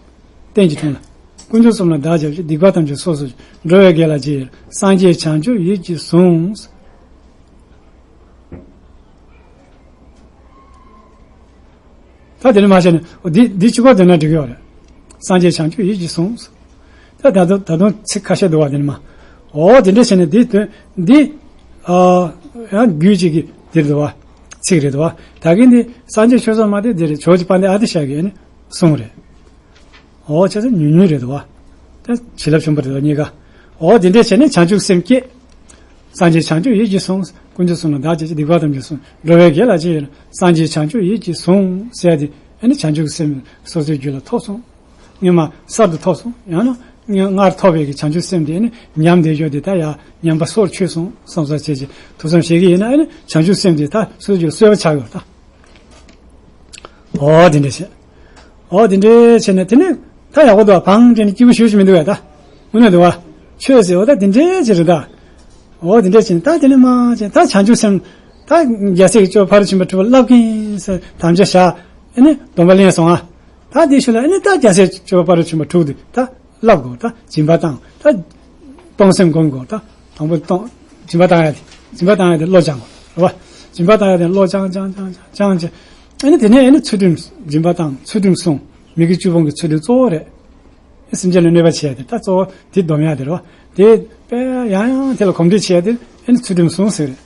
རྟེན་གྱི་དྲུང་ལ། དཀོན་མཆོག་གསུམ་ལ་བདག་སྐྱབས་མཆི། སྡིག་པ་ཐམས་ཅད་སོ་སོར་ཞི། འགྲོ་བའི་དགེ་ལ་རྗེས་སུ་ཡི་རང་། སངས་རྒྱས་བྱང་ཆུབ་ཡིད་ཀྱིས་བཟུང་། ད་དེ་ནས་མ་བྱས་ནས་འོ་འདི་འདི་གཅིག་པོ་འདོན་ན་འགྲིག་གི་ཡོད་རེད། སངས་རྒྱས་བྱང་ཆུབ་ཡིད་ཀྱིས་བཟུང་། ད་ད་དུང་ད་དུང་ཚིག་ཁ་ཤས་འདུག་བ། དེ་ནས་མ། འོ་དེ་འདྲ་བྱས་ནས་འདི་དོན་འདི། ཨ། ཡང་རྒྱུད་གཅིག་གི་འདིར་འདུག་བ། ཚིག་རེད་འདུག་བ། ད་གིན་འདི་སངས་རྒྱས་ཆོས་ཚོགས་མ་དེ་འདི་རེད། ཇོ་བོ་རྗེ་དཔལ་ལྡན་ཨ་ཏི་ཤ་གིས་ནི་གསུངས་རེད། འོ་བྱས་ཙང་ཉུང་ཉུང་རེད་འདུག་བ། ད་བྱིན་རླབས་ཆེན་པོ་རེད་འདུག་གཉིས་ཀ། འོ་དེ་འདྲ་བྱས་ནས་བྱང་ཆུབ་སེམས་བསྐྱེད། སངས་རྒྱས་བྱང་ཆུབ་ཡིད་ཀྱིས་བཟུང་། དཀོན་མཆོག་གསུམ་ལ་བདག་སྐྱབས་མཆི། སྡིག་པ་ཐམས་ཅད་སོ་སོར་ཞི། འགྲོ་བའི་དགེ་ལ་རྗེས་སུ་ཡི་རང་། སངས་རྒྱས་བྱང་ཆུབ་ཡིད་ཀྱིས་བཟུང་། ཟེར་ཡ་དེ་ཨ་ནི་བྱང་ཆུབ་སེམས་སོ་སོའི་རྒྱུད་ལ་ཐོབ་སོང་། སྔོན་མ་གསར་དུ་ཐོབ་སོང་། ཡང་ན་སྔ་སྔར་ཐོབ་པའི་གི་བྱང་ཆུབ་སེམས་དེ་ཨ་ནི་ཉམས་བསྡད་ཡོད་དེ་ད་ཡ་ཉམས་པ་སོར་ཆུད་སོང་བསམ་བསམ་བྱས་ཀྱི་ཐུགས་བསམ་བཞེས་ཀྱི་ཡིན་ན་ཨ་ནི་བྱང་ཆུབ་སེམས་དེ་ད་སོ་སོའི་རྒྱུད་ལ་གསོལ་བ་ཆགས་ཡོད་ད། འོ་དེ་འདྲ་བྱས། འོ་དེ་འདྲ་བྱས་ནས་དེ་ནས་ད་ཡག་པོ་འདུག་བ། བང་ཅན་ནི་སྐྱིད་པོ་ཞུ་ཞིག་མི་འདུག་བས་ད། དངོས་གནས་འདུག་བ། ཆོས་ཟེར་བ་ད་དེ་འདྲ་ཅིག་རེད་ད། འོ་དེ་འདྲ་བྱས་ནས་ད་དེ་ནས་མ་བྱས་ད་བྱང་ཆུབ་སེམས། ད་རྒྱལ་སྲས་ཀྱི་སྤྱོད་པ་ཕ་རོལ་ཕྱིན་པ་དྲུག་པོ་བསླབ་ཀྱི་ཡིན་ཟེར་དམ་བཅའ་བཞག་ཨ་ནི་སྡོམ་པ་ལེན་སོང་ཨ། ད་དེའི་ཤུལ་ལ་ཨ་ནི་ད་རྒྱལ་སྲས་སྤྱོད་པ་ཕ་རོལ་ཕྱིན་པ་དྲུག་དེ་ད་བསླབ་དགོས། ད་སྦྱིན་པ་བཏང་ད། གཏོང་སེམས་སྒོམ་དགོས། ད་དང་པོ་གཏོང་། སྦྱིན་པ་བཏང་ཡ་དེ། སྦྱིན་པ་བཏང་ཡ་དེ་བློ་སྦྱང་དགོས་རེད་བ། སྦྱིན་པ་བཏང་ཡ་དེ་བློ་སྦྱང་སྦྱང་སྦྱང་སྦྱང་སྦྱང་བྱས། ཨ་ནི་དེ་ནས་ཨ་ནི་ཚུལ་ཁྲིམས་སྦྱིན་པ་བཏང་། ཚུལ་ཁྲིམས་སྲུང་། མི་དགེ་བཅུ་སྤོང་གི་ཚུལ་ཁྲིམས་གཙོ་བོ་རེད། སེམས་ཅན་ལ་གནོད་པ་བྱས་ཏེ་ད་གཙོ་བོ་དེ་སྡོམ་ཡ་དེ་རེད་བ། དེ་དཔེ་ཡང་ཡང་དེ་ལ་གོམས་འདྲིས་བྱས་ཏེ་ཨ་ནི་ཚུལ་ཁྲིམས་སྲུང་ཟེར་རེད།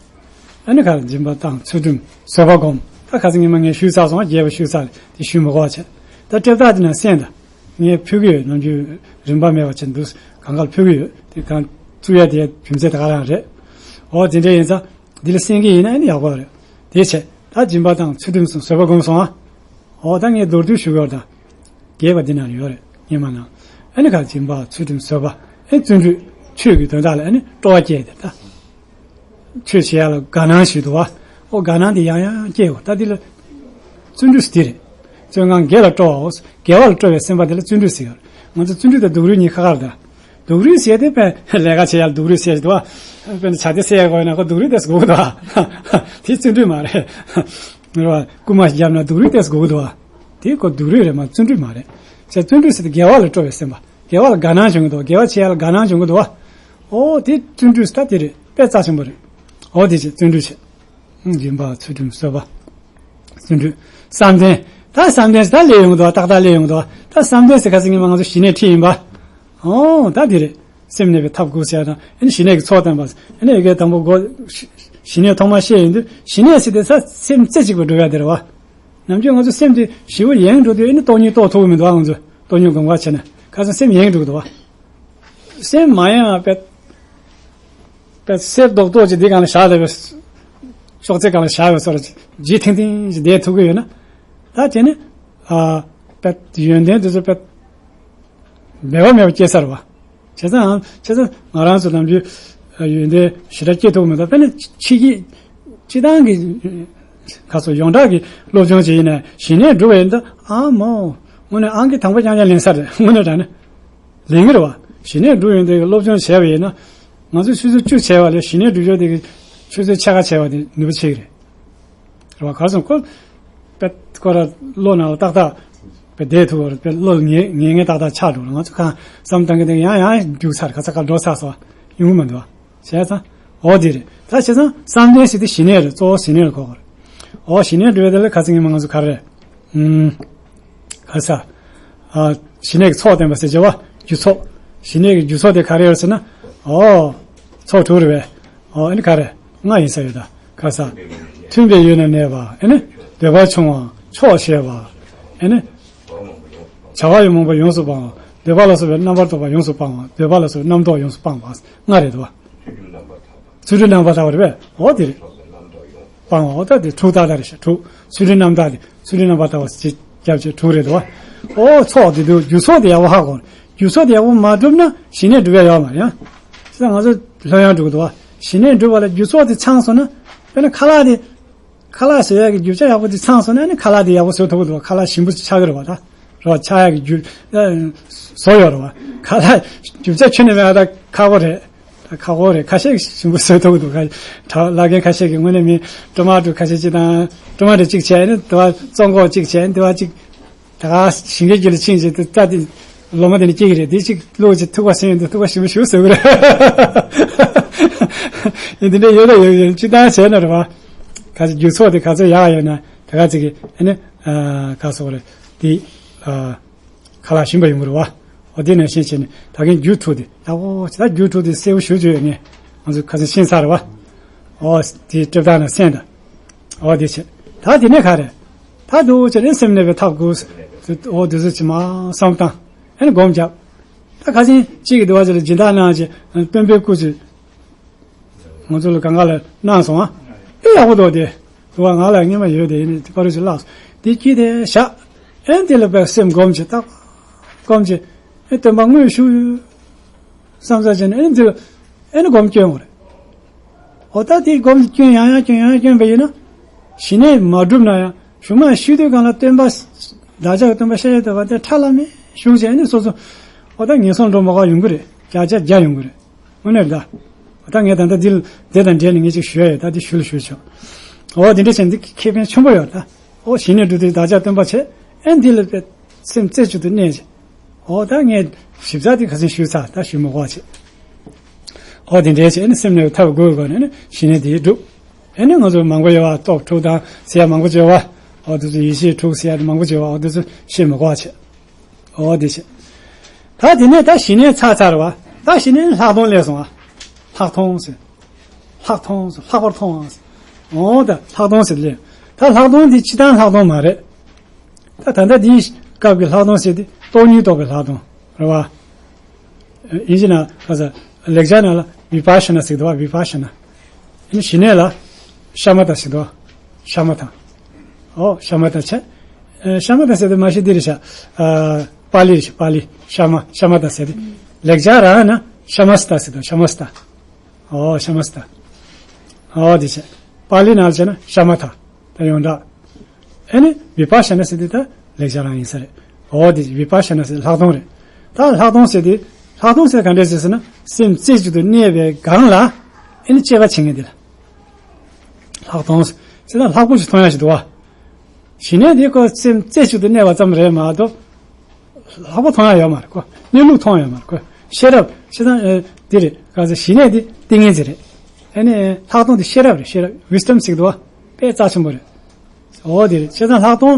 ཨ་ནི་ག་རེ་སྦྱིན་པ་བཏང་། ཚུལ་ཁྲིམས་བཟོད་པ་སྒོམ། ད་ཁ་སང་ཉི་མ་ངས་ཞུས་ཚར་སོང་བ། རྒྱས་པ་ཞུས་ཚར་རེད། དེ་ཞུ་མི་དགོས་པ་བྱས། ད་སྤྲེལ་ཐག་དེ་ན་གསན་དང་། ངས་ཕུལ་གི་ཡོད། ནམ་རྒྱུན་རིན་པ་མེད་པ་བྱས་འདུག་གང་ག་ལ་ཕུལ་གི་ཡོད། དེ་གང་བཙུགས་ཡ་དེ་རྒྱུ་མཚན་ད་ག་རང་རེད། འོ་དེ་འདྲ་ཡིན་ཙང་འདི་ལ་གསན་གི་ཡིན་ན་ཨ་ནི་ཡག་པོ་རེད། དེ་བྱས་ད་སྦྱིན་པ་བཏང་། ཚུལ་ཁྲིམས་སྲུང་། བཟོད་པ་སྒོམ་སོང་ཨ། འོ་ད་ངས་མདོར་བསྡུས་ཞུ་གི་ཡོད་ད། རྒྱས་པ་འདི་ན་ཡོད་རེད། སྔོན་མ་ནང་ཨ་ནི་ག་སྦྱིན་པ་ཚུལ་ཁྲིམས་བཟོད་པ་ཨེ་བརྩོན་འགྲུས་ཆོས་ཀྱི་དོན་དག་ལ་ཨ་ནི་སྤྲོ་བ་སྐྱེས་ཏེ་ད། ཆོས་བྱེད་ཡ་ལ་དགའ་སྣང་ཞིག་འདུག་བ། ཨོ་དགའ་སྣང་དེ་ཡང་ཡང་སྐྱེ་དགོས། ད་འདི་ལ་བརྩོན་འགྲུས་ཟེར་དེ་རེད། བརྩོན་གང་དགེ་ལ་སྤྲོ་བའོ། དགེ་བ་ལ་སྤྲོ་བའི་སེམས་པ་དེ་ལ་བརྩོན་འགྲུས་ཟེར་ཡོད་རེད། ང་ཚོ་བརྩོན་འགྲུས་དང་སྡུག་རུས་གཉིས་ཁ་ཁར་ད། སྡུག་རུས་ཟེར་དེ་དཔེ་ལས་ཀ་བྱེད་ཡག་སྡུག་རུས་ཟེར་འདུག་བ། དཔེ་ཆ་དེ་སེལ་ཡག་དགོས་ན་ཁོ་སྡུག་རུས་ཏོག་ཙམ་དགོས་ཀྱི་འདུག་བ། དེ་བརྩོན་འགྲུས་མ་རེད། རེད་བ། རྐུ་མ་ཞིག་བརྒྱབ་ན་སྡུག་རུས་ཏོག་ཙམ་དགོས་ཀྱི་འདུག་བ། དེ་ཁོ་སྡུག་རུས་རེད་མ་བརྩོན་འགྲུས་མ་རེད། བྱས་བརྩོན་འགྲུས་ཟེར་དེ་དགེ་བ་ལ་སྤྲོ་བའི་སེམས་པ། དགེ་བ་ལ་དགའ་སྣང་བྱུང་གི་འདུག་དགེ་བ་བྱེད་ཡག་ལ་དགའ་སྣང་བྱུང་གི་འདུག་བ། ཨོ་དེ་བརྩོན་འགྲུས་ཟེར་ད་དེ་རེད། དཔེ་རྩ་ཆེན་པོ་རེད། ཨོ་དེ་བྱས་བརྩོན་འགྲུས་བྱས། སྦྱིན་པ་ཚུལ་ཁྲིམས་བཟོད་པ། བརྩོན་འགྲུས། བསམ་གཏན། ད་བསམ་གཏན་ཟེར་ད་སླེབས་ཡོང་གི་འདུག་ཏག་ཏག་སླེབས་ཡོང་གི་འདུག་ད་བསམ་གཏན་ཟེར་ཁ་སང་ཉི་མ་ང་ཚོ་ཞི་གནས་ཁྲིད་ཡིན་པ། ཨོ་ད་འདི་རེད། སེམས་གནས་པའི་ཐབས་དགུ་ཟེར་ཡ་དང་ཨ་ནི་ཞི་གནས་ཀྱི་ཚོགས་བསྟན་པ། ཨ་ནི་ཡ་གི་དང་པོ་སྒོ། ཞི་གནས་ཐོག་མ་བཤད་ཡོང་དུས་ཞི་གནས་ཟེར་དེ་ས་སེམས་རྩེ་གཅིག་པ་འགྲོ་ཡ་དེ་རེད་བ། ནམ་རྒྱུན་ང་ཚོ་སེམས་དེ་ཞེ་པོ་ཡེངས་འགྲོ་དུས་ཨ་ནི་སྟོང་ཉིད་རྟོགས་ཐུབ་ཀྱི་མི་འདུག་ང་ཚོ་སྟོང་ཉིད་སྒོམ་ཁ་བྱས་ན་ཁ་སང་སེམས་ཡེངས་འགྲོ་གི་འདུག་བ། སེམས་མ་ཡེངས་པ་དཔེ། དཔེ་གསེར་རྡོག་རྡོག་ཅིག་འདི་སྒང་ལ་བཞག་བསྡད་པའི། ཅོག་ཙེ་སྒང་ལ་བཞག་པའི་བཟོ་འདྲ་ཅིག་ལྗིད་ཐིང་ཐིང་ཞིག་བསྡད་ཐུབ་ཀྱི་ཡོད་ན། ད་དེ་ནི། ཨ། དཔེ་ཡོན་ཏན་དེ་ཚོ་དཔེ། འབེལ་བ་མེད་པ་སྐྱེ་ས་རེད་བ། བྱས་ཙང་བྱས་ཙང་ང་རང་ཚོ་ནམ་རྒྱུན་ཡོན་ཏན་ཞེ་དྲག་སྐྱེ་ཐུབ་མི་འདུག་དཔེར་ན་ཕྱི་གི། སྤྱི་བཏང་གི། ཁ་སོ་ཡོངས་གྲགས་ཀྱི་སློབ་སྦྱོང་བྱེད་ཡིན་ན་ཞི་གནས་སྒྲུབ་པ་ཡིན་ད་ཨ་མོ། དངོས་གནས་ཨང་ཀི་དང་པོ་རྐྱང་རྐྱང་ལེན་ས་རེད་དངོས་གནས་དྲང་གནས། ལེན་གྱི་རེད་བ། ཞི་གནས་སྒྲུབ་ཡོན་ཏན་གྱི་སློབ་སྦྱོང་བྱས་པ་ཡིན་ན། ང་ཚོས་ཆུ་ཚོད་བཅུ་བྱས་པ་ལས་ཞི་གནས་སྒྲུབ་ཡོན་ཏན་གྱི་ཆུ་ཚོད་ཕྱེད་ཀ་བྱས་པ་དེ་ནུས་པ་ཆེ་གི་རེད། རེད་བ། གར་སོང་ཁོ། དཔེ་ཁོ་ར་བློ་ནང་ལ་ཏག་ཏག་དཔེ་བསྡད་ཐུབ་པ་རེད། དཔེ་བློ་ངེས་ངེས་ངེས་ཏག་ཏག་ཆགས་འགྲོ་རེད། ང་ཚོ་གང་བསམ་བཏང་གི་དེ་ཡང་ཡང་རྒྱུག་ཚར་ག་ས་ག་འགྲོ་ཚར་སོང་ཡོང་གི་མི་འདུག་བ། བྱས་ཙང་། འོ་དེ་རེད། ད་བྱས་ཙང་བསམ་གཏན་ཟེར་དེ་ཞི་གནས་རེད། གཙོ་བོ་ཞི་གནས་ལ་གོ་དགོས་རེད། འོ་ཞི་གནས་སྒྲུབ་ཡ་དེ་ལ་ཁ་སང་ཉི་མ་ང་ཚོ་ག་རེ་རེད། ཨུམ། ག་ས། ཨ། ཞི་གནས་ཀྱི་ཚོགས་བསྟན་པ་ཟེར་བྱ་བ། རྒྱུ་ཚོགས། ཞི་གནས་ཀྱི་རྒྱུ་ཚོགས་དེ་ག་རེ་ཡོད་ཟེར་ན། ཨོ། ཚོགས་དྲུག་རེད་པས། ཨོ་ཨ་ནི་ག་རེ། ལྔ་ཡིན་ས་ཡོད་ད། ག་ས། མཐུན་པའི་ཡུལ་ན་གནས་པ། ཨ་ནི། འདོད་པ་ཆུང་བ། ཆོག་ཤེས་པ། ཨ་ནི། བྱ་བ་ཡི་རྨོངས་པ་ཡོངས་སུ་སྤང་བ། འདོད་པ་ལ་སོགས་པའི་རྣམ་པར་རྟོག་པ་ཡོངས་སུ་སྤང་བ། འདོད་པ་ལ་སོགས་པའི་རྣམ་རྟོག་ཡོངས་སུ་སྤང་བ། ལྔ་རེད་དོ། ཚུལ་ཁྲིམས་རྣམ་པར་དག་པ་རེད་པས། འོ་དེ་རེད། སྤང་བ། འོ་ད་དེ་དྲུག་ཏག་ཏག་རེད་ཤག་དྲུག་ཚུལ་ཁྲིམས་རྣམ་དག་དེ་ཚུལ་ཁྲིམས་རྣམ་པར་དག་པ་ཅིག་རྒྱབ་བྱས་དྲུག་རེད་དོ། འོ་ཚོགས་དེ་དུས་རྒྱུ་ཚོགས་དེ་ཡག་པོ་ཧ་གོ། རྒྱུ་ཚོགས་དེ་ཡག་པོ་མ་གྲུབ་ན་ཞི་གནས་སྒྲུབ་ཡ་ཡོད་མ་རེད་ཡ། ཅི་ད་ང་ཚོ་ལྷོད་ཡངས་འགྲོ་གི་འདུག་བ། ཞི་གནས་སྒྲུབ་པ་ལ་རྒྱུ་ཚོགས་དེ་ཚང་སོང་ན། དཔེར་ན་ཁ་ལག་དེ། ཁ་ལག་བཟོ་ཡག་གི་རྒྱུ་ཆ་ཡག་པོ་དེ་ཚང་སོང་ན་ནི་ཁ་ལག་དེ་ཡག་པོ་བཟོ་ཐུབ་ཀྱི་འདུག་བ། ཁ་ལག་ཞིམ་པོ་ཆགས་ཀྱི་རེད་བ་ད། རེད་བ། ཆགས་ཡག་གི་རྒྱུ། བཟོ་ཡོད་རེད་བ། ཁ་ལག་རྒྱུ་ཆ་ཁྱོན་ནས་མེད་པ་ད་ཁག་པོ་རེད། ད་ཁག་པོ་རེད། ཁ་ཤས་ཞིམ་པོ་བཟོ་ཐུབ་ཀྱི་འདུག་ཁ། གྲྭ་བླ་རྒན་ཁ་ཤས་ཀྱིས་དངོས་གནས་མི་ཊོ་མ་ཊོ་ཁ་ཤས་ཅིག་དང་ཊོ་མ་ཊོ་གཅིག་བྱས་ནི་དེ་བ་བཙོང་གོག་གཅིག་བྱས་ནི་དེ་བ་གཅིག་ད་ག་ཞིང་ཁའི་རྒྱུད་ལ་ཕྱིན་བྱས་དེ་ལྟ་དེ་ལོ་མ་དེ་ནས་སྐྱེ་གི་རེད། དེ་གཅིག་བླུགས་བྱས་ཐུག་པ་ཟིན་ཡོང་དུས་ཐུག་པ་ཞིམ་པོ་ཞིག་བཟོ་གི་རེད། ཡིན་དེ་འདྲ་ཡོད་ད་ཡོད་ཡོད་ཅི་ལྟར་བྱས་ན་རེད་བ། ག་ཚོད་རྒྱུ་ཚོགས་དེ་ག་ཚོད་ཡག་ཡོད་ན་ད་ག་ཚོད་ཀྱི་ཨ་ནི་ག་སོགས་རེད་དེ་ཁ་ལག་ཞིམ་པ་ཡོང་གི་རེད་བ། འོ་དེ་ནང་བཞིན་བྱས་ནས་ད་གིན་རྒྱུ་དྲུག་དེ་ཡག་པོ་ཅི་ད་རྒྱུ་དྲུག་དེ་གསལ་པོ་ཞེ་པོ་ཅིག་ཡོད་ངས་ང་ཚོ་ཁ་སང་ཤེས་ཚར་རེད་བ། འོ་དེ་སྤྲོད་སྟངས་ནང་གསན་དང་། འོ་དེ་བྱས། ད་དེ་ནས་ག་རེ། ད་འདུག་བྱས་ནས་སེམས་གནས་པའི་ཐབས་དགུ། འོ་དེ་ཚོ་ཅི་མ་བསམ་བཏང་། ཨ་ནི་སྒོམ་བརྒྱབ། ད་ཁ་སང་གཅིག་གི་འདུག་བ་ཅིག་ལ་སྦྱིན་བདག་གནང་བྱས་སྟོན་པའི་སྐུ་ཚེ། ང་ཚོ་ལ་གང་ག་ལ་གནང་སོང་ཨ། ཨེ་ཡག་པོ་འདུག་དེ། འདུག་བ་ང་ལ་སྔོན་མ་ཡོད་དེ་ཡིན་ནི་དེ་པ་རུ་ཞིག་བརླགས་སོང་། དེ་སྐྱིད་དེ་བཞག་ཨེ་དེ་ལ་དཔེ་སེམས་སྒོམ་བྱས་ད། སྒོམ་བྱས། ཨེ་སྟོན་པ་དངོས་བཞུགས་ཡོད། བསམ་ས་བྱས་ནས་ཨེ་འདི་ལ་ཨེ་ནི་སྒོམ་སྐྱོན་དགོས་རེད། འོ་ད་དེའི་སྒོམ་སྐྱོན་ཡང་ཡང་སྐྱོན་ཡང་ཡང་སྐྱོན་པ་ཡིན་ན། ཞི་གནས་མ་གྲུབ་ན་ཡང་གཞུག་མ་ཤི་དུས་སྒང་ལ་སྟོན་པ། བདག་ཅག་གི་སྟོན་པ་ཤཱཀྱ་ཐུབ་པ་དེ་ཁྲ་ལམ་མེ་བཞུགས་བྱས་ནས་སོ་སོ། འོ་ད་ངན་སོང་འགྲོ་མ་དགོས་ཡོང་གི་རེད། བརྒྱ་ཆ་བརྒྱ་ཡོང་གི་རེད། དངོས་གནས་རེད་ད། འོ་ད་ངས་ད་ལྟ་འདི་ལ་དེ་དང་འབྲེལ་ནས་ངས་ཅིག་ཞུ་ཡ་ཡོད་ད་འདི་ཞུ་ལ་ཞུ་ཆོག་འོ་དེ་འདྲ་བྱས་ན་འདི་ཁེ་ཕན་ཆེན་པོ་ཡོད་ད། འོ་ཞི་གནས་སྒྲུབ་དུས་བདག་ཅག་སྟོན་པ་བྱས། ཨེ་འདི་ལ་དཔེ་སེམས་རྩེ་གཅིག་ཏུ་གནས་བྱས། འོ་ད་ངས་ཞིབ་ཚགས་དེ་ཁ་སང་ཞུས་ཚར་ད་ཞུ་མི་དགོས་བྱས། འོ་དེ་འདྲའི་བྱས་ཨེ་ནི་སེམས་ནས་ཐབས་དགུའི་སྒོ་ནས་ཨེ་ནི་ཞི་གནས་དེ་སྒྲུབ། ཨེ་ནི་ང་ཚོ་མང་པོ་ཡོད་བ་སྟོབས་དྲུག་དང་ཟེར་ཡ་མང་པོ་བྱས་བ། འོ་དེ་ཚོ་ཡེ་ཤེས་དྲུག་ཟེར་ཡ་མང་པོ་བྱས་བ་འོ་དེ་ཚོ་བཤད་མི་དགོས་བ་བྱས། འོ་དེ་བྱས། ད་དེ་ནས་ད་ཞི་གནས་ཚར་ཚར་བ། ད་ཞི་གནས་ལྷག་མཐོང་སླེབས་སོང་བ། ལྷག་མཐོང་ཟེར། ལྷག་མཐོང་ཟེར་ལྷག་པར་མཐོང་བ་ཟེར། འོ་ད་ལྷག་མཐོང་ཟེར་སླེབས། ད་ལྷག་མཐོང་འདི་སྤྱི་བཏང་ལྷག་མཐོང་མ་རེད། ད་ད་ལྟ་འདིའི་སྐབས་ཀྱི་ལྷག་མཐོང་ཟེར་དེ་སྟོང་ཉིད་རྟོགས་པའི་ལྷག་མཐོང་རེད་བ། ཨིན་ཇི་ནང་ཁ་ས་ལེགས་སྦྱར་ནང་ལ་བི་པ་ཤ་ན་ཟེར་འདུག་བ། བི་པ་ཤ་ན། ཨ་ནི་ཞི་གནས་ལ་ཤ་མ་ཏ་ཟེར་འདུག་བ། ཤ་མ་ཏ། ཨོ་ཤ་མ་ཏ་བྱས། ཨེ་ཤ་མ་ཏ་ཟེར་དེ་མ་གཞི་འདི་རེད་ཤག་ཨ་པཱ་ལི་རེད་ཤག་པཱ་ལི་ཤ་མ་ཤ་མ་ཏ་ཟེར་དེ། ལེགས་སྦྱར་རང་ན་ཤ་མ་སྟ་ཟེར་འདུག་ཤ་མ་སྟ། ཨོ་ཤ་མ་སྟ། ཨོ་དེ་བྱས། པཱ་ལི་ནང་ལ་བྱས་ན་ཤ་མ་ཏ། ད་ཡོངས་གྲགས། ཨེ་ནི་བི་པ་ཤ་ན་ཟེར་དེ་ད་ལེགས་སྦྱར་རང་ཡིན་ས་རེད། འོ་དེ་བི་པ་ཤ་ན་ཟེར་ལྷག་མཐོང་རེད། ད་ལྷག་མཐོང་ཟེར་དེ་ ལྷག་མཐོང་ཟེར་ག་འདྲས་ཟེར་ཟེར་ན། སེམས་རྩེ་གཅིག་ཏུ་གནས་པའི་སྒང་ལ་ཨེ་ནི་དཔྱད་པ་བྱེད་མཁན་དེ་ལ་ལྷག་མཐོང་ཟེར། ད་ལྷག་པོ་ཞིག་མཐོང་ཡ་ཞིག་འདུག་བ། ཞི་གནས་དེ་ཁོ་སེམས་རྩེ་གཅིག་ཏུ་གནས་པ་ཙམ་རེད་མ་གཏོགས། ལྷག་པོ་མཐོང་ཡ་ཡོད་མ་རེད་ཁོ། གནས་ལུགས་མཐོང་ཡ་ཡོད་མ་རེད་ཁོ། ཤེས་རབ་ཤེས་དང་། ཨེ། དེ་རེད། ག་ཚོད་ཞི་གནས་དེ་ཏིང་ངེ་འཛིན་རེད། ཨེ་ནི་ལྷག་མཐོང་དེ་ཤེས་རབ་རེད། ཤེས་རབ། ཝིས་ཌམ་ཟེར་གི་འདུག་བ། དཔེ་རྩ་ཆེན་པོ་རེད། འོ་དེ་རེད། བྱས་ཙང་ལྷག་མཐོང་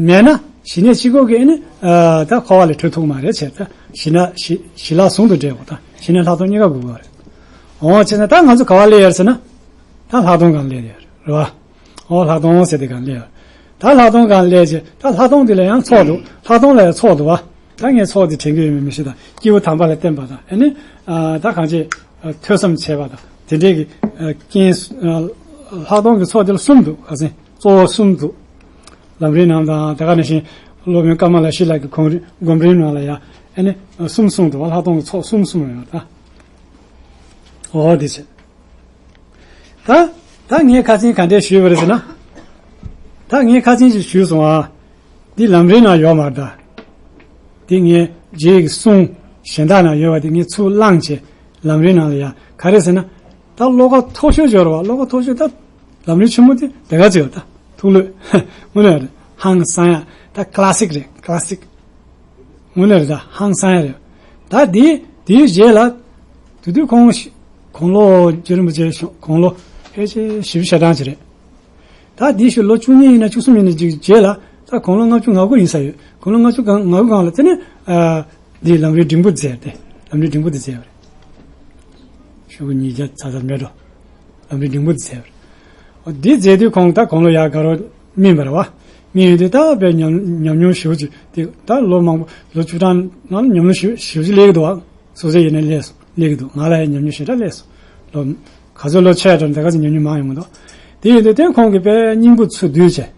མེད་ན་ཞི་གནས་གཅིག་པོ་གིས་ཨེ་ནི། ཨ། ད་འཁོར་བ་ལས་གྲོལ་ཐུབ་མ་རེད་བྱས། ད་ཞི་གནས་ཞི་ཞི་ལྷག་ཟུང་དུ་འབྲེལ་དགོས། ད་ཞི་གནས་ལྷག་མཐོང་གཉིས་ཀ་དགོས་ཀྱི་རེད། འོ་བྱས་ཙང་ད་ང་ཚོ་ག་པར་སླེབས་ཡོད་ཟེར་ན། ད་ལྷག་མཐོང་སྒང་སླེབས་ཡོད་རེད་བ། འོ་ལྷག་མཐོང་ཟེར་དེ་སྒང་སླེབས་ཡོད། ད་ལྷག་མཐོང་སྒང་སླེབས་བྱས། ད་ལྷག་མཐོང་དེ་ལ་ཡང་ཚོགས་འདུག་ལྷག་མཐོང་ལ་ཡང་ཚོགས་འདུག་བ། ད་ངས་ཚོགས་དེ་དྲན་གྱི་ཡོད་མེད་མི་ཤེས། ད་སྐྱེས་བུ་དམ་པ་ལ་བརྟེན་པ་དང་། ཨེ་ནི། ཨ། ད་གང་ཅི། ཨ། ཐོས་བསམ་བྱས་པ་དང་དེ་འདྲའི་གི། ཨ། རྐྱེན། ཨ། ལྷག་མཐོང་གི་ཚོགས་དེ་ལ་གསུམ་འདུག་ཁ་སང་གཙོ་བོ་གསུམ་འདུག་ལམ་རིམ་ནང་དང་། དེ་ག་ནང་བཞིན་སློབ་དཔོན་ཀ་མ་ལ་ཤཱི་ལ་གི་སྒོམ་རིམ། སྒོམ་རིམ་ནང་ལ་ཡང་ཨེ་ནི་གསུམ་གསུངས་འདུག་བ། ལྷག་མཐོང་གི་ཚོགས་གསུམ་གསུངས་ཡོད་ད། འོ་དེ་བྱས། ད་ད་ངས་ཁ་སང་ག་འདྲས་ཞུས་པ་རེད་ཟེར་ན། ད་ངས་ཁ་སང་ཅིག་ཞུས་སོང་ཨ། འདི་ལམ་རིམ་ནང་ཡོད་མ་རེད་ད། འདི་ངས་རྗེ་ཡི་གསུང་གཞན་དག་ནང་ཡོད་པ་དེ་ངས་ཚུར་བླངས་བྱས་ལམ་རིམ་ནང་ལ་ཡ། ག་རེ་ཟེར་ན། ད་བློ་ཁོག་མཐོ་ཤོས་སྦྱོར་བ། བློ་ཁོག་མཐོ་ཤོས་ད་ལམ་རིམ་ཆེན་མོ་དེ་དེ་ག་ཚོད་ཡོད་ད། ཐུགས་ལུས་དངོས་གནས་རེད། ཧང་སང་ཡ། ད་ཀ་ལ་སིག་རེད། ཀ་ལ་སིག་དངོས་གནས་རེད། ད་ཧང་སང་ཡ་རེད། ད་དེ་དེའི་རྗེས་ལ་དེ་དུས་ཁོང་། དགུང་ལོ། རྗེ་རིན་པོ་ཆེ་དགུང་ལོ་ཕལ་ཆེར་བཞི་བཅུ་ཞེ་གྲངས་ཅིག་རེད། ད་དེའི་ཤུལ་ལོ་བཅུ་གཉིས་ཡིན་ན་བཅུ་གསུམ་ཡིན་ན་ཅིག་རྗེས་ལ། ད་དགུང་ལོ་ལྔ་བཅུ་ང་དགུ་ཡིན་ས་ཡོད། དགུང་ལོ་ལྔ་བཅུ་ང་དགུ་སྒང་ལ་དེ་ནས། ཨ། འདི་ལམ་རིམ་འབྲིང་པོ་མཛད་དེ། ལམ་རིམ་འབྲིང་པོ་དེ་མཛད་པ་རེད། ཤོག་གུ་ཉིས་བརྒྱ་ཙམ་ཙམ་མེད་འགྲོ། ལམ་རིམ་འབྲིང་པོ་དེ་མཛད་པ་རེད། འོ་འདི་མཛད་དུས་ཁོང་ད་དགུང་ལོ་ཡར་དགའ་རབ་སྨིན་པ་རེད་བ། སྨིན་ཡོང་དུས་ད་དཔེ་ཉམས་ཉམས་མྱོང་ཞེ་པོ་ཅིག་དེ་ད་ལོ་མང་པོ། ལོ་བཅུ་གྲངས་ནང་ལ་ཉམས་མྱོང་ཞེ་པོ་ཞེ་པོ་ཅིག་སླེབས་ཀྱི་འདུག་བ། སོ་སོ་ཡིན་ན་སླེབས་སོང་། སླེབས་ཀྱི་འདུག་ང་ལ་ཡང་ཉམས་མྱོང་ཞེ་དྲག་སླེབས་སོང་། ལོ་ག་ཚོད་ལོ་ཆེ་དྲགས་དེ་ག་ཚོད་ཉམས་མྱོང་མང་ཡོང་གི་འདུག་དེ་ཡིན་དུས་དེ་ཁོང་གིས་དཔེ་སྙིང་པོ་ཚུར་བསྡུས་བྱས།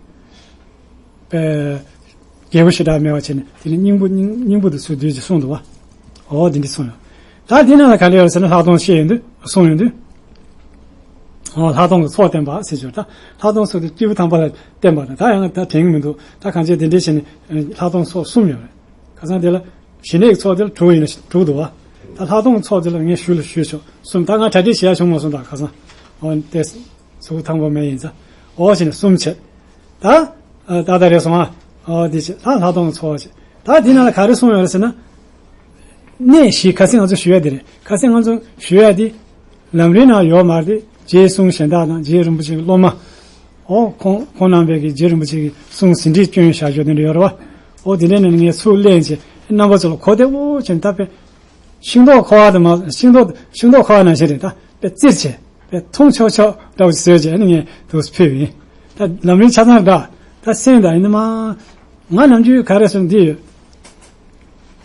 དཔེ་རྒྱས་པོ་ཞེ་དྲག་མེད་པ་བྱས་ནས། དེ་ནས་སྙིང་པོ་སྙིང་སྙིང་པོ་དེ་ཚུར་བསྡུས་ཀྱིས་གསུངས་འདུག་བ། འོ་དེ་འདྲ་གསུངས་ཡོད། ད་དེ་ནང་ལ་ག་རེ་ཡོད་ཟེར་ན། ལྷག་མཐོང་བཤད་ཡོང་དུས། གསུངས་ཡོང་དུས། འོ་ལྷག་མཐོང་གི་ཚོགས་བསྟན་པ་ཟེར་གྱི་ཡོད། ད་ལྷག་མཐོང་ཚོགས་དེ་སྐྱེས་བུ་དམ་པ་ལ་བསྟན་པ་དང་། ད་ཡང་ད་དྲན་གྱི་མི་འདུག་ད་གང་ཅི་དེ་འདྲ་བྱས་ནས་ལྷག་མཐོང་ཚོགས་གསུམ་ཡོད་རེད། ཁ་སང་དེ་ལ་ཞི་གནས་ཀྱི་ཚོགས་དེ་ལ་དྲུག་ཡིན་ན་དྲུག་འདུག་བ། ད་ལྷག་མཐོང་གི་ཚོགས་དེ་ལ་ངས་ཞུ་ལ་ཞུས་ཆོག་གསུམ། ད་ང་གྲ་སྒྲིག་བྱེད་ཡ་བྱུང་མ་སོང་ད་ཁ་སང་། འོ་དེ། གཟུགས་ཐང་པོ་མེད་ཡིན་ཙང་། འོ་བྱས་ནས་གསུམ་བྱས། ད། ཨ། ད་ད་རེད་སོང་ཨ། འོ་དེ་བྱས། ད་ལྷག་མཐོང་གི་ཚོགས་བྱས། ད་དེ་ནང་ལ་ག་རེ་གསུངས་ཡོད་རེད་ཟེར་ན། གནད་བཞི། ཁ་སང་ང་ཚོ་ཞུ་ཡ་དེ་རེད། ཁ་སང་ང་ཚོ་ཞུ་ཡ་དེ། ལམ་རིམ་ནང་ཡོད་མ་རེད། རྗེའི་གསུང་གཞན་དག་དང་། རྗེ་རིན་པོ་ཆེ་གི་སློབ་མ། འོ་ཁོང་ཁོང་རྣམ་པས་ཀྱི་རྗེ་རིན་པོ་ཆེ་གི་གསུང་ཟིན་བྲིས་བསྐྱོན་བཞག་རྒྱུ་དེ་འདྲ་ཡོད་རེད་བ། འོ་དེ་འདྲ་ནས་ངས་ཚུར་ལེན་བྱས། རྣམ་པ་ཚོ་ལ་གོ་བདེ་པོ་བྱས་ནས། ད་དཔེ། ཤིང་ཏོག་ཁོ་བ་དེ་མ། ཤིང་ཏོག་ཤིང་ཏོག་ཁོ་བ་ནང་བཞིན་རེད། ད་དཔེ་བཙིར་བྱས། དཔེ་འཐུང་ཆོག་ཆོག་འདྲ་བོ་བཟོས་བྱས་ནས་ངས་དུ་ཕུལ་བ་ཡིན། ད་ལམ་རིམ་ཆ་ཚང་འདྲ། ད་སེམས་དང་ཡིན་ན་མ། ང་ནམ་རྒྱུན་ག་རེ་ཟེར་འདི་ཡོད།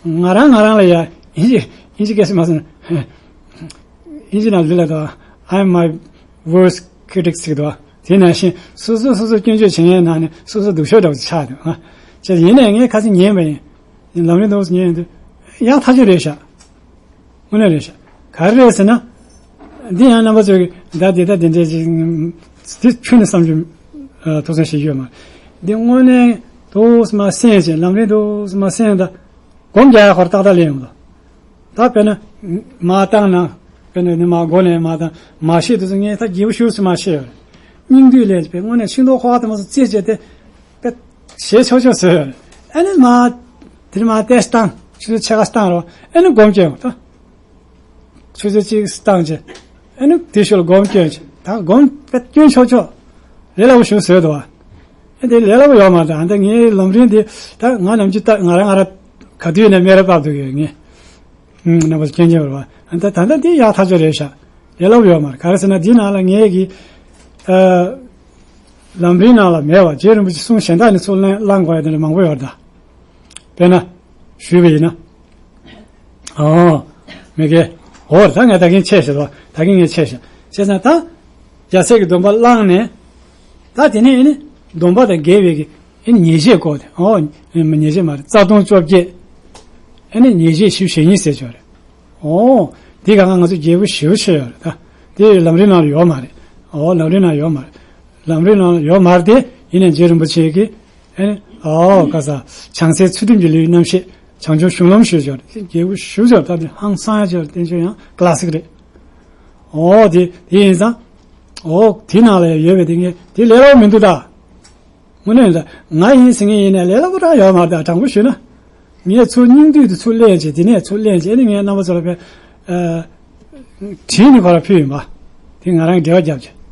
ང་རང་ང་རང་ལ་ཡ། ཨིན་ཇི་ཨིན་ཇི་སྐད་ཟེར་མ་ཟེར་ན། ཨིན་ཇི་ནང་ལུས་ལ་དང་། I am my worst critic ཟེར་གི་འདུག་བ། དེ་ནང་བཞིན་སོ་སོ་སོ་སོ་སྐྱོན་བརྗོད་བྱེད་མཁན་ནང་ནས་སོ་སོ་སྡུག་ཤོས་འདྲ་བོ་ཆགས་འདུག་ཨ། བྱས་ཡིན་ནའི་ངས་ཁ་སང་ཉན་པ་ཡིན། ལམ་རིམ་འདུག་ཉན་ཡོང་དུས་ཡག་ཐག་ཆོད་རེད་ཤག་དངོས་གནས་རེད་ཤག་ག་རེ་རེད་ཟེར་ན། འདི་ཡང་རྣམ་པ་ཚོས་ཀྱི་ད་འདི་ད་འདི་འདྲས་ཅིག་འདི་ཁྱོན་ནས་བསམ་རྒྱུ། ཨ། ཐུགས་བསམ་བཞེས་རྒྱུ་ཡོད་མ་རེད། འདི་དངོས་གནས་འདུག་སེ་མར་གསན་བྱས། ལམ་རིམ་འདུག་སེ་མར་གསན། ད་སྒོམ་རྒྱག་ཡ་ཁོ་རང་ཏག་ཏག་སླེབས་ཡོང་། ད་དཔེར་ན་མར་བཏང་ན། དཔེར་ན་ནི་མར་མགོ་ནས་མར་བཏང་། མར་བཤད་དུས་ཙམ་ངས་ད་རྒྱས་པོ་ཞེ་པོ་ཅིག་མར་བཤད་ཡོད་རེད། སྙིང་བསྡུས་ལས་དཔེ་དངོས་གནས་ཤིང་ཏོག་ཁོ་བ་དེ་མ་ཚོ་བཙིར་བྱས་ཏེ། དཔེ་ཞེ་ཆོག་ཆོག་བཟོས་ཡོད་རེད། ཨ་ནི་མར། དེ་ནས་མར་ཏོག་ཙམ་བཏང་། ཆུ་ཚོད་ཕྱེད་ཀ་བཏང་རོགས། ཨ་ནི་སྒོམ་སྐྱོན་ད། ཆུ་ཚོད་གཅིག་བཏང་བྱས། ཨ་ནི་དེའི་ཤུལ་ལ་སྒོམ་སྐྱོན་བྱས། ད་སྒོམ་དཔེ་སྐྱོན་ཆོག་ཆོག་ལས་སླ་པོ་ཞིག་བཟོས་འདུག་བ། ཨ། དེ་ལས་སླ་པོ་ཡོད་མ་རེད། ཨ། ད་ངའི་ལམ་རིམ་འདི་ད་ང་ནམ་རྒྱུན་ད་ང་རང་ང་རང་ག་དུས་ནས་སྨད་ར་བབས་འདུག་གི་ངས། ཨུམ། རྣམ་པ་ཚོ་མཁྱེན་མཁྱེན་རེད་བ། ཨ། ད་ད་ལྟ་འདི་ཡག་ཐག་ཆོད་རེད་ཤག་ལས་སླ་པོ་ཡོད་མ་རེད། ག་རེ་ཟེར་ན་འདི་ནང་ལ་ངས་ཀྱི། ཨ། ལམ་རིམ་ནང་ལ་མེད་པ། རྗེ་རིན་པོ་ཆེ་གསུང་གཞན་དག་ནས་ཚུར་བླང་བླང་དགོས་ཡ་དེ་འདྲ་མང་པོ་ཡོད་རེད་ད། དཔེར་ན། ཞུས་པ་ཡིན་ན། ཨོ། མི་དགེ། འོ་ད་ངས་ད་གིན་ཆད་བཞག་རོགས། ད་གིན་ངས་ཆད་བཞག་བྱས་ཙང་ད། རྒྱལ་སྲས་ཀྱི་སྡོམ་པ་བླངས་ནས། ད་དེ་ནས་ཨེ་ནི་སྡོམ་པ་དང་འགལ་བའི་གི་ཨེ་ནི་ཉེས་བྱས་བཀོད་དེ། ཨོ། ཉེས་བྱས་མ་རེད། རྩ་ལྟུང་བཅོ་བརྒྱད། ཨེ་ནི་ཉེས་བྱས་བཞི་བྱེད་གཉིས་ཟེར་ཆོག་རེད། ཨོ། དེ་ག་ང་ང་ཚོ་རྒྱས་པོ་ཞེ་པོ་ཅིག་ཡོད་རེད་ད། དེ་ལམ་རིམ་ནང་ལ་ཡོད་མ་རེད། ཨོ། ལམ་རིམ་ནང་ཡོད་མ་རེད། ལམ་རིམ་ནང་ཡོད་མ་རེད་དེ། ཡིན་ནའི་རྗེ་རིན་པོ་ཆེ་གིས། ཨེ་ནི། ཨོ། ག་ས། བྱང་སའི་ཚུལ་ཁྲིམས་ཀྱི་ལེའུའི་རྣམ་བཤད། བྱང་ཆུབ་གཞུང་ལམ་ཞུ་ཆོག་རྒྱལ་པོ་ཞུ་ཆོག་ད་དེ་ཧང་སང་ཡ་ཆོག་བསྟན་བཅོས་ཡང་ཀླ་སིག་རེད། ཨོ་དེ་དེ་ཡིན་ཙང་། ཨོ་དེ་ནང་ལ་ཡོད་པའི་དེ་ངས་དེ་ལས་སླ་པོ་མི་འདུག་ད། དངོས་གནས་ད་ང་ཡིན་ཟེར་མཁན་ཡིན་ནའི་ལས་སླ་པོ་རང་ཡོད་མ་རེད། ད་དྲང་པོ་ཞུས་ན། ངས་ཚུར་སྙིང་བསྡུས་དེ་ཚུར་ལེན་བྱས་དེ་ནས་ཚུར་ལེན་བྱས་ཨ་ནི་ངས་རྣམ་པ་ཚོ་ལ་དཔེ། ཨ། བྲིས་ནས་ཁོ་ར་ཕུལ་ཡིན་པ། དེ་ང་རང་འགྲེལ་བ་བརྒྱབ་བྱས།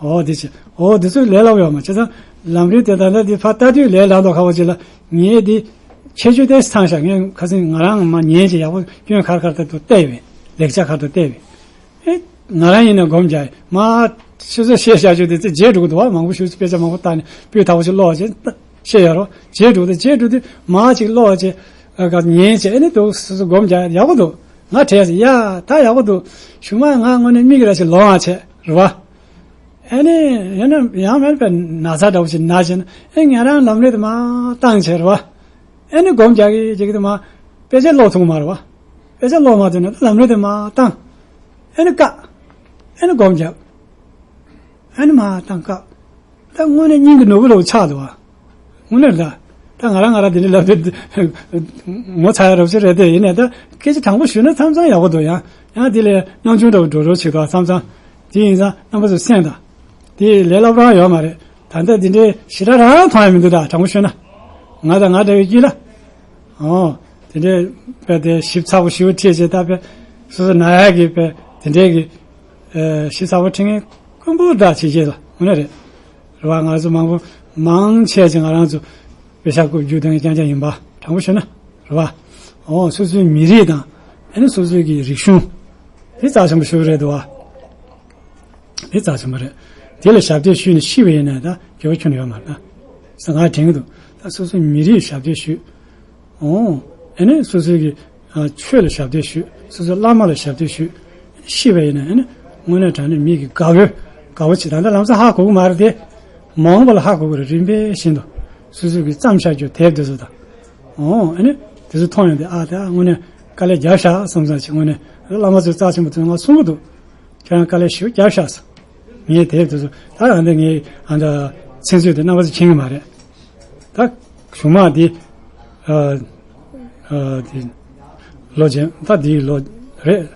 ཨོ་དེ་བྱས་ཨོ་དེ་ཚོ་ལས་སླ་པོ་ཡོད་མ་རེད། བྱས་ཙང་ལམ་རིམ་དེ་ད་ལྟ་དེ་ཕར་ལྟ་དུས་ལས་སླ་མདོག་ཁ་པོ་ཅིག་ལ་ངས་དེ་ཁྱད་ཆོས་དེ་ཚང་ཤག་ངས་ཁ་སང་ང་རང་མ་ཉན་བྱས་ཡག་པོ་སྐྱོན་ཁར་ཁར་དུ་བལྟས་པས། ལེགས་ཆ་ཁར་དུ་བལྟས་པས། ཨེ། ང་རང་ཡིན་ན་སྒོམ་རྒྱག་མ། ཤི་ས་བཤད་བཞག་རྒྱུ་དེ་ཚེ་བརྗེད་འགྲོ་གི་འདུག་བ། མང་པོ་ཞུ་དཔེ་ཆ་མང་པོ་བལྟས་ནས་སྤུས་དག་པོ་ཞིག་ཀློག་བྱས་བཤད་ཡ་རོ། བརྗེད་འགྲོ་དེ་བརྗེད་འགྲོ་དུས་མ་ཅིག་ཀློག་བྱས། ཨ་ག་ཉན་བྱས་ཨེ་ནི་འདུག་སོ་སོ་སྒོམ་རྒྱག་ཡག་པོ་འདུག་ང་དྲན་སོང་ཡ་ད་ཡག་པོ་འདུག་གཞུག་མ་ང་དངོས་གནས་མིག་ར་ཞིག་ལོང་བ་བྱས་རེད་བ། ཨེ་ནི་ཡང་ན་ཡང་མེད་པའི་ན་ཚ་འདྲ་པོ་ཞིག་ན་བྱས་ན་ཨེ་ང་རང་ལམ་རིམ་དེ་མ་བཏང་བྱས་རེད་བ། ཨེ་ནི་སྒོམ་རྒྱག་གི་ཅིག་དེ་མ་དཔེ་ཆ་ཀློག་ཐུབ་མ་རེད་བ། དཔེ་ཆ་ཀློག་མ་ཐུབ་ན་ད་ལམ་རིམ་དེ་མ་བཏང་། ཨེ་ནི་བཀག་ཨེ་ནི་སྒོམ་རྒྱག་ཨེ་ནི་མ་བཏང་བཀག་ད་དངོས་གནས་སྙིང་གི་ནོར་བུ་རུ་ཆགས་འདུག་བ། དངོས་གནས་ད། ད་ང་རང་ང་རང་དེ་འདྲའི་ལབ་དུས་ངོ་ཚ་ཡ་རབ་ཅིག་རེད་དེ་ཡིན་ནའི་ད་སྐད་ཆ་དྲང་པོ་ཞུས་ན་མཚམས་མཚམས་ཡག་པོ་འདུག་ཡང་ཡང་དེ་ལས་སྣང་ཆུང་འདྲ་བོ་འགྲོ་རོགས་བྱེད་དོ་མཚམས་མཚམས། དེ་ཡིན་ཙང་རྣམ་པ་ཚོ་སེམས་དང་། དེ་ལས་སླ་པོ་རང་ཡོད་མ་རེད། ད་ལྟ་འདི་འདྲའི་ཞེ་དྲག་རང་མཐོང་ཡ་མི་འདུག་ད་དྲང་པོ་ཤོད་ན། ང་དང་ང་འདྲ་བའི་དཀྱིལ་ལ། ཨོ། དེ་འདྲའི་དཔེ་དེ་ཞིབ་ཚགས་པོ་ཞིབ་ཁྲིད་བྱས་ད་དཔེ། སོ་སོ་ན་ཡ་གི་དཔེ་དེ་འདྲའི་གི། ཨེ། ཞིབ་ཚགས་པོ་ཁྲིད་མཁན་དཀོན་པོ་འདྲ་བྱེད་ཀྱི་ལ་དངོས་གནས་རེད། རེད་བ། ང་ཚོ་མང་པོ་མང་ཆེ་ཅིག་ང་རང་ཚོ་དཔེ་ཆ་རྐུབ་རྒྱུག་དང་རྐྱང་རྐྱང་ཡིན་པ་དྲང་པོ་ཤོད་ན། རེད་བ། ཨོ། སོ་སོའི་མི་རིགས་དང་ཨ་ནི་སོ་སོའི་གི་རིག་གཞུང་། དེ་རྩ་ཆེན་པོ་ཞིག་རེད་འདུག་བ། དེ་རྩ་ཆེན་པོ་རེད། དེ་ལ་ཞབས་འདེགས་ཞུས་ནས་ཤི་བ་ཡིན་ན་ད་དགེ་བ་ཁྱོན་ནས་ཡོད་མ་རེད་ད། ས་ང་དྲན་གི་འདུག་ད་སོ་སོའི་མི་རིགས་ཞབས་འདེགས་ཞུས། ཨོ། ཨ་ནི་སོ་སོའི་གི་ཨ་ཆོས་ལ་ཞབས་འདེགས་ཞུས། སོ་སོའི་བླ་མ་ལ་ཞབས་འདེགས་ཞུས། ཤི་བ་ཡིན་ན་ཨ་ནི་དངོས་གནས་དྲང་གནས་མི་གི་དགའ་བོ་དགའ་བོ་བྱེད། ད་ལྟ་ལམ་སང་ཧ་གོ་གི་མ་རེད་དེ། མ་འོངས་པ་ལ་ཧ་གོ་གི་རེད། རིམ་པས་བཞིན་དུ་སོ་སོའི་གི་བརྩམས་བཞག་རྒྱུ་དེབ་དེ་ཚོ་དང་། ཨོ། ཨ་ནི་དེ་ཚོ་མཐོང་ཡོང་དུས་ཨ་ད་དངོས་གནས་དཀའ་ལས་རྒྱབ་ཤག་བསམ་བསམ་ཞིག་དངོས་གནས་བླ་མ་ཚོས་རྩ་ཆེན་པོ་དེ་ང་གསུང་གི་འདུག་ཁྱེད་རང་དཀའ་ལས་ཞེ་པོ་རྒྱབ་ཤག་ཟེར། ངས་དེབ་དེ་ཚོ་ད་ཨ་འདི་ངས་ཨ་འདི་ཚིག་མཛོད་དེ་རྣམ་པ་ཚོས་མཁྱེན་གི་མ་རེད། ད་གཞུག་མ་འདི་ཨ་ཨ་འདི་ལོ་རྗེས་ད་འདིའི་ལོ་རེད།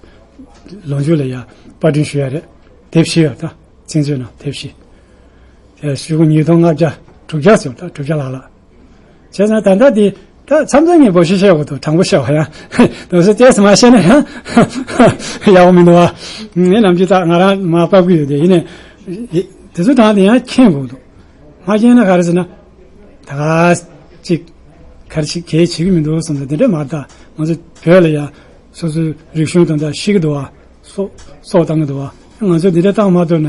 ལོ་མཇུག་ལ་ཡ་པར་སྐྲུན་ཞུ་ཡ་རེད། དེབ་བཞི་ཡོད་ད། ཚིག་མཛོད་ནང་དེབ་བཞི། དེ་ཤོག་གུ་ཉིས་སྟོང་ལྔ་བརྒྱ་དྲུག་བརྒྱ་ཟེར་བ་ད་དྲུག་བརྒྱ་ལྷག་ལ། བྱས་ཙང་ད་ལྟ་འདི་ད་མཚམས་མཚམས་ངས་འབོད་ཤིག་བཤད་དགོས་འདུག་དྲང་པོ་བཤད་པ་ཡང་། དེ་ཚོ་ཏོག་ཙམ་མ་བཤད་ན་ཡང་ཡག་པོ་མི་འདུག་བ། ངས་ནམ་རྒྱུན་ད་ང་རང་མར་ཕབ་གི་ཡོད་དེ་ཡིན་ནའི། དེ་ཚོ་དྲངས་ཏེ་ཡང་མཁྱེན་དགོས་འདུག་མ་མཁྱེན་ན་ག་རེ་ཟེར་ན། ད་ག་ཅིག་ག་རེ་ཞིག་གལ་ཆེ་གི་མི་འདུག་བསམ་ཚེ་འདི་འདྲ་མ་ད་ང་ཚོ་བོད་ལ་ཡ་སོ་སོའི་རིག་གཞུང་དང་ད་ཤི་གི་འདུག་བ། སྲོག་སྲོག་བཏང་གི་འདུག་བ། ང་ཚོ་འདི་འདྲ་བཏང་མ་ཐུབ་ན།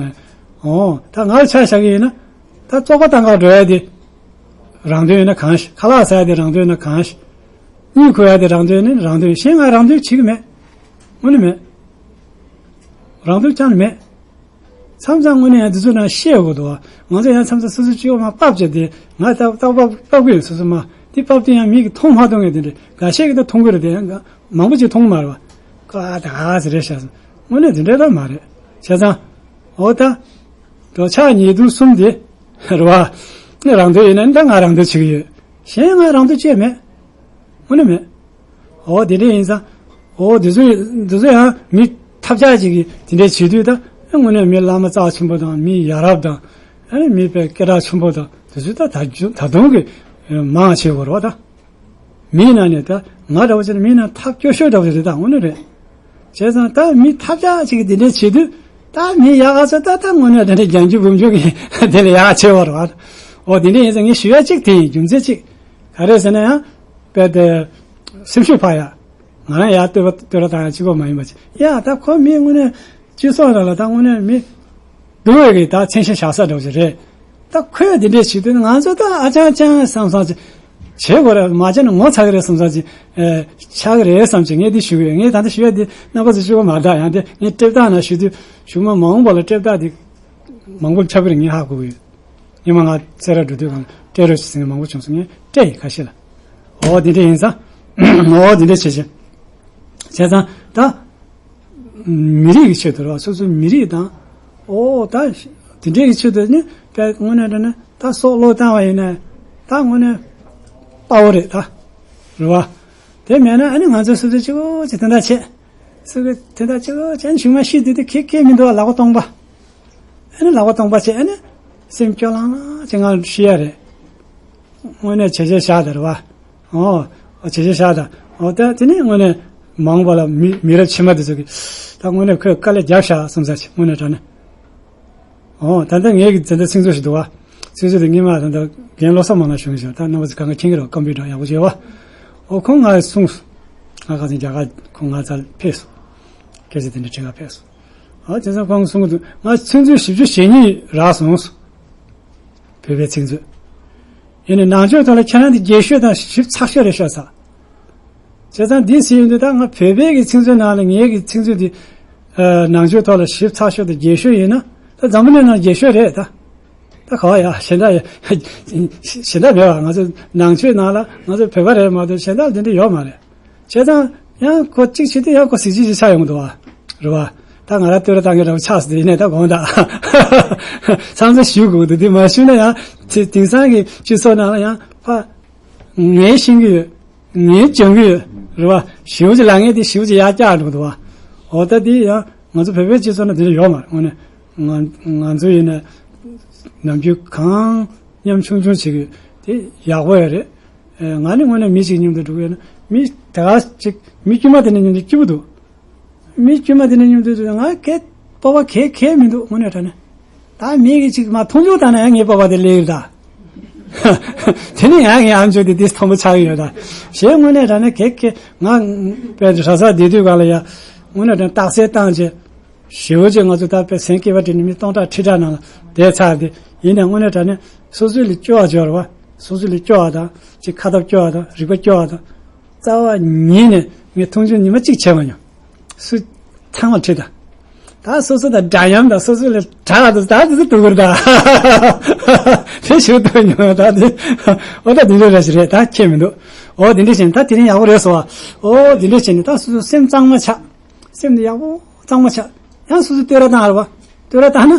ཨོ། ད་ང་ལ་ཆ་བཞག་གི་ཡིན་ན། ད་བཙོག་པ་བཏང་ག་འགྲོ་ཡ་དེ་རང་དོན་ཡིན་ན་གང་ཞིག་ཁ་ལག་ཟ་ཡ་དེ་རང་དོན་ཡིན་ན་གང་ཞིག་གཉིད་ཁུག་ཡ་དེ་རང་དོན་ཡིན་ན་རང་དོན། གཞན་ང་རང་དོན་བྱེད་ཀྱི་མེད། དངོས་གནས་མེད། རང་དོན་ཅང་མེད། མཚམས་མཚམས་དངོས་གནས་ཡང་འདི་ཚོ་ནང་བཤད་དགོས་འདུག་ང་ཚོ་ཡང་མཚམས་མཚམས་སོ་སོ་སྤྱི་བོ་མར་ཕབ་བྱས་ཏེ་ང་ད་ད་ཕབ་ཕབ་གི་ཡོད། སོ་སོ་མ་འདི་ཕབ་དུས་ཡང་མིག་གིས་མཐོང་མ་མཐོང་ངེས་དེ་འདྲ་འགའ་ཤས་ཀྱིས་ད་མཐོང་གི་རེད་དེ་ཡང་མང་པོ་ཅིག་མཐོང་གི་མ་རེད་བ། ཀ་ད་ཧ་ཟེར་རེད་ཤག་དངོས་གནས་དེ་འདྲ་ད་མ་རེད། བྱས་ཙང་། འོ་ད། འགྲོ་འཆག་ཉལ་འདུག་གསུམ་དེ། རེད་བ། ནི་རང་འདོད་ཡིན་ན་ནི་ད་ང་རང་འདོད་བྱེད་ཀྱི་ཡོད། གཞན་ང་རང་འདོད་བྱེད་མེད། དངོས་གནས་མེད། འོ་དེ་འདྲ་ཡིན་ཙང་། འོ་དེ་ཚོ་དེ་ཚོ་ཡང་མི་ཐབས་ཆག་ཅིག་གིས་དེ་འདྲ་བྱེད་དུས་ད་དངོས་གནས་མི་བླ་མ་རྩ་ཆེན་པོ་དང་མི་ཡ་རབས་དང་། ཨ་ནི་མི་དཔེ་སྐད་གྲགས་ཆེན་པོ་དང་དེ་ཚོ་ད་ད་ད་དུང་གི་མང་བྱེད་དགོས་རེད་བ་ད། མིའི་ནང་ནས་ད་ང་འདྲ་བོ་ཅིག་ནི་མིའི་ནང་ཐབས་སྐྱོ་ཤོས་འདྲ་བོ་ཅིག་རེད་ད་དངོས་གནས་རེད། བྱས་ཙང་ད་མི་ཐབས་ཆག་ཅིག་གིས་དེ་འདྲ་བྱེད་དུས་ད་མི་ཡག་ག་ཚོད་ད་ད་དངོས་གནས་དེ་འདྲ་རྒྱང་རྒྱུག་བུམ་རྒྱུག་གིས་དེ་ལས་ཡག་ཆེ་བ་རེད་བ། འོ་དེ་འདྲ་ཡིན་ཙང་ངས་ཞུ་ཡ་གཅིག་དེ་ཡིན། རྒྱུ་མཚན་གཅིག་ག་རེ་ཟེར་ན་ཡང་དཔེ་དེ་སེམས་ཤུགས་འཕར་ཡ། ང་རང་ཡར་བསྟོད་པ་བསྟོད་ར་བཏང་ཡ་གཅིག་པོ་མ་ཡིན་པ་ཅིག་ཡ་ད་ཁོ་མི་དངོས་གནས་སྤྱི་ཚོགས་ནང་ལ་ད་དངོས་གནས་མི། སྡུག་བའི་གི་ད་མཚན་ཤས་བཞག་ས་འདྲ་བོ་ཅིག་རེད། ད་ཁོས་དེ་འདྲས་བྱེད་དུས་ང་ཚོ་ད་ཨ་ཅང་ཅང་བསམ་བསམ་ཅིག་བྱེད་དགོས་རེད། མ་བྱས་ན་ངོ་ཚ་གི་རེད་བསམ་བསམ་ཅིག་ཨེ་ཆགས་གི་རེད་བསམ་ཅིག་ངས་འདི་ཞུ་གི་ཡོད། ངས་ད་ལྟ་ཞུ་ཡ་འདི་རྣམ་པ་ཚོ་ཞུ་གི་མ་རེད་ད། ཡང་དེ་ངས་སྤྲེབ་སྟངས་ན་ཞུ་དུས་གཞུག་མ་མ་འོངས་པ་ལ་སྤྲེབ་སྟངས་འདི་མང་པོ་ཆགས་གི་རེད། ངས་ཧ་གོ་གི་ཡོད། ཉི་མ་ང་རྩེད་ར་འགྲོ་དུས་གང་སྤྲད་རོགས་ཞེས་ཟེར་མཁན་མང་པོ་བྱུང་སོང་། ངས་སྤྲད་ཡིན་ཁ་ཤས་ལ། འོ་དེ་འདྲས་ཡིན་ཙང་། འོ་དེ་འདྲས་བྱས་བྱས། བྱས་ཙང་ད། མི་རིགས་ཀྱི་ཆེད་དུ་རེད་བ། སོ་སོའི་མི་རིགས་དང་། ཨོ་ད། དེ་འདྲས་ཀྱི་ཆེད་དུ་ནི་དཔེ་དངོས་གནས་དྲང་གནས་ད་སྲོག་བློས་བཏང་བ་ཡིན་ན་ད་དངོས་གནས་དཔའ་བོ་རེད་ད། རེད་བ། དེ་མེད་ན་ཨ་ནི་ང་ཚོ་སོ་སོ་གཅིག་པོ་གཅིག་དོན་དག་བྱེད། སོ་སོ་དོན་དག་གཅིག་པོ་བྱེད་ནས་གཞུག་མ་ཤི་དུས་དེ་ཁེ་ཁེ་མི་འདུག་བ། ལག་པ་སྟོང་པ། ཨ་ནི་ལག་པ་སྟོང་པ་བྱེད། ཨ་ནི་སེམས་སྐྱོ་ལང་ལང་བྱེད། ང་ཤི་ཡ་རེད། དངོས་གནས་བྱས་རྗེས་བཞག་དང་རེད་བ། ཨོ། བྱས་རྗེས་བཞག་དང་། ཨོ་ད་དེ་ནས་དངོས་གནས་མ་འོངས་པ་ལ་མི་མི་རབས་ཕྱི་མ་དེ་ཚོ་གིས་ད་དངོས་གནས་ཁོས་དཀའ་ལས་རྒྱབ་བཞག་བསམ་ས་ཆེ། དངོས་གནས་དྲང་གནས། ཨོ་ད་ལྟ་ངའི་གི་ད་ལྟ་ཚིག་མཛོད་ཞིག་འདུག་བ། ཚིག་མཛོད་དེ་སྔོན་མ་ད་ལྟ་རྒན་བློ་བཟང་མ་ལགས་གཞུང་ཞིག་ད་རྣམ་པ་ཚོ་གང་ག་མཁྱེན་གྱི་རེད། ཀམ་པུ་ཊར་ཡག་པོ་བྱས་བ། ཨོ་ཁོང་ང་གསུངས། ང་ཁ་སང་རྒྱ་གར་ཁོང་ང་ཚ་ཕེབས་སོང་། སྐད་ཆ་དེ་འདྲ་དྲི་ག་ཕེབས་སོང་། ཨ་བྱས་ཙང་ཁོང་གསུང་གི་འདུག་ང་ཚིག་མཛོད་བཞི་བཅུ་ཞེ་གཉིས་རག་སོང་། བོད་པའི་ཚིག་མཛོད། ཡིན་ནའི་ནང་ཆོས་ཐོག་ལ་ཁྱེད་རང་དེ་རྒྱས་ཤོས་དང་ཞིབ་ཚགས་ཤོས་རེད་ཤག་ཟེར། བྱས་ཙང་འདི་ཟེར་ཡོང་དུས་ད་ང་བོད་པའི་གི་ཚིག་མཛོད་ནང་ལ་ངའི་གི་ཚིག་མཛོད་འདི། ཨ་ནང་ཆོས་ཐོག་ལ་ཞིབ་ཚགས་ཤོས་དང་རྒྱས་ཤོས་ཡིན་ན་ད་འཛམ་བུ་གླིང་ནང་རྒྱས་ཤོས་རེད་ད། ད་ག་བ་ཡ་གཞན་དག་ཡ། གཞན་དག་མེད་པ། ང་ཚོ་ནང་ཆོས་ནང་ལ་ང་ཚོ་བོད་པ་རེད་མ་གཏོགས་གཞན་དག་འདི་འདྲ་ཡོད་མ་རེད། བྱས་ཙང་ཡང་ཁོ་གཅིག་བྱེད་དུས་ཡང་ཁོ་གཟི་བརྗིད་ཅིག་ཆགས་ཡོང་གི་འདུག་བ། རེད་བ། ད་ང་རང་བསྟོད་ར་བཏང་གི་འདྲ་བོ་ཆགས་སོང་། དེ་ཡིན་ནའི་ད་དགོངས་དག་བསམ་ཚུལ་ཞུ་དགོས་འདུག་དེ་མ་ཞུས་ན་ཡང་དེ་དེང་སང་གི་སྤྱི་ཚོགས་ནང་ལ་ཡང་ཕ། ངས་ཤེས་ཀྱི་ཡོད། ངས་སྦྱང་གི་ཡོད། རེད་བ། ཞེ་པོ་ཅིག་ལབ་མཁན་དེ་ཞེ་པོ་ཅིག་ཡར་བཀྱག་འགྲོ་གི་འདུག་བ། འོ་ད་དེ་ཡང་ང་ཚོ་བོད་པའི་སྤྱི་ཚོགས་ནང་དེ་འདྲ་ཡོད་མ་རེད། དངོས་གནས་ང་ང་ཚོ་ཡིན་ན་ནམ་རྒྱུན་གང་མཉམ་ཆུང་ཆུང་བྱེད་ཀྱི་ཡོད། དེ་ཡག་པོ་ཡོད་རེད། ཨེ་ང་ནི་དངོས་གནས་མི་གཅིག་མཉམ་དུ་འགྲོ་གི་ཡོད་ན་མི་ད་ག་ཅིག་མི་དཀྱུས་མ་དེ་ནས་མཉམ་དུ་སྐྱིད་པོ་འདུག་མི་དཀྱུས་མ་དེ་ནས་མཉམ་དུ་འགྲོ་ན་ང་སྐད་སྤོབས་པ་གང་ཡང་མི་འདུག་དངོས་གནས་དྲང་གནས། ད་མི་གི་ཅིག་མ་མཐོང་ཆུང་བཏང་ན་ཡང་ངའི་སྤོབས་པ་དེ་སླེབས་ཀྱི་རེད་ད། དེ་ནས་ཡང་ངའི་ཨམ་ཅོག་དེ་དེ་མཐོན་པོ་ཆགས་ཀྱི་ཡོད་ད། ཞེས་དངོས་གནས་དྲང་གནས་གང་ཡང་། ང་དཔེ་གྲྭ་ས་བསྡད་དུས་ག་ལ་ཡ། དངོས་གནས་དྲང་རྟགས་གསལ་བཏང་བྱས། ཞེ་པོ་ཅིག་ང་ཚོ་ད་དཔེ་སེམས་སྐྱིད་པ་དྲན་ནས་མི་སྟོང་ཕྲག་ཁྲི་ཕྲག་ནང་ལ་བསྡད་ཚར་ཏེ། ཡིན་ནའི་དངོས་གནས་དྲང་གནས་སོ་སོ་ལ་སྐྱོ་བ་སྦྱོར་བ། སོ་སོ་ལ་སྐྱོ་བ་དང་ཅིག་ཁ་སྟབས་སྐྱོ་བ་དང་རིག་པ་སྐྱོ་བ་དང་། རྩ་བ་ཉིད་ནས་ངས་མཐོང་ཆུང་ཉི་མ་གཅིག་བྱས་མ་མྱོང་། སུ་ཚང་མ་ཁྲིད་ད། ད་སོ་སོ་དང་འདྲ་མཉམ་དང་སོ་སོ་ལས་དྲག་ལ་ད་དེ་ཚོ་སྡུག་གུར་ད། དེ་ཞུ་ཐུབ་མྱོང་ད་དེ། ཨོ་ད་དེ་འདྲ་ར་ཞིག་རེད་ད་ཁྱད་མི་འདུག་ཨོ་དེ་འདྲ་བྱས་ནས་ད་དེ་རིང་ཡག་པོ་རེད་སོ། ཨོ་དེ་འདྲ་བྱས་ནས་ད་སོ་སོ་སེམས་གཙང་མ་ཆགས། སེམས་འདི་ཡག་པོ་གཙང་མ་ཆགས། ཡང་སོ་སོ་བསྟོད་ར་བཏང་ར་བ། བསྟོད་ར་བཏང་ན།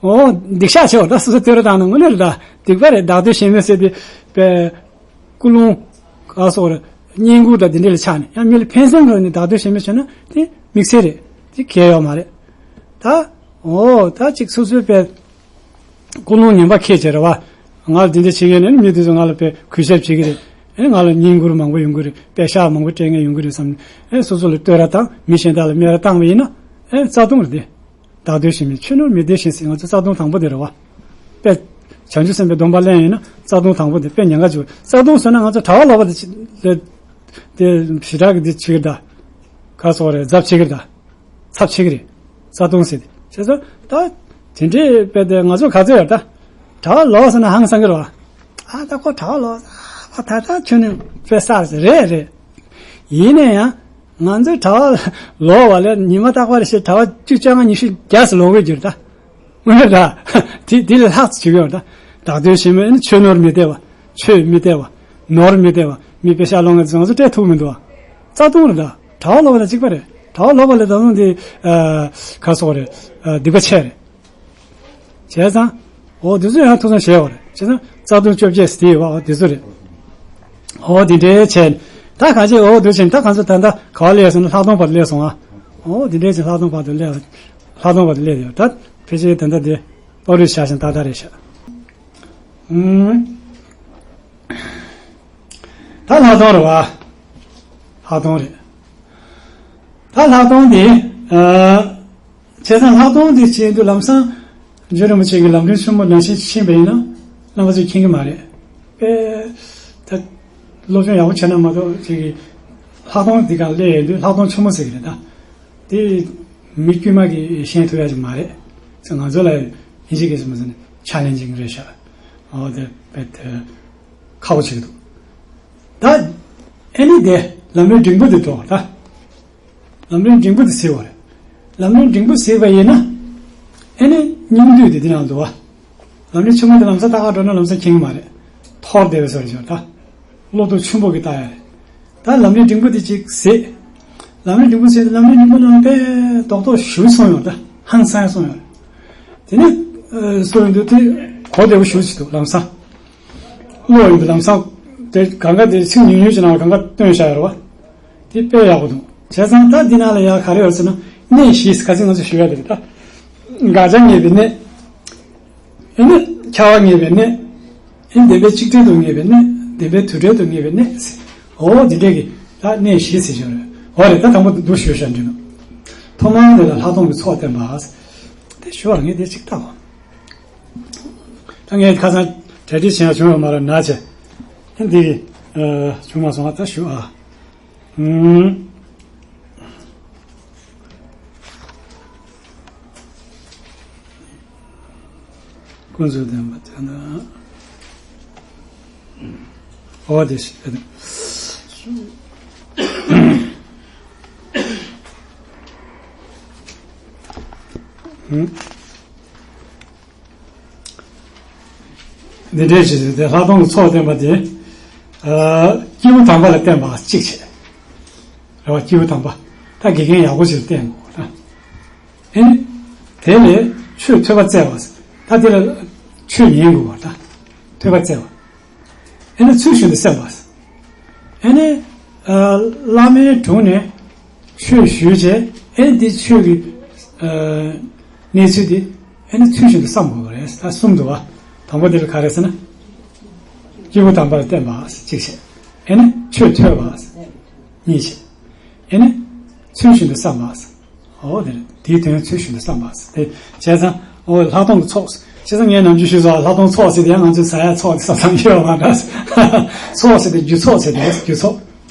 ཨོ་སྡིག་བཤགས་ཆེ་བ་ད་སོ་སོ་བསྟོད་ར་བཏང་ན་དངོས་གནས་རེད་ད། སྡིག་པ་རེད། བདག་བསྟོད་གཞན་སྨོད་ཟེར་དེ། པའི། ཀུན་སློང་། ག་སོགས་རེད། བསྙེན་བཀུར་དང་དེ་འདྲ་ལ་ཆགས་ནས་ཡང་མི་ལ་ཕན་སེམས་རོགས་ནས་བདག་བསྟོད་གཞན་སྨོད་བྱས་ན་དེ་དམིགས་བསལ་རེད། དེ་གལ་ཡོད་མ་རེད། ད། ཨོ་ད་ཅིག་སོ་སོའི་པའི། ཀུན་སློང་ངན་པ་ཁྱེད་ཅེས་རེད་བ། ང་ལ་འདི་འདྲ་བྱེད་མཁན་ནི་མི་དེ་ཚོ་ང་ལ་དཔེ་གུས་ཞབས་བྱེད་ཀྱི་རེད། ཨེ་ང་ལ་བསྙེན་བཀུར་མང་པོ་ཡོང་གི་རེད། པད་ཤག་མང་པོ་སྤྲད་མཁན་ཡོང་གི་རེད་བསམ་ནས་ཨེ་སོ་སོ་ལ་བསྟོད་ར་བཏང་མི་གཞན་དག་ལ་སྨད་ར་བཏང་བ་ཡིན་ན་ཨེ་རྩ་ལྟུང་རེད་དེ། བདག་བསྟོད་ཞིང་མིན་ཆོས་ནོར་མི་བདེ་ཞིང་ཟེར། ང་ཚོ་རྩ་ལྟུང་དང་པོ་དེ་རེད་བ། དཔེ། བྱང་ཆུབ་སེམས་དཔའི་སྡོམ་པ་ལེན་ཡིན་ན་རྩ་ལྟུང་དང་པོ་དེ་དཔེ་ཉེན་ཁ་ཆེ་བ། རྩ་ལྟུང་ཟེར་ན་ང་ཚོ་གྲྭ་པ་ལོག་པ་དེ་ལས། དེ་ཞི་དྲག་གི་དེ་བྱེད་ཀྱི་རེད་ད། ག་སོགས་རེད་གཟབ་བྱེད་ཀྱི་རེད་ད། ཚབ་བྱེད་ཀྱི་རེད། རྩ་ལྟུང་ཟེར་ཏེ། བྱས་ཙང་ད། དེ་འདྲའི་དཔེ་དེ་ང་ཚོ་ག་ཚོད་ཡོད་ད། གྲྭ་པ་ལོག་སོང་ན་ཧང་སང་གི་རེད་བ། ཨ་ད་ཁོ་གྲྭ་པ་ལོག་ཨ་ད་ད་ཁྱོད་ནི་དཔེ་བསགས་ཟེར་རེད་རེད། ཡིན་ན་ཡང་། ང་ཚོའི་གྲྭ་པ་ལོག་པ་ལས་ཉི་མ་རྟག་པར་ཞིག་གྲྭ་པ་བཅུ་བཅོ་ལྔ་ཉི་ཤུ་བརྒྱ་ཙམ་ལོག་གི་ཡོད་རེད་ད། དངོས་གནས་ད། དེ་དེ་ལས་ལྷག་ཙམ་བྱེད་ཀྱི་ཡོད་རེད་ད། བདག་བསྟོད་ཞིང་མིན་ཆོས་ནོར་མི་བདེ་བ། ཆོས་མི་བདེ་བ། ནོར་མི་བདེ་བ། མི་དཔེ་ཤ་ལོང་ངེ་ཚོ་ང་ཚོ་སྤྲད་ཐུབ་མི་འདུག་བ། རྩ་ལྟུང་རེད་ད། གྲྭ་པ་ལོག་པ་དང་གཅིག་པ་རེད། གྲྭ་པ་ལོག་པ་ལས་ད་དུང་དེ། ཨ། ག་སོགས་རེད། ཨ། སྡིག་པ་ཆེ་རེད། བྱས་ཙང་། འོ་དེ་ཚོ་ཡང་ཐུགས་བསམ་བཞེས་དགོས་རེད། བྱས་ཙང་རྩ་ལྟུང་བཅོ་བརྒྱད་ཟེར་དེ་ཡོད་པ་འོ་དེ་ཚོ་རེད། འོ་དེ་འདྲའི་བྱས། ད་གང་བྱས་འོ་དེ་བྱས་ད་གང་ཚོ་ད་ལྟ་ག་པར་སླེབས་སོང་ན་ལྷག་མཐོང་བར་དུ་སླེབས་སོང་ཨ། འོ་དེ་འདྲའི་བྱས་ལྷག་མཐོང་བར་དུ་སླེབས། ལྷག་མཐོང་བར་དུ་སླེབས་ཡོད་ད། ཕལ་ཆེར་ད་ལྟ་དེ་པོ་རུ་བྱ་ཞིང་ཏག་ཏག་རེད་ཤག་ཨུམ། ད་ལྷག་མཐོང་རེད་བ། ལྷག་མཐོང་རེད། ད་ལྷག་མཐོང་དེ། ཨ། བྱས་ཙང་ལྷག་མཐོང་དེ་བྱེད་དུས་ལམ་སང་། རྗེ་རིན་པོ་ཆེ་གི་ལམ་རིམ་ཆེན་མོ་ནང་བཞིན་ཕྱིན་པ་ཡིན་ན། རྣམ་པ་ཚོས་མཁྱེན་གྱི་མ་རེད། དཔེ། ད། སློབ་སྦྱོང་ཡག་པོ་བྱས་ན་མ་གཏོགས་ཅིག་གིས། ལྷག་མཐོང་འདི་ག་སླེབས་ཡོང་དུས་ལྷག་མཐོང་ཆེན་མོ་ཟེར་གྱི་རེད་ད། དེ། མི་དཀྱུས་མ་གིས་ཤེས་ཐུབ་ཡ་ཅིག་མ་རེད། ང་ཚོ་ལ་ཡིན་གཅིག་གིས་ཟེར་མ་ཟེར་ན་ཆ་ལེན་ཅིག་རེད་ཤག་འོ་དེ་དཔེ་དེ། ཁག་པོ་ཆགས་ཀྱི་འདུག་ད། ཨ་ནི་དེ་ལམ་རིམ་འབྲིང་པོ་དེ་འགྲོ་ད། ལམ་རིམ་འབྲིང་པོ་དེ་ཟེར་བ་རེད། ལམ་རིམ་འབྲིང་པོ་ཟེར་བ་ཡིན་ན། ཨ་ནི་སྙིང་བསྡུས་དེ་དེ་ནང་འདུག་བ། ལམ་རིམ་ཆུང་ངུ་དེ་ལམ་སང་ཏག་ཏག་འགྲོ་ན་ལམ་སང་མཁྱེན་གྱི་མ་རེད། ཐོར་བསྡད་པའི་བཟོ་རེད་ཤག་ད། བློ་སྟོབས་ཆེན་པོ་གིས་ལྟ་ཡ་རེད། ད་ལམ་རིམ་འབྲིང་པོ་དེ་གཅིག་ཟེར། ལམ་རིམ་འབྲིང་པོ་ཟེར་ཏེ་ལམ་རིམ་འབྲིང་པོ་ནང་དཔེ་རྡོག་རྡོག་ཞིག་སོང་ཡོང་ད་ཧང་སང་སོང་ཡོང་། དེ་ནས་ཨ་སོང་ཡོང་དུས་དེ་གོ་བདེ་པོ་ཞིག་ཅིག་འདུག་ལམ་སང་། བློ་ཡོང་དུས་ལམ་སང་ དེ་གང་ག་དེ་ཚིག་ཉུང་ཉུང་ཅིག་ནང་ལ་གང་ག་བཏོན་བཞག་ཡོད་རེད་བ། དེ་དཔེ་ཡག་པོ་འདུག་བྱས་ཙང་ད་འདི་ནང་ལ་ཡང་ག་རེ་ཡོད་ཟེར་ན། གནས་བཞི་ཁ་སང་ང་ཚོས་ཞུས་ཡ་དེ་རེད་ད། དགག་བྱ་ངེས་པའི་གནས། ཨེ་ནི་ཁྱབ་པ་ངེས་པའི་གནས། ཨེ་ནི་བདེན་པའི་གཅིག་བྲལ་དུ་ངེས་པའི་གནས། བདེན་པའི་དུས་བྲལ་དུ་ངེས་པའི་གནས། འོ་འདི་འདྲས་ཀྱི་ད་གནས་བཞི་ཟེར་ཞོར་རེད། འོ་རེད། ད་དང་པོ་འདུག་ཞུས་ཤག་འདི་ནི། ཐོག་མར་དེ་ལ་ལྷག་མཐོང་གི་ཚོགས་བསྟན་པ། དེ་ཞུ་བར་ངས་དེ་གཅིག་བལྟའོ། ད་ངས་ཁ་སང་གྲ་སྒྲིག་བྱས་ཡ་བྱུང་ཡོད་མ་རེད་ན་ཆེ། འདི་ཨ་བྱུང་མ་སོང་བ་ད་ཞུ་ཨ། ཨུམ། ཀུན་རྫོབ་བདེན་པ་དེ་ན། འོ་དེ་ཞིག་ཨུམ། འདི་འདྲའི་ཞིག་དེ་ལྷག་མཐོང་གི་ཚོགས་བསྟན་པ་དེ། ཨ་སྐྱེས་བུ་དམ་པ་ལ་བསྟན་པ་གཅིག་བྱས། རེད་བ། སྐྱེས་བུ་དམ་པ། ད་དགེ་རྒན་ཡག་པོ་ཞིག་ལ་བསྟན་དགོས་ད། ཨེ་ནི། དེ་ལས་ཆོས་ཐོས་པ་བཙལ་བ། ད་དེ་ལ་ཆོས་ཉན་དགོས་པ་ད། ཐོས་པ་བཙལ་བ། ཨེ་ནི་ཚུལ་བཞིན་དུ་སེམས་པ། ཨེ་ནི། ཨ་བླ་མའི་དྲུང་ནས་ཆོས་ཞུས་བྱས། ཨེ་ནི་དེ་ཆོས་ཀྱི་ཨ་གནས་ཚུལ་དེ་ཨེ་ནི་ཚུལ་བཞིན་དུ་བསམ་དགོས་པ་རེད། ད་གསུམ་འདུག་བ། དང་པོ་དེ་ལ་ག་རེ་ཟེར་ན། སྐྱེས་བུ་དམ་པ་ལ་བསྟན་པ་གཅིག་བྱས། ཨེ་ནི་ཆོས་ཐོས་པ་གཉིས་བྱས། ཨེ་ནི་ཚུལ་བཞིན་དུ་བསམ་པ། འོ་དེ་རེད། དེའི་དོན་ཚུལ་བཞིན་དུ་བསམ་པ། དེ་བྱས་ཙང་འོ་ལྷག་མཐོང་གི་ཚོགས། བྱས་ཙང་ངས་ནམ་རྒྱུན་ཞུས་སོང་། ལྷག་མཐོང་ཚོགས་ཟེར་དེ་ཡང་ང་ཚོས་ཟ་ཡ་ཚོགས་དེ་བསམ་བསམ་ཡོད་མ་འདྲ། ཚོགས་ཟེར་དེ་རྒྱུ་ཚོགས་ཟེར་དེ་རྒྱུ་ཚོགས།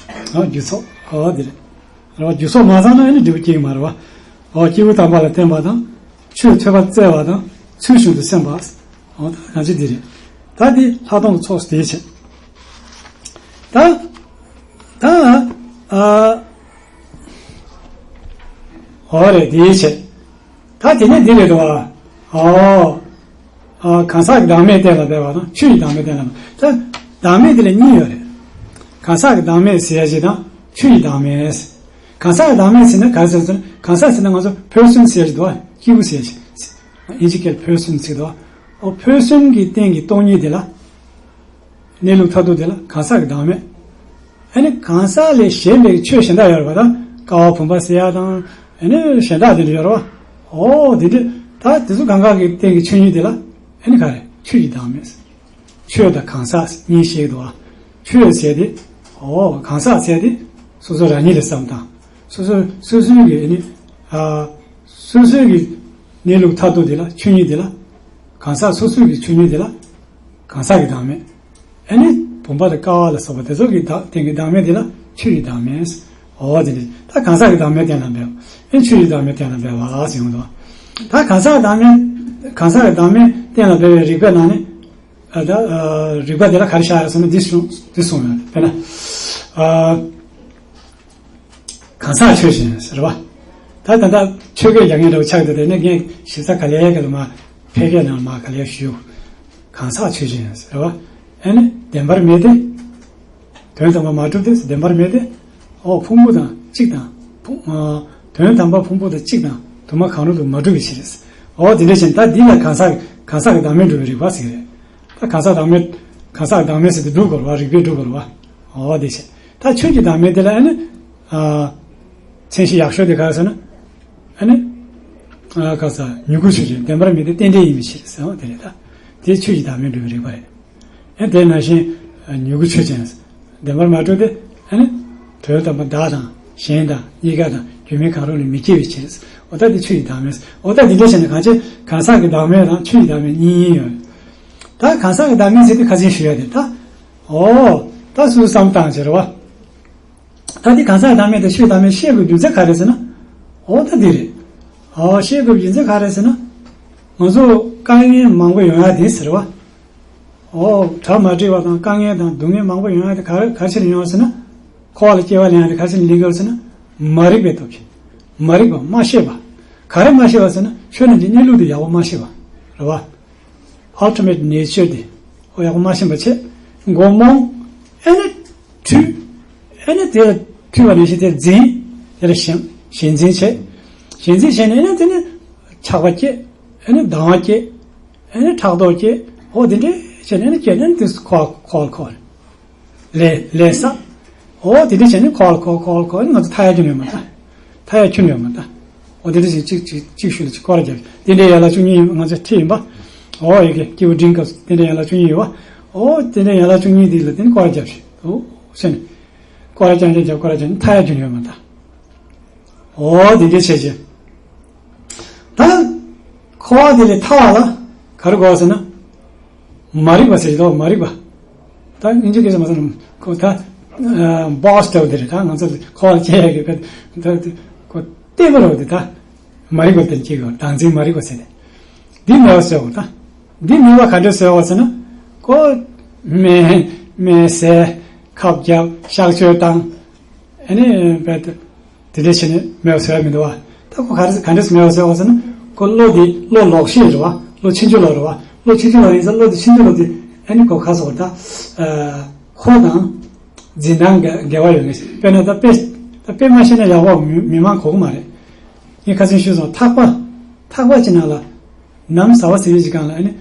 འོ་རྒྱུ་ཚོགས། འོ་དེ་རེད། རེད་བ། རྒྱུ་ཚོགས་མ་ཚང་ན་ཨེ་ནི་འབྲས་བུ་སྐྱེ་གི་མ་རེད་བ། འོ་སྐྱེས་བུ་དམ་པ་ལ་བསྟན་པ་དང་། ཆོས་ཐོས་པ་བཙལ་བ་དང་། ཚུལ་བཞིན་དུ་སེམས་པ། འོ་ད་གང་ཅི་འདི་རེད། ད་འདི་ལྷག་མཐོང་གི་ཚོགས་སུ་དེའི་ཕྱིར། ད། ད། ཨ། འོ་རེད། དེའི་ཕྱིར། ད་དེ་ནས་འདི་རེད་དོ། ཨོ། ཨ་གང་ཟག་གི་བདག་མེད་གཏན་ལ་འབེབས་པ་དང་ཆོས་ཀྱི་བདག་མེད་གཏན་ལ་འབེབས། ད་བདག་མེད་དེ་ལ་གཉིས་ཡོད་རེད། གང་ཟག་གི་བདག་མེད་ཟེར་ཡ་ཞིག་དང་ཆོས་ཀྱི་བདག་མེད། གང་ཟག་གི་བདག་མེད་ཟེར་ན་ག་རེ་ཟེར་ཟེར་ན། གང་ཟག་ཟེར་ན་ང་ཚོ་person ཟེར་ཡ་ཞིག་འདུག་བ། སྐྱེས་བུ་ཟེར་ཡ་ཞིག་དབྱིན་ཇི་སྐད་person ཟེར་འདུག་བ། ཨོ་person གི་སྟེང་གི་སྟོང་ཉིད་དེ་ལ། གནས་ལུགས་མཐར་ཐུག་དེ་ལ་གང་ཟག་གི་བདག་མེད། ཨ་ནི་གང་ཟག་ལས་གཞན་པའི་ཆོས་གཞན་དག་ཡོད་རེད་པ། ད་ཀ་བ་བུམ་པ་ཟེར་ཡ་དང་། ཨ་ནི་གཞན་དག་དེ་འདྲ་ཡོད་རེད་པ། ཨོ་དེ་འདྲ། ད་དེ་ཚོ་གང་ག་གི་སྟེང་གི་ཆོས་ཉིད་དེ་ལ་ཨ་ནི་ག་རེ། ཆོས་ཀྱི་བདག་མེད། ཆོས་དང་གང་ཟག་གཉིས་བཤད་འདུག་བ། ཆོས་ཟེར་དེ། ཨོ་གང་ཟག་ཟེར་དེ། སོ་སོ་རང་ཉིད་ལ་བསམ་སྟངས། སོ་སོ་སོ་སོའི་གི་ཨ་ནི། ཨ་སོ་སོའི་གི་གནས་ལུགས་མཐར་ཐུག་དེ་ལ། ཆོས་ཉིད་དེ་ལ། གང་ཟག་སོ་སོའི་གི་ཆོས་ཉིད་དེ་ལ། གང་ཟག་གི་བདག་མེད། ཨ་ནི་བུམ་པ་དང་ཀ་བ་ལ་སོགས་པ་དེ་ཚོ་གི་བདག་སྟེང་གི་བདག་མེད་དེ་ལ་ཆོས་ཀྱི་བདག་མེད། འོ་དེ་ནི་ད་གང་ཟག་གི་བདག་མེད་གཏན་ལ་འབེབས། ཨ་ནི་ཆོས་ཀྱི་བདག་མེད་གཏན་ལ་འབེབས་པ་ཟེར་ཡོང་དོ། ད་གང་ཟག་གི་བདག་མེད། གང་ཟག་གི་བདག་མེད་གཏན་ལ་འབེབས་པའི་རིགས་པའི་ནང་ནས། ཨ་ད་ཨ་རིགས་པ་དེ་ལ་ག་རེ་བཞག་ཡོད་ཟེར་ན་འདི་གསུངས་འདི་གསུངས་ཡོད། དཔེར་ན། ཨ། གང་ཟག་ཆོས་ཅན་ཟེར་བ། ད་ད་ལྟ་ཆོས་སྐད་རྒྱག་མཁན་འདྲ་བོ་ཆགས་འདུག་དེ་ནས་ངས་ཞིབ་ཚགས་ག་ལེ་ག་ལེ་མ་ཕལ་སྐད་ནང་མ་ག་ལེ་ཞུ། གང་ཟག་ཆོས་ཅན་ཟེར་བ། ཨ་ནི་བདེན་པར་མེད་དེ། དོན་དམ་པར་མ་གྲུབ་སྟེ། བདེན་པར་མེད་དེ། འོ་ཕུང་པོ་དང་གཅིག་དང་། ཕུང་ཨ་དོན་དམ་པར་ཕུང་པོ་དང་གཅིག་དང་དུ་མ་གང་རུང་དུ་མ་གྲུབ་པའི་ཕྱིར། འོ་དེ་འདྲ་བཞིན་ད་འདི་ལ་གང་ཟག་གང་ཟག་གི་བདག་མེད་སྒྲུབ་པའི་རིགས་པ་ཟེར་གི་རེད། ད་གང་ཟག་བདག་མེད། གང་ཟག་བདག་མེད་ཟེར་དེ་སྒྲུབ་དགོས་རེད་བ། རིགས་པས་སྒྲུབ་དགོས་རེད་བ། འོ་དེ་བྱས། ད་ཆོས་ཀྱི་བདག་མེད་དེ་ལ་ཨ་ནི། ཨ། མཚན་གཞི་ཡག་ཤོས་དེ་ག་རེ་ཟེར་ན། ཨ་ནི། ཨ་ག་ས་མྱུ་གུ་ཆོས་ཅན། བདེན་པར་མེད་དེ་རྟེན་འབྲེལ་ཡིན་པའི་ཕྱིར་ཟེར་བ་དེ་རེད་ད། དེ་ཆོས་ཀྱི་བདག་མེད་སྒྲུབ་པའི་རིགས་པ་རེད། ཨ་དེ་ནང་བཞིན་མྱུ་གུ་ཆོས་ཅན། བདེན་པར་མ་གྲུབ་སྟེ། ཨ་ནི། དོན་དམ་པར་བདག་དང་གཞན་དང་གཉིས་ཀ་དང་རྒྱུ་མེད་གང་རུང་ལས་མི་སྐྱེ་བའི་ཕྱིར། འོ་ད་དེ་ཆོས་ཀྱི་བདག་མེད། འོ་ད་དེ་འདྲ་བྱས་ན་གང་ཅི་གང་ཟག་གི་བདག་མེད་དང་ཆོས་ཀྱི་བདག་མེད་གཉིས་ཡིན་ཡོད། ད་གང་ཟག་གི་བདག་མེད་ཟེར་དུས་ཁ་སང་ཞུ་ཡ་དེ་ད། འོ། ད་སུ་བསམ་བཏང་བྱས་རེད་བ། ད་འདི་གང་ཟག་བདག་མེད་དང་ཆོས་བདག་མེད་བཤད་དགོས་རྒྱུ་མཚན་ག་རེ་ཟེར་ན། འོ་ད་འདི་རེད། འོ་བཤད་དགོས་རྒྱུ་མཚན་ག་རེ་ཟེར་ན། ང་ཚོ་དཀའ་ངལ་མང་པོ་ཡོང་ཡ་དེ་ཟེར་བ། འོ་གྲ་མ་འགྲིག་པ་དང་དཀའ་ངལ་དང་སྡུག་བསྔལ་མང་པོ་ཡོང་ཡ་དེ་ག་རེ་ག་རེ་བྱས་ནས་ཡོང་བ་ཟེར་ན། འཁོར་བ་ལ་སྐྱེ་བ་ལེན་ཡ་དེ་ག་རེ་བྱས་ནས་ལེན་དགོས་ཟེར་ན། མ་རིག་པའི་སྟོབས་ཀྱིས། མ་རིག་པ་མ་ཤེས་པ། ག་རེ་མ་ཤེས་པ་ཟེར་ན་ཆོས་རྣམས་ཀྱི་གནས་ལུགས་དེ་ཡག་པོ་མ་ཤེས་པ། རེད་བ། Ultimate nature དེ། ཨོ་ཡག་པོ་མ་ཤེས་པ་བྱས། མགོ་རྨོངས། ཨེ་ནི། འཁྲུལ། ཨེ་ནི་དེ་ལ་འཁྲུལ་བ་ནང་བཞིན་དེ་འཛིན། དེ་ལ་ཞེན་ཞེན་འཛིན་བྱས། ཞེན་འཛིན་བྱས་ནས་ཨེ་ནི་དེ་ནི་ཆགས་པ་སྐྱེ། ཨེ་ནི་སྡང་བ་སྐྱེ། ཨེ་ནི་ཕྲག་དོག་སྐྱེ། ཨོ་དེ་འདྲས་བྱས་ནས་ཨེ་ནི་སྐྱེ་ནས་དེ་འཁོར་འཁོར་འཁོར། ལས་ལས་བསགས། འོ་དེ་འདྲ་བྱས་ནས་འཁོར་ལ་འཁོར་འཁོར་ལ་འཁོར་ནས་ང་ཚོ་མཐའ་ཡས་ཁྱོན་ཡོད་མ་ད། མཐའ་ཡས་ཁྱོན་ཡོད་མ་ད། འོ་དེ་འདྲ་བྱས་གཅིག་གཅིག་གཅིག་ཤུལ་ལ་གཅིག་སྐོར་ར་རྒྱབ། རྟེན་འབྲེལ་ཡན་ལག་བཅུ་གཉིས་ཡིན་པ་ང་ཚོ་ཁྲིད་ཡིན་པ། འོ་ཡི་གེ་སྐྱེས་བུ་འབྲིང་སྐབས་སུ་རྟེན་འབྲེལ་ཡན་ལག་བཅུ་གཉིས་ཡོད་པ། འོ་རྟེན་འབྲེལ་ཡན་ལག་བཅུ་གཉིས་དེ་ལ་བརྟེན་ནས་སྐོར་ར་རྒྱབ་ཤིག་འོ་བྱས་ནས། སྐོར་ར་རྐྱང་རྐྱང་རྒྱབ་སྐོར་ར་རྐྱང་མཐའ་ཡས་ཁྱོན་ཡོད་མ་ད། འོ་དེ་འདྲ་བྱས་བྱས། ད་འཁོར་བ་དེ་ལས་ཐར་བ་ལ་ག་རེ་དགོས་ཟེར་ན། མ་རིག་པ་ཟེར་གྱི་འདུག་མ་རིག་པ། ད་སྙིང་རྗེ་སྐད་ཆ་མ་ཟེར་ན་ཁོ་ད་བོགས་ལྟ་བུ་དེ་རེད། ད་ང་ཚོ་འཁོར་བ་ལ་སྐྱེ་ཡ་གི་ད་ཁོ་ལྟེ་བ་རེད་དེ། ད་མ་རིག་པ་དེ་སྐྱེ་གི་བདག་འཛིན་མ་རིག་པ་ཟེར་ཏེ། འདི་མེད་པ་བཟོ་དགོས་ད། འདི་མེད་པ་ག་འདྲ་བཟོ་དགོས་ཟེར་ན། ཁོ་སྨན་སྨན་ཟས་ཁབ་བརྒྱབ་གཤག་བཅོས་བཏང་། ཨ་ནི་བས་དེ་འདྲ་བྱས་ནས་མེད་པ་བཟོ་ཡ་མི་འདུག་བ། ད་ཁོ་ག་རེ་ག་འདྲས་མེད་པ་བཟོ་བ་ཟེར་ན། ཁོ་བློ་དེ་བློ་ལོག་ཤེས་རེད་བ། བློ་ཕྱིན་ཅི་ལོག་རེད་བ། བློ་ཕྱིན་ཅི་ལོག་ཡིན་ཙང་བློ་དེ་ཕྱིན་ཅི་ལོག་དེ་ཨ་ནི་ཁོ་ག་སོགས་ད། ཁོ་དང་འཛིན་སྟངས་འགལ་འགལ་བ་ཡོད་ངེས། དཔེར་ན་ད་དཔེ་ད་དཔེ་མ་ཤེས་ན་ཡག་པོ་མི་མི་མང་གོ་གི་མ་རེད། ངས་ཁ་སང་ཞུས་སོང་། ཐག་པ་ཐག་པ་ཅིག་ནང་ལ་ནམ་ཟ་བ་ཟེར་བའི་ཅིག་གང་ལ་ཨ་ནི།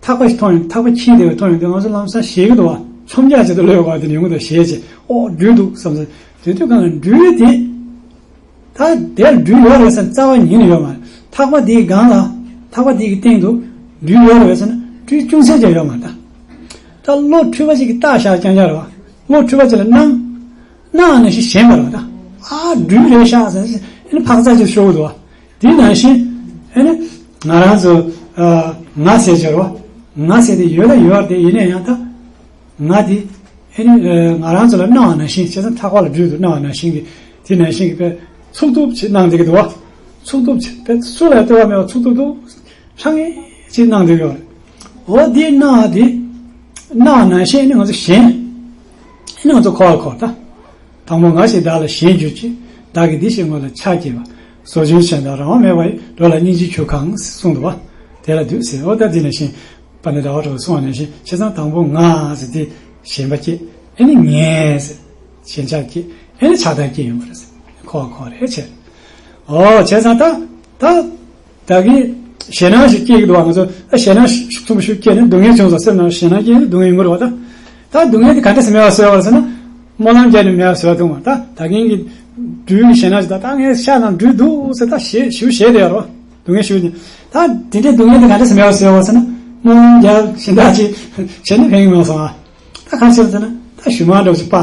ཐག་པ་ཞིག་མཐོང་ཡོང་། ཐག་པ་འཁྱིལ་བསྡད་པ་མཐོང་ཡོང་དུས་ང་ཚོ་ལམ་སང་ཞེད་ཀྱི་འདུག་བ། མཚམས་རྒྱག་བྱེད་དུ་གློད་པ་དེ་ཡོང་གི་འདུག་ཞེད་བྱེད། ཨོ་སྦྲུལ་འདུག་བསམ་སོང་། དེ་དུས་གང་ལ་སྦྲུལ་དེ། ད་དེར་སྦྲུལ་ཡོད་རེད་ཟེར་རྩ་བ་ཉིད་ནས་ཡོད་མ་རེད། ཐག་པ་དེའི་སྒང་ལ་ཐག་པ་དེའི་སྟེང་དུ་སྦྲུལ་ཡོད་རེད་ཟེར་ན་སྦྲུལ་ཅུང་ཟད་ཀྱང་ཡོད་མ་རེད་ད། ད་བློ་འཁྲུལ་པ་ཞིག་གིས་བཏགས་བཞག་རྐྱང་རྐྱང་རེད་བ། བློ་འཁྲུལ་པ་ཅིག་ལ་སྣང་། སྣང་ནས་ཞིག་ཞེན་པ་རེད་བ་ད། ཨ་སྦྲུལ་རེད་ཤག་ཟེར་ཨ་ནི་འཕག་འཚག་ཅིག་ཤོར་གི་འདུག་བ། དེ་ནང་བཞིན། ཨ་ནི། ང་རང་ཚོ། ཨ། ང་ཟེར་བྱ་རོ། ང་ཟེར་དེ་ཡོད་ལ་ཡོད་དེ་ཡིན་ན་ཡང་ད། ང་དེ། ཨ་ནི། ཨ། ང་རང་ཚོ་ལ་སྣང་བ་ནང་བཞིན་བྱས་ཙང་ཐག་པ་ལ་སྦྲུལ་དུ་སྣང་བ་ནང་བཞིན་གྱི། དེ་ནང་བཞིན་གྱི་དཔེ་ཚུགས་ཐུབ་ཅིག་སྣང་བསྡད་ཀྱི་འདུག་བ། ཚུགས་ཐུབ་ཅིག་དཔེ་སུ་ལ་ལྟོས་པ་མེད་པ་ཚུགས་ཐུབ་ཐུབ། ཧྲང་ངེ་ཅིག་སྣང་བསྡད་ཀྱི་ཡོད་རེད། འོ་དེ་སྣང་བ་དེ། སྣང་བ་ནང་བཞིན་ནི་ང་ཚོ་ཞེན། ཨ་ནི་ང་ཚོ་འཁོར་བར་འཁོར་ད། དང་པོ་ང་ཞེས་བདག་ལ་ཞེན་གྱུར་ཅིག་བདག་གིས་འདི་ཞེས་ངོ་ལ་ཆགས་བསྐྱེད་པ། ཟོ་ཆུན་ཞེན་དང་རང་དབང་མེད་པ་ཡི། འགྲོ་ལ་སྙིང་རྗེ་ཆུ་གང་གསུངས་འདུག་བ། དེ་ལ་འདུད་ཟེར། འོ་ད་འདི་ནང་བཞིན། པཎྜི་ཏ་ཟླ་བ་གྲགས་པས་གསུངས་པ་ནང་བཞིན་བྱས་ཙང་དང་པོ་ང་ཟེར་དེ་ཞེན་པ་སྐྱེས། ཨ་ནི་ངས་ཟེར་ཞེན་ཆགས་སྐྱེས། ཨ་ནི་ཆགས་སྡང་སྐྱེས་ཡོང་བ་རེད་ཟེར། འཁོར་བར་འཁོར་རེད་བྱས། འོ་བྱས་ཙང་ད་ད། ད་གིན་ཞེད་སྣང་ཞིག་སྐྱེ་གི་འདུག་བ། ང་ཚོ་ད་ཞེད་སྣང་ཞིག་ཐུམ་ཞིག་སྐྱེས་ནས་སྡུག་བསྔལ་བྱུང་སོང་སེམས་ནང་ཞེད་སྣང་སྐྱེས་ནས་སྡུག་བསྔལ་ཡོང་གི་རེད་བ་ད། ད་སྡུག་བསྔལ་དེ་ག་འདྲས་སེ་མེད་པ་བཟོས་པ་རེད་ཟེར་ན། སྨོན་ལམ་བརྒྱབ་ནས་མེད་པ་བཟོས་འདུག་མ་ད། ད་གིན་གྱི་སྦྲུལ་གྱི་ཞེད་སྣང་ཞིག་ད་ད་ངའི་ཤ་ནང་སྦྲུལ་འདུག་ཟེར་ད་ཞེད་ཞུ་ཞེད་དེ་ཡོད་རེད་བ། སྡུག་བསྔལ་ཞུ་ནས་ད་དེ་འདྲའི་སྡུག་བསྔལ་དེ་ག་འདྲས་སེ་མེད་པ་བཟོས་པ་རེད་ཟེར་ན། སྨོན་ལམ་བརྒྱབ་ཞེ་དྲག་ཅིག་བྱས་ནས་ཕན་གྱི་མེད་སོང་ཨ། ད་ག་རེ་བྱས་ཟེར་ན་ད་ཞུ་མ་འདྲ་བོ་ཞིག་པ།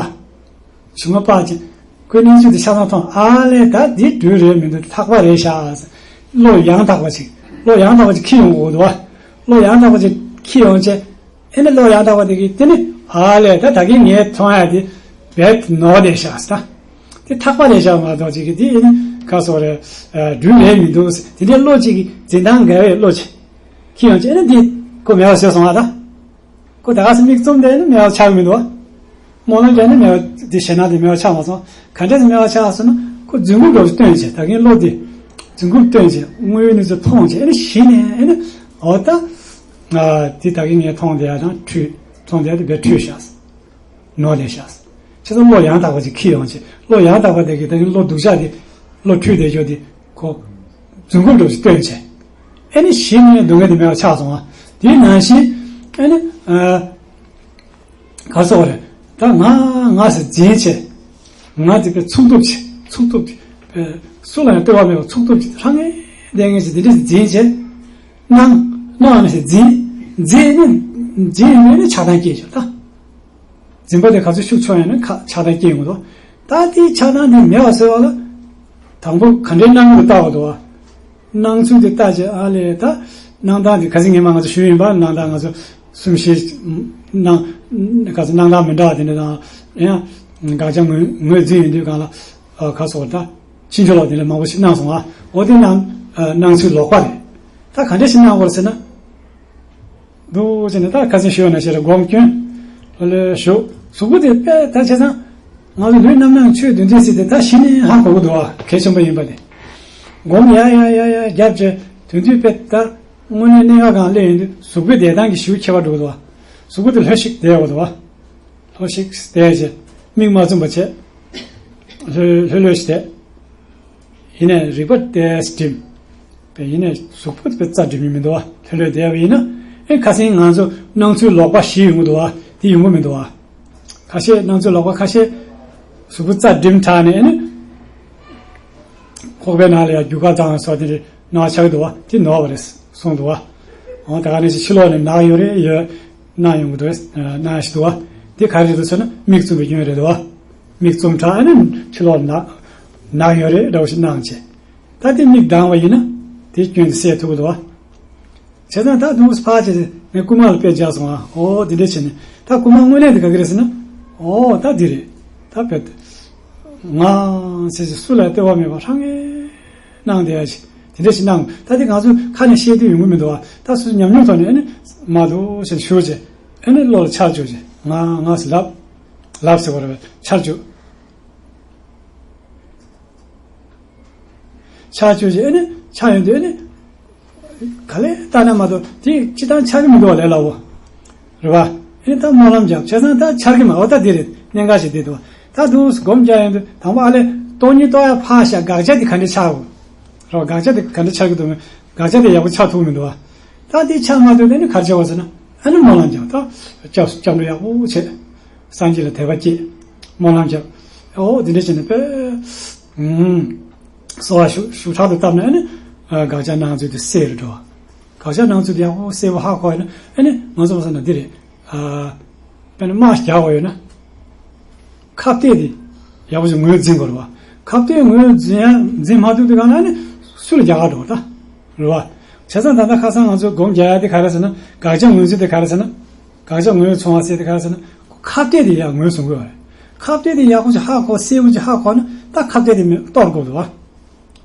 ཞུ་མ་པ་ཅིག་ཁོའི་གནས་ཚུལ་དེ་ཆ་ཚང་མཐོང་ཨ་ལས་ད་འདི་སྦྲུལ་རེད་མི་འདུག་ཐག་པ་རེད་ཤག་བློ་ཡང་དག་པ་ཅིག་བློ་ཡང་དག་པ་ཅིག་འཁྱེར་ཡོང་དགོས་འདུག་བ། བློ་ཡང་དག་པ་ཅིག་འཁྱེར་ཡོང་བྱས། ཨེ་ནི་བློ་ཡང་དག་པ་དེ་གིས་དེ་ནི་ཨ་ལས་ད་ད་གིན་ངས་མཐོང་ཡ་དེ་རྦད་ནོར་བསྡད་ཤག་ཟེར་ད། དེ་ཐག་པ་རེད་ཤག་མ་གཏོགས་ཅིག་གིས་དེ་ཨེ་ནི་ག་སོགས་རེད། སྦྲུལ་རེད་མི་འདུག་ཟེར། དེ་འདྲའི་བློ་ཅིག་གིས་འཛིན་སྟངས་འགལ་བའི་བློ་ཅིག་འཁྱེར་ཡོང་བྱས་ཨེ་ནི་འདི་ཁོ་མེད་པ་བཟོས་སོང་བ་ད། ཁོ་ད་ག་སེ་མིག་བཙུམ་བསྡད་ནི་མེད་པ་ཆགས་མི་འདུག་བ། སྨོན་ལམ་བརྒྱབ་ནི་མེད་པ་དེ་ཞེད་སྣང་དེ་མེད་པ་ཆགས་མ་སོང་། ག་འདྲས་སེ་མེད་པ་ཆགས་སོང་ན་ཁོ་རྫུན་རྐུབ་འདྲ་བོ་བཏོན་བྱས་ད་གིན་བློ་དེ་རྫུན་རྐུབ་བཏོན་བྱས་དངོས་ཡོད་གནས་ཚུལ་མཐོང་བྱས་ཨེ་ནི་གཞི་ནས་ཨེ་ནི་འོ་ད། ཨ་དེ་ད་གིན་ངས་མཐོང་བསྡད་ཡ་དང་འཁྲུལ་མཐོང་བསྡད་ཡ་དེ་རྦད་འཁྲུལ་ཤག་ནོར་བསྡད་ཤག་བྱས་ཙང་བློ་ཡང་དག་པ་ཅིག་འཁྱེར་ཡོང་བྱས་བློ་ཡང་དག་པ་དེ་གིས་ད་གིན་བློ་སྡུག་ཅག་དེ་བློ་འཁྲུལ་བསྡད་ཡོད་དེ་ཁོ་རྫུན་རྐུབ་འདྲ་བོ་ཞིག་བཏོན་བྱས་ཨེ་ནི་གཞི་ནས་སྡུག་བསྔལ་དེ་མེད་པ་ཆགས་སོང་བ། དེ་ནང་བཞིན་ཨེ་ནི་ཨ། ག་སོགས་རེད། ད་ང་ང་ཟེར་འཛིན་བྱས། ང་དེ་པའི་ཚུགས་ཐུབ་བྱས་ཚུགས་ཐུབ་བྱས་སུ་ལ་ཡང་ལྟོས་པ་མེད་པར་ཚུགས་ཐུབ་བྱས་ཧྲང་ངེ་བསྡད་ངེས་ཀྱི་དེ་འདྲ་འཛིན་བྱས། སྣང་སྣང་ནས་འཛིན་འཛིན་ནི་འཛིན་ནས་ནི་ཆགས་སྡང་སྐྱེས་བྱུང་ད། འཛིན་པ་དེ་ག་ཚོད་ཤུགས་ཆུང་ཡང་ན་ཁ་ཆགས་སྡང་སྐྱེ་ཡོང་གི་འདུག་ད་དེའི་ཆགས་སྡང་དེ་མེད་པ་བཟོ་བ་ལ། དང་པོ་ག་འདྲའི་སྣང་ངོར་བལྟ་བ་འདུག་བ། སྣང་ཚུལ་དེ་བལྟ་བྱས་ཨ་ལས་ད། སྣང་སྟངས་དེ་ཁ་སང་ངས་མ་ང་ཚོ་ཞུས་ཡིན་པ་སྣང་སྟངས་ང་ཚོ་གསུམ་བཞི། སྣང་ག་ཚོད་སྣང་སྟངས་མི་འདྲ་བ་དེ་འདྲ་དང་ཡང་དགག་བྱ་ངོས་ངོས་འཛིན་ཡོང་དུས་སྒང་ལ་ཨ་ག་སོགས་ད་ཕྱིན་ཅི་ལོག་དེ་འདྲ་མང་པོ་ཞིག་སྣང་སོང་ཨ། འོ་དེ་སྣང་སྣང་ཚུལ་ལོག་པ་རེད། ད་ག་འདྲ་ཞིག་སྣང་བར་ཟེར་ན། འདུག་ཅེ་ནས་ད་ཁ་སང་ཞུས་ན་ཞེ་ར་སྒོམ་སྐྱོན། ལོ་ལོ་ཞུ། གཟུགས་པོ་དེ་དཔེ་ད་བྱས་ཙང་། ང་ཚོ་ལུས་རྣམ་སྣང་ཆོས་བདུན་ཚན་ཟེར་དེ་ད་གཞི་ནས་ཧ་གོ་གི་འདུག་ཨ་གལ་ཆེན་པོ་ཡིན་པ་དེ། སྒོམ་ཡ་ཡ་ཡ་ཡ་རྒྱབ་བྱས་དོན་དུས་དཔེ་ད་དངོས་གནས་གནད་འགག་སྒང་སླེབས་ཡོང་དུས་གཟུགས་པོའི་བསྡད་སྟངས་ཀྱི་ཞུ་ཁྱད་པར་འགྲོ་གི་འདུག་ཨ། གཟུགས་པོ་དེ་ལྷོད་ཤིག་བསྡད་ཡོད་འདུག་ཨ། ལྷོད་ཤིག་བསྡད་བྱས་མིག་མ་བཙུམ་པ་བྱས། ལྷོད་ལྷོད་ལྷོད་ཤིག་བསྡད། ཡིན་ནའི་རིག་པ་ཏོག་ཙམ་སྒྲིམ། པས་ཡིན་ནའི་གཟུགས་པོ་དཔེ་རྩ་འགྲིམ་མི་མི་འདུག་བ། ལྷོད་ལྷོད་བསྡད་པ་ཡིན་ན། ཨེ་ཁ་སང་ང་ཚོ་སྣང་ཚུལ་ལོག་པ་བཞི་ཡོང་གི་འདུག་བ། དེ་ཡོང་གི་མི་འདུག་བ། ཁ་ཤས་སྣང་ཚུལ་ལོག་པ་ཁ་ཤས་གཟུགས་པོ་རྩ་སྒྲིམ་དྲགས་ནས་ཨ་ནི། ཁོག་པའི་ནང་ལ་ཡང་རྒྱུ་སྐར་བཏང་སོགས་དེ་འདྲ་ནང་ཆགས་འདུག་བ། དེ་ནོར་བ་རེད་གསུངས་འདུག་བ། འོ་ད་ག་ནས་ཕྱི་ལོགས་ནས་ནག་ཡོད་རེད་ཡོད། སྣང་ཡོང་གི་འདུག་སྣང་ཞིག་འདུག་བ། དེ་ག་རེ་རེད་ཟེར་ན་མིག་བཙུམ་པའི་སྐྱོན་རེད་འདུག་བ། མིག་བཙུམ་དྲགས་ཨ་ནི་ཕྱི་ལོགས་ནག་ནག་ཡོད་རེད་འདྲ་བོ་ཞིག་སྣང་བྱས། ད་དེ་མིག་གདངས་པ་ཡིན་ན་དེ་སྐྱོན་དེ་སེལ་ཐུབ་ཀྱི་འདུག་བ། བྱས་ཙང་ད་དུང་ཕར་བྱས་ནས་རྐུན་མ་ལ་དཔེ་བརྒྱབ་སོང་ཨ། འོ་དེ་འདྲ་བྱས་ནས་ད་རྐུན་མ་དངོས་གནས་དེ་ག་གི་རེད་ཟེར་ན། འོ་ད་འདི་རེད། ད་དཔེ་ང་ཟེར་ཞིག་སུ་ལ་ལྟོས་པ་མེད་པར་ཧྲང་ངེ་སྣང་བསྡད་ཡ་ཞིག་དེ་འདྲ་ཞིག་སྣང་། ད་དེ་ང་ཚོ་ཁ་ནས་བཤད་དུས་ཡོང་གི་མི་འདུག་ཨ། ད་སུ་ཉམས་མྱོང་ཐོག་ནས་ཨ་ནི་མ་འདུག་ཟེར་ཞུ་བྱས་ཨ་ནི་བློ་ལ་འཆར་བཅུག་བྱས་ང་ང་ཟེར་ལབ་ལབ་ཟེར་བ་རེད་པས་འཆར་བཅུག་ཆག་བཅུག་བྱས་ཨེ་ནི་ཆག་ཡོང་དུས་ཨེ་ནི། ག་ལེ་ལྟ་ན་མ་གཏོགས་དེ་སྤྱི་བཏང་ཆག་གི་མི་འདུག་བ་ལས་སླ་བོ། རེད་བ། ཨེ་ནི་ད་སྨོན་ལམ་རྒྱབ་བྱས་ཙང་ད་ཆག་གི་མ་འོ་ད་དེ་རེད་གནད་འགག་ཅིག་དེ་འདུག་བ། ད་དུང་སྒོམ་རྒྱག་ཡོང་དུས་དང་པོ་ཨ་ལེ་སྟོང་ཉིད་རྟོགས་ཡ་ཕར་བཞག་དགག་བྱ་དེ་ག་འདྲ་ཆག་དགོས། རེད་བ་དགག་བྱ་དེ་ག་འདྲ་ཆག་གི་འདུག་མེད་དགག་བྱ་དེ་ཡག་པོ་ཆག་ཐུབ་མི་འདུག་བ། ད་དེ་ཆག་མ་ཐུབ་ན་ཨེ་ནི་ག་རེ་བྱེད་དགོས་ཟེར་ན་ཨ་ནི་སྨོན་ལམ་རྒྱབ་ད་སྐྱབས་སྐྱབས་འགྲོ་ཡག་པོ་བྱེད། སངས་རྒྱས་ལ་དད་པ་སྐྱེས། སྨོན་ལམ་བརྒྱབ། ཨོ་འདི་འདྲ་བྱས་ནས་དཔེ། ཨུམ། གསོལ་བ་ཤུགས་ཤུགས་དྲག་ཏུ་བཏབ་ནས་ཨ་ནི། ཨ་དགག་བྱ་སྣང་ཚུལ་དེ་གསལ་རུ་འགྲོ། དགག་བྱ་སྣང་ཚུལ་དེ་ཡག་པོ་གསལ་པོ་ཧ་གོ་ཡོད་ན་ཨ་ནི་ང་ཚོ་མ་བསམ་ན་འདི་རེད། ཨ། དཔེར་ན་དམག་རྒྱག་པ་ཡོད་ན། ཁ་གཏད་དེ་ཡག་པོ་ཞིག་ངོས་འཛིན་དགོས་རེད་བ། ཁ་གཏད་ངོས་འཛིན་ཡ་འཛིན་མ་ཐུབ་དུས་གང་ན་ཨ་ནི་སུ་ལ་རྒྱག་ག་འགྲོ་ད། རེད་བ། བྱས་ཙང་ད་ལྟ་ཁ་སང་ང་ཚོས་སྒོམ་རྒྱག་ཡ་དེ་ག་རེ་ཟེར་ན་དགག་བྱ་ངོས་འཛིན་དེ་ག་རེ་ཟེར་ན། དགག་བྱ་ངོས་བཟུང་བ་ཟེར་དེ་ག་རེ་ཟེར་ན། ཁ་གཏད་དེ་ཡག་ངོས་བཟུང་དགོས་པ་རེད། ཁ་གཏད་དེ་ཡག་པོ་ཞིག་ཧ་གོ་གསལ་པོ་ཞིག་ཧ་གོ་ན་ད་ཁ་གཏད་དེ་མི་གཏོར་དགོས་འདུག་བ།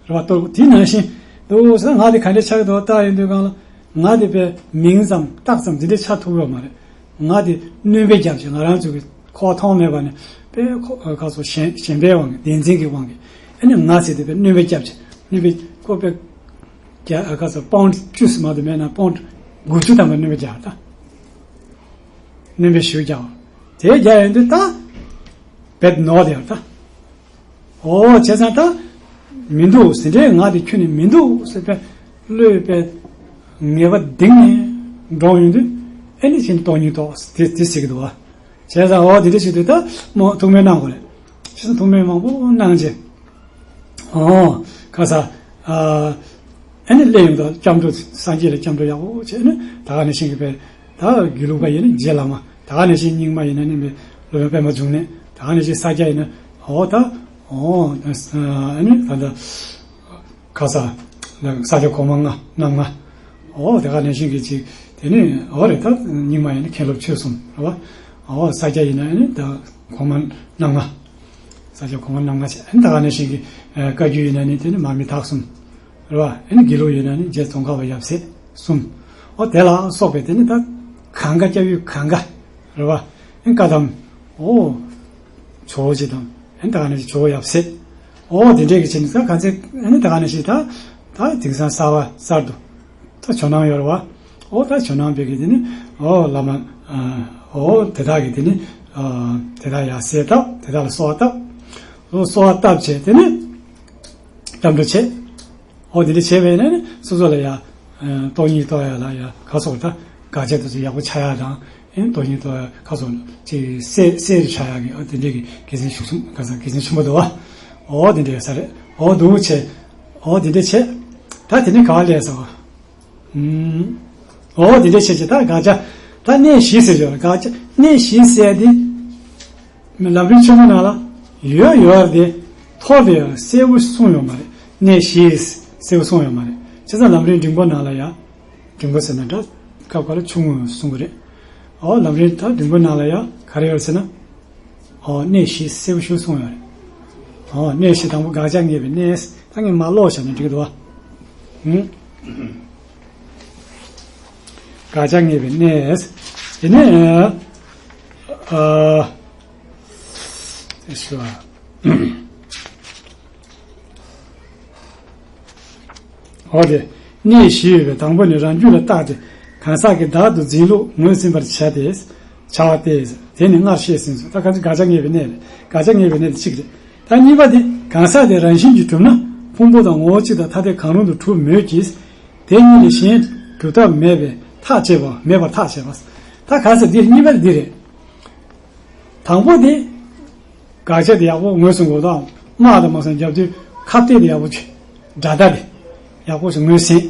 རེད་བ་གཏོར་དགོས་དེ་ནང་བཞིན་འདུག་ཟེར་ན་ང་དེ་ག་འདྲས་ཆགས་ཀྱི་འདུག་བལྟ་ཡོང་དུས་གང་ལ་ང་དེ་དཔེ་མིང་ཙམ་རྟགས་ཙམ་འདི་འདྲས་ཆགས་ཐུབ་ཡོད་མ་རེད། ང་དེ་སྣོན་པ་བརྒྱབ་ཅིང་ང་རང་ཚོ་གི་ཁོག་མཐོང་མེད་པ་ནས་དཔེ་ཁོ་ཁ་སོ་གཞན་གཞན་པའི་དབང་གིས་བདེན་འཛིན་གྱི་དབང་གིས་ཨ་ནི་ང་ཟེར་དེ་དཔེ་སྣོན་པ་བརྒྱབ་ཅིང་སྣོན་པ་ཁོ་དཔེ། རྒྱ་ཨ་ཁ་ས་པོན་བཅུ་ཙམ་མ་གཏོགས་མེད་ན་པོན་དགུ་བཅུ་ཐམ་པ་སྣོན་པ་རྒྱག་ད། སྣོན་པ་ཞུ་རྒྱག་དེ་རྒྱག་ཡོང་དུས་ད། བེད་ནོར་དེ་ཡོད་ད། ཨོ་བྱས་ཙང་ད། མི་འདུག་ཟིན་བྲལ་ང་དེ་ཁྱོན་ནས་མི་འདུག་ཟེར་པའི་བློས་པའི་ངེས་པ་གདིང་ནས་འགྲོ་ཡོང་དུས་ཨེ་ནི་ཕྱིན་སྟོང་ཉིད་རྟོགས་དེ་དེ་ཟེར་གི་འདུག་བ། བྱས་ཙང་ཨོ་དེ་འདྲ་བྱེད་དུས་ད་མོ་ཐུགས་སྨོན་གནང་དགོས་རེད། བྱས་ཙང་ཐུགས་སྨོན་མང་པོ་གནང་རྗེས། ཨོ། ཁ་ས། ཨ་ནི་སླེབས་ཡོང་དུས་སྐྱབས་འགྲོ་སངས་རྒྱས་ལ་སྐྱབས་འགྲོ་ཡག་པོ་བྱས་ནས་ད་ག་ནས་ཤིང་གི་པའི་ད་དགེ་ལུགས་པ་ཡིན་ན་རྗེ་བླ་མ་ད་ག་ནས་ཤིང་རྙིང་མ་ཡིན་ན་ནི་མི་སློབ་དཔོན་པད་མ་འབྱུང་གནས་ད་ག་ནས་ཤིང་ས་སྐྱ་ཡིན་ན་ཨོ་ད་ཨོ་ཨ་ནི་ད་ད་ཁ་ས་ས་སྐྱ་གོང་མ་ལྔ་རྣམ་ལྔ་ཨོ་ད་ག་ནས་ཤིང་གི་ཅིག་དེ་ནི་ཨོ་རེད་ད་རྙིང་མ་ཡིན་ན་མཁན་སློབ་ཆོས་གསུམ་རེད་བ་ཨོ་ས་སྐྱ་ཡིན་ན་ནི་ད་གོང་མ་རྣམ་ལྔ། ས་སྐྱ་གོང་མ་རྣམ་ལྔ་བྱས་ཨ་ནི་ད་ག་ནང་བཞིན་གྱི་བཀའ་བརྒྱུད་ཡིན་ན་ནི་དེ་ནི་མར་མི་དྭགས་གསུམ། རེད་བ། ཨ་ནི་དགེ་ལུགས་ཡིན་ན་ནི་རྗེ་ཙོང་ཁ་པ་ཡབ་སྲས་གསུམ། ཨོ་དེ་ལ་སོགས་པའི་དེ་ནི་ད་གང་ག་སྐྱབས་ཡུལ་གང་ག་རེད་བ། ཨ་ནི་བཀའ་གདམས་ཨོ་ཇོ་བོ་རྗེ་དང་ཨ་ནི་ད་ག་ནང་བཞིན་ཇོ་བོ་ཡབ་སྲས་ཨོ་དེ་འདྲས་ཀྱི་བྱས་ནི་ད་ག་ཚད་ཨ་ནི་ད་ག་ནང་བཞིན་ད་ད་དེང་སང་གསར་བ་གསར་དུ། ད་ཇོ་ནང་ཡོད་རེད་བ། ཨོ་ད་ཇོ་ནང་བོད་ཀྱི་དེ་ནི་ཨོ་བླ་མ་ཨོ་དེ་དག་གི་དེ་ནི་དེ་དག་ཡང་སྲས་བཏབ་དེ་དག་ལ་གསོལ་བ་བཏབ། ཨོ་གསོལ་བ་བཏབ་བྱས་དེ་ནི་སྐྱབས་འགྲོ་བྱས། ཨོ་དེ་འདྲ་བྱས་པས་ན་ནི་སོ་སོ་ལ་ཡང་སྟོང་ཉིད་རྟོགས་ཡ་ལ་ཡང་ག་སོགས་ད་དགག་བྱ་དེ་ཚོ་ཡག་པོ་ཆགས་ཡ་དང་ཨེ་སྟོང་ཉིད་རྟོགས་ཡ་ག་སོགས་ཅིག་གསལ་གསལ་རུ་ཆགས་ཡ་གི་ཨོ་དེ་འདྲ་གི་དགེ་མཚན་ཤུགས་ཆེན་ག་ས་དགེ་མཚན་ཆེན་པོ་འདུག་བ། ཨོ་དེ་འདྲ་ཡོད་ས་རེད། ཨོ་འདུག་བྱས། ཨོ་དེ་འདྲ་བྱས། ད་དེ་ནི་ག་བ་ལས་ས་བ། ཨོ་དེ་འདྲ་བྱས་ཀྱི་ད་དགག་བྱ། ད་གནས་བཞི་ཟེར་ཡོད་རེད་དགག་བྱ་གནས་བཞི་ཟེར་དེ། ལམ་རིམ་ཆེན་མོ་ནང་ལ་ཡོད་ཡོད་རེད་དེ། ཐོག་དེ་ཡང་གསལ་པོ་གསུངས་ཡོད་མ་རེད། གནས་བཞི་གསལ་པོ་གསུངས་ཡོད་མ་རེད། བྱས་ཙང་ལམ་རིམ་འབྲིང་པོ་ནང་ལ་ཡང་། འབྲིང་པོ་ཟེར་ན་འདྲ། སྐབས་འགའ་ལ་ཆུང་ངུ་གསུངས་གི་རེད། ཨོ་ལམ་རིམ་ད་འབྲིང་པོ་ནང་ལ་ཡང་ག་རེ་ཡོད་ཟེར་ན། ཨོ་གནས་བཞི་གསལ་པོ་ཞིག་གསུངས་ཡོད་རེད། ཨོ་གནས་བཞི་དང་པོ་དགག་བྱ་ངེས་པའི་གནས། ད་ངས་མར་ཀློག་བྱས་ན་འགྲིག་གི་འདུག་བ། ཧུམ། དགག་བྱ་ངེས་པའི་གནས། དེ་ནས། ཨ། དེ་ཞུ་བ། འོ་དེ། གནས་བཞི་ཡོད་པའི་དང་པོ་ནི་རང་རྒྱུད་ལ་བརྟགས་ཏེ་གང་ཟག་གི་བདག་ཏུ་འཛིན་ལུགས་ངོས་ཟིན་པར་བྱ་སྟེ། བྱ་བ་སྟེ། དེ་ནི་སྔར་བཤད་ཟིན་སོང་། ད་ག་ཚོད་དགག་བྱ་ངེས་པའི་གནས་རེད། དགག་བྱ་ངེས་པའི་གནས་དེ་གཅིག་རེད། ད་གཉིས་པ་དེ་གང་ཟག་དེ་རང་བཞིན་གྱིས་གྲུབ་ན་ཕུང་པོ་དང་ངོ་བོ་གཅིག་དང་ཐ་དད་གང་རུང་དུ་གྲུབ་མོད་ཀྱི། དེ་གཉིས་ལས་གཞན་གྲུབ་ཐབས་མེད་པས་ཐག་བཅད་པ་མེད་པར་ཐག་བཅད་པ། ད་གང་ཟག་དེ་གཉིས་པ་དེ་རེད། དང་པོ་དེ། དགག་བྱ་དེ་ཡག་པོ་ངོས་བཟུང་དགོས་དང་། དམག་དང་མ་སོང་རྒྱབ་དུས་ཁ་གཏད་དེ་ཡག་པོ་བྱོས། དགྲ་ཟླ་དེ། ཡག་པོ་ཞིག་ངོས་ཟིན།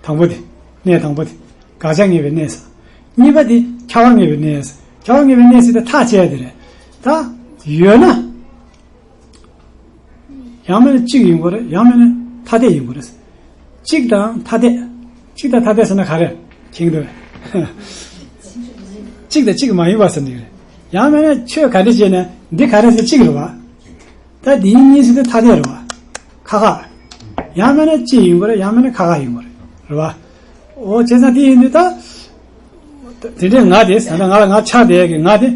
དང་པོ་དེ། གནས་དང་པོ་དེ། དགག་བྱ་ངེས་པའི་གནས་ཟེར། གཉིས་པ་དེ་ཁྱབ་པ་ངེས་པའི་གནས་ཟེར། ཁྱབ་པ་ངེས་པའི་གནས་ཟེར་དེ་ཐག་བཅད་དེ་རེད། ད། ཡོད་ན། ཡང་མིན་ན་གཅིག་ཡིན་དགོས་རེད། ཡང་མིན་ན་ཐ་དད་ཡིན་དགོས་རེད། གཅིག་དང་ཐ་དད། གཅིག་དང་ཐ་དད་ཟེར་ན་ག་རེ་མཁྱེན་གྱི་འདུག་གས། གཅིག་དང་གཅིག་མ་ཡིན་པ་ཟེར་ནི་རེད། ཡང་མིན་ན་ཆོས་ག་འདྲ་བྱས་ན་འདི་ག་རེ་ཟེར་གཅིག་རེད་བ། ད་འདི་གཉིས་ཟེར་དུས་ཐ་དད་རེད་བ། ཁ་ཁ། ཡང་མིན་ན་གཅིག་ཡིན་དགོས་རེད། ཡང་མིན་ན་ཁ་ཁ་ཡིན་དགོས་རེད། རེད་བ། འོ་བྱས་ཙང་དེ་ཡིན་དུས་ད། དེ་འདྲའི་ང་དེ་ད་ལྟ་ང་ལ་ང་ཆགས་བསྡད་ཀྱི་ང་དེ།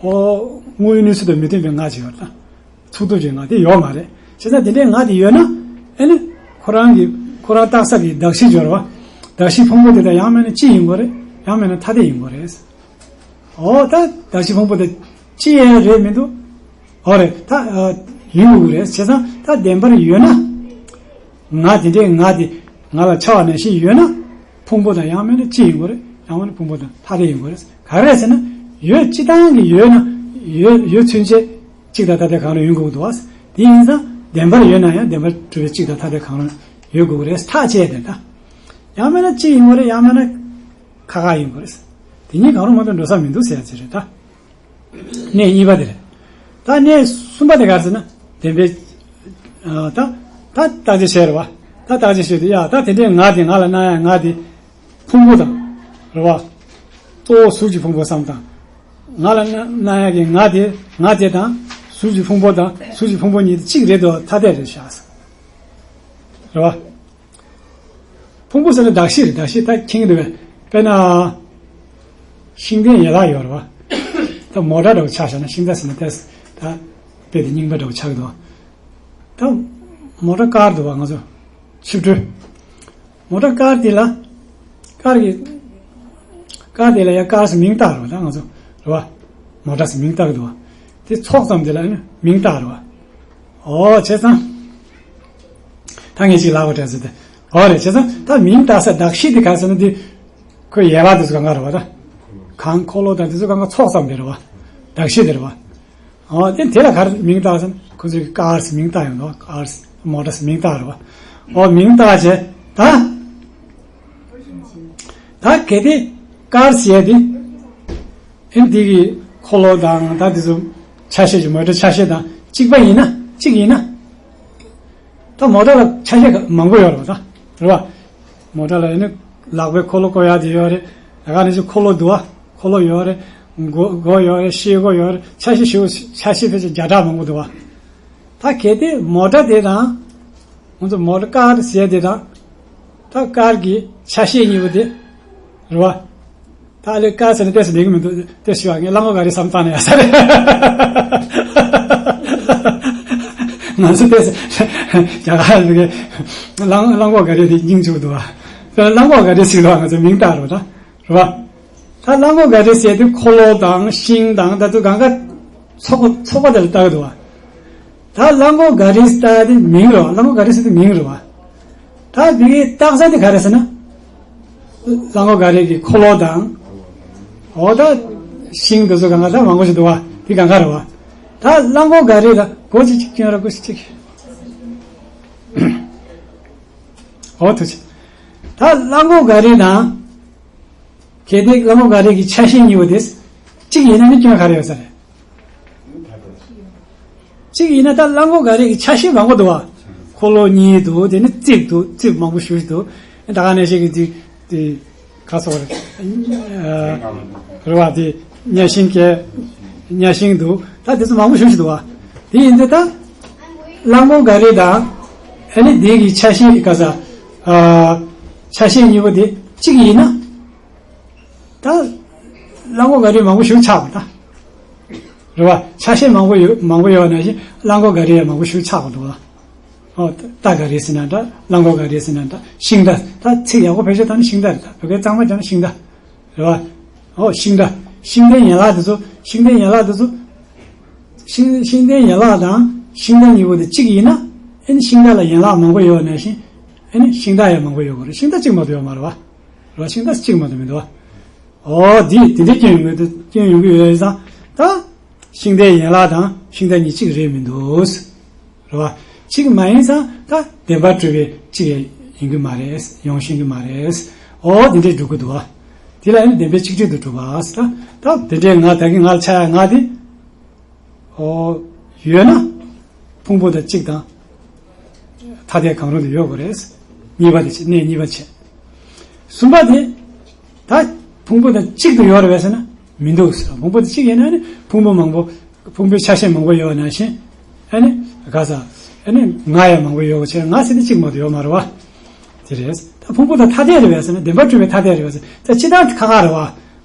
འོ། དངོས་ཡོད་གནས་ཚུལ་དང་མི་མཐུན་པའི་ང་ཅིག་ཡོད་ད། ཚུགས་ཐུབ་ཀྱི་ང་དེ་ཡོད་མ་རེད། བྱས་ཙང་དེ་འདྲའི་ང་དེ་ཡོད་ན། ཨེ་ནི། ཁོ་རང་གི་ཁོ་རང་རྟགས་གསལ་གྱི་གདགས་གཞི་སྦྱོར་བ། གདགས་གཞི་ཕུང་པོ་དེ་དག་ཡང་མིན་ན་གཅིག་ཡིན་དགོས་རེད། ཡང་མིན་ན་ཐ་དད་ཡིན་དགོས་རེད། འོ་ད་གདགས་གཞི་ཕུང་པོ་དེ་གཅིག་ཡང་རེད་མི་འདུག་འོ་རེད་ད། ཡིན་དགོས་རེད། བྱས་ཙང་ད་བདེན་པར་ཡོད་ན། ང་དེ་འདྲའི་ང་དེ་ང་ལ་ཆགས་པ་ནང་བཞིན་ཡོད་ན། ཕུང་པོ་དང་ཡང་མིན་ན་གཅིག་ཡིན་དགོས་རེད། ཡང་མིན་ན་ཕུང་པོ་དང་ཐ་དད་ཡིན་དགོས་རེད། ག་རེ་རེད་ཟེར་ན། ཡོད་སྤྱི་བཏང་གི་ཡོད་ན། ཡོད་ཡོད་ཚུན་ཆད་གཅིག་དང་ཐ་དད་གང་རུང་ཡིན་དགོས་འདུག་བ། དེ་ཡིན་ཙང་བདེན་པར་ཡོད་ན་ཡང་བདེན་པར་གྲུབ་པའི་གཅིག་དང་ཐ་དད་གང་རུང་ཡོད་དགོས་ཀྱི་རེད། ཐག་བཅད་དེ་ད། ཡང་མིན་ན་གཅིག་ཡིན་དགོས་རེད། ཡང་མིན་ན་ཁ་ཁ་ཡིན་དགོས་རེད། དེ་གཉིས་གང་རུང་མ་གཏོགས་འགྲོ་ས་མི་འདུག་ཟེར་ཡ་ཅིག་རེད་ད། གནས་གཉིས་པ་དེ་རེད། ད་གནས་གསུམ་པ་དེ་ག་རེ་ཟེར་ན། བདེན་པའི། ཨ། ད་ད་བརྟག་དཔྱད་བྱས་རེད་བ། ད་བརྟག་དཔྱད་བྱས་དུས་ཡ་ད་དེ་འདྲའི་ང་དེ་ང་ལ་སྣང་ཡ་ང་དེ། ཕུང་པོ་དང་། རེད་བ། གཙོ་བོ་གཟུགས་ཀྱི་ཕུང་པོ་བསམ་དང་། ང་ལ་སྣང་སྣང་ཡ་གི་ང་དེ་ང་དེ་དང་། གཟུགས་ཀྱི་ཕུང་པོ་དང་གཟུགས་ཀྱི་ཕུང་པོ་གཉིས་དེ་གཅིག་རེད་དོ། ཐ་དད་རེད་ཤག་ཟེར། རེད་བ། ཕུང་པོ་ཟེར་ན་གདགས་གཞི་རེད། གདགས་གཞི་ད་མཁྱེན་གྱི་འདུག་གས། དཔེར་ན། ཤིང་རྟའི་ཡན་ལག་ཡོད་རེད་བ། ད་མོ་ཊ་འདྲ་བོ་ཆ་བཞག་ན། ཤིང་རྟ་ཟེར་ན་ཏོག་ཙམ་ད་དཔེ་དེ་རྙིང་པ་འདྲ་བོ་ཆགས་ཀྱི་འདུག་ད་མོ་ཊ་ཀར་འདུག་བ། ང་ཚོ་ཆིབས་འགྲུལ། མོ་ཊ་ཀར་དེ་ལ། ཀར་གྱི། ཀར་དེ་ལ་ཡ་ཀར་ཟེར་མིང་བཏགས་རེད་བ། ད་ང་ཚོ་རེད་བ། མོ་ཊ་ཟེར་མིང་བཏགས་ཀྱི་འདུག་བ། དེ་ཚོགས་ཙམ་དེ་ལ་ནི་མིང་བཏགས་རེད་བ། ཨོ་བྱས་ཙང་། ད་ངས་ཅིག་ལབ་པ་དྲན་སོང་སྟེ། ཨོ་རེད། བྱས་ཙང་ད་མིང་བཏགས་ས་གདགས་གཞི་དེ་ག་རེ་ཟེར་ན་དེ། ཁོའི་ཡན་ལག་དེ་ཚོ་གང་ག་རེད་བ་ད། གང་། འཁོར་ལོ་དང་དེ་ཚོ་གང་ག་ཚོགས་ཙམ་དེ་རེད་བ། གདགས་གཞི་དེ་རེད་བ། ཨོ་དེ་དེ་ལ་ག་རེ་མིང་བཏགས་ཟེར་ན། ཁོ་ཚོས་ཀར་ཟེར་མིང་བཏགས་ཡོང་འདུག་ཀར་ཟེར་མོ་ཊ་ཟེར་མིང་བཏགས་རེད་བ། ཨོ་མིང་བཏགས་བྱས་ད། ད་གལ་ཏེ་ཀར་ཟེར་ཡ་དེ། ཨེ་འདི་གི་འཁོར་ལོ་དང་ད་དེ་ཚོ་ཆ་ཤས་ཀྱི་མོ་ཊ་ཆ་ཤས་དང་གཅིག་པ་ཡིན་ན། གཅིག་ཡིན་ན། ད་མོ་ཊ་ལ་ཆ་ཤས་མང་པོ་ཡོད་རེད་བ་ད། རེད་བ། མོ་ཊ་ལ་ཡིན་ན་ལག་པའི་འཁོར་ལོ་བསྐོར་ཡ་དེ་ཡོད་རེད། ད་ག་ནང་བཞིན་འཁོར་ལོ་འདུག་བ། འཁོར་ལོ་ཡོད་རེད། མགོ་མགོ་ཡོད་རེད། ཤེལ་སྒོ་ཡོད་རེད། ཆ་ཤས་ཞེ་པོ་ཆ་ཤས་ཕལ་ཆེར་བརྒྱ་ཕྲག་མང་པོ་འདུག་བ། ད་གལ་ཏེ་མོ་ཊ་དེ་དང་། ང་ཚོ་མོ་ཊ་ཀར་ཟེར་དེ་དང་། ད་ཀར་གྱི་ཆ་ཤས་གཉིས་པོ་དེ། རེད་བ། ད་ལས་ཀར་ཟེར་ན་ཏོག་ཙམ་ལེགས་མི་འདུག་ཏོག་ཙམ་ཞུ་བ། ངས་གླང་གོག་ག་རེ་བསམ་བཏང་ན་ཡག་ས་རེད། ང་ཚོ་ཏོག་ཙམ་རྒྱ་གར་མི་གི་གླང་གླང་གོག་ག་རེ་དེ་སྙིང་རྗེ་པོ་འདུག་བ། དཔེར་ན་གླང་གོག་ག་རེ་ཟེར་ལ་ང་ཚོ་མིང་བཏགས་རེད་བ་ད། རེད་བ། ད་གླང་གོག་ག་རེ་ཟེར་དུས་འཁོར་ལོ་དང་ཤིང་དང་ད་དུ་གང་ག་ཚོགས་པ་ཚོགས་པ་དེ་ལ་བཏགས་འདུག་བ། ད་གླང་གོག་ག་རེ་ཟེར་དེ་མིང་རེད་བ། གླང་གོག་ག་རེ་ཟེར་དེ་མིང་རེད་བ། ད་དེ་གའི་རྟགས་གསལ་དེ་ག་རེ་ཟེར་ན། གླང་གོག་ག་རེ་གི་འཁོར་ལོ་དང་། འོ་ད་ཤིང་དེ་ཚོ་གང་ག་ད་མང་པོ་ཞིག་འདུག་བ། དེ་གང་ག་རེད་བ། ད་གླང་གོག་ག་རེ་ལ་སྒོ་གཅིག་གཅིག་སྐྱོན་ར་སྒོ་གཅིག་གཅིག་འོ་ཐུགས་རྗེ་ཆེ། ད་གླང་གོག་ག་རེ་དང་། གལ་ཏེ་གླང་གོག་ག་རེ་གི་ཆ་ཤས་གཉིས་པོ་དེ་གཅིག་ཡིན་ན་ནི་སྐྱོན་ག་རེ་ཡོད་ས་རེད། གཅིག་ཡིན་ན་ད་གླང་གོག་ག་རེ་གི་ཆ་ཤས་མང་པོ་འདུག་བ། འཁོར་ལོ་གཉིས་འདུག་དེ་ནི་རྩིབས་འདུག་རྩིབས་མང་པོ་ཞེ་པོ་ཅིག་འདུག་ད་ག་ནང་བཞིན་གྱི་དེ་དེ་ཁ་སོགས་རེད། ཨ། རེད་བ། དེ་གཉའ་ཤིང་གི་གཉའ་ཤིང་འདུག་ད་དེ་ཚོ་མང་པོ་ཞེ་པོ་ཅིག་འདུག་བ། དེ་ཡིན་དུས་ད་གླང་གོག་ག་རེ་དང་། ཨ་ནི་དེ་གི་ཆ་ཤས་ག་ས། ཨ། ཆ་ཤས་གཉིས་པོ་དེ་གཅིག་ཡིན་ན། ད་གླང་གོག་ག་རེ་མང་པོ་ཞིག་ཆགས་པ་ད། རེད་བ། ཆ་ཤས་མང་པོ་ཡོད་མང་པོ་ཡོད་ནང་བཞིན་གླང་གོག་ག་རེ་ཡང་མང་པོ་ཞིག་ཆགས་པ་འདུག་བ། ཨོ། རྟ་ག་རེ་ཟེར་ན་འདྲ། གླང་གོག་ག་རེ་ཟེར་ན་འདྲ། ཤིང་རྟ། ད་ཚིག་ཡག་པོ་བེད་སྤྱོད་བཏང་ན་ཤིང་རྟ་རེད། ད་བོད་སྐད་གཙང་མ་བྱས་ན་ཤིང་རྟ། རེད་བ། ཨོ། ཤིང་རྟ། ཤིང་རྟའི་ཡན་ལག་དེ་ཚོ། ཤིང་རྟའི་ཡན་ལག་དེ་ཚོ། ཤིང་ཤིང་རྟའི་ཡན་ལག་དང་ཤིང་རྟ་གཉིས་པོ་དེ་གཅིག་ཡིན་ན། ཨེ་ནི་ཤིང་རྟ་ལ་ཡན་ལག་མང་པོ་ཡོད་ནང་བཞིན། ཨེ་ནི་ཤིང་རྟ་ཡང་མང་པོ་ཡོད་དགོས་རེད། ཤིང་རྟ་གཅིག་མ་གཏོགས་ཡོད་མ་རེད་བ། རེད་བ། ཤིང་རྟ་གཅིག་མ་གཏོགས་མི་འདུག་བ། ཨོ། འདི་དེ་འདྲའི་སྐྱོན་ཡོང་གི་འདུག་སྐྱོན་ཡོང་གི་ཡོད་ཙང་། ད་ ཤིང་རྟའི་ཡན་ལག་དང་ཤིང་རྟ་གཉིས་གཅིག་རེད་མི་འདུག་རེད་བ། གཅིག་མ་ཡིན་ཙང་ད་བདེན་པར་གྲུབ་པའི་གཅིག་ཡིན་གྱི་མ་རེད། ཡོང་ཤེས་ཀྱི་མ་རེད། འོ་དེ་འདྲས་འགྲུབ་ཀྱི་འདུག་བ། དེ་ལ་ཨ་ནི་བདེན་པའི་གཅིག་སྒྲིལ་དུ་གྲུབ་པ། ད་ད་དེ་འདྲའི་ང་ད་གིན་ང་ལ་ཆགས་ཡ་ང་དེ། ཨོ། ཡོད་ན། ཕུང་པོ་དང་གཅིག་དང་། ཐ་དད་གང་རུང་དུ་ཡོད་དགོས་རེད། གཉིས་པ་དེ་བྱས། གནས་གཉིས་པ་བྱས། གསུམ་པ་དེ། ད། ཕུང་པོ་དང་གཅིག་ཏུ་ཡོད་རེད་པས་ཟེར་ན། མི་འདུག་ཟེར། ཕུང་པོ་དང་གཅིག་ཡིན་ན་ནི་ཕུང་པོ་མང་པོ། ཕུང་པོའི་ཆ་ཤས་མང་པོ་ཡོད་པ་ནང་བཞིན། ཨ་ནི། ག་ས། ཨ་ནི་ང་ཡང་མང་པོ་ཡོད་པ་བྱས་ན་ང་ཟེར་ནི་གཅིག་མ་གཏོགས་ཡོད་མ་རེད་བ། དེ་རེད། ད་ཕུང་པོ་དང་ཐ་དད་རེད་པས་ཟེར་ན། བདེན་པར་གྲུབ་པའི་ཐ་དད་རེད་པས་ཟེར་ན། ད་སྤྱིར་བཏང་ཁ་ཁ་རེད་བ།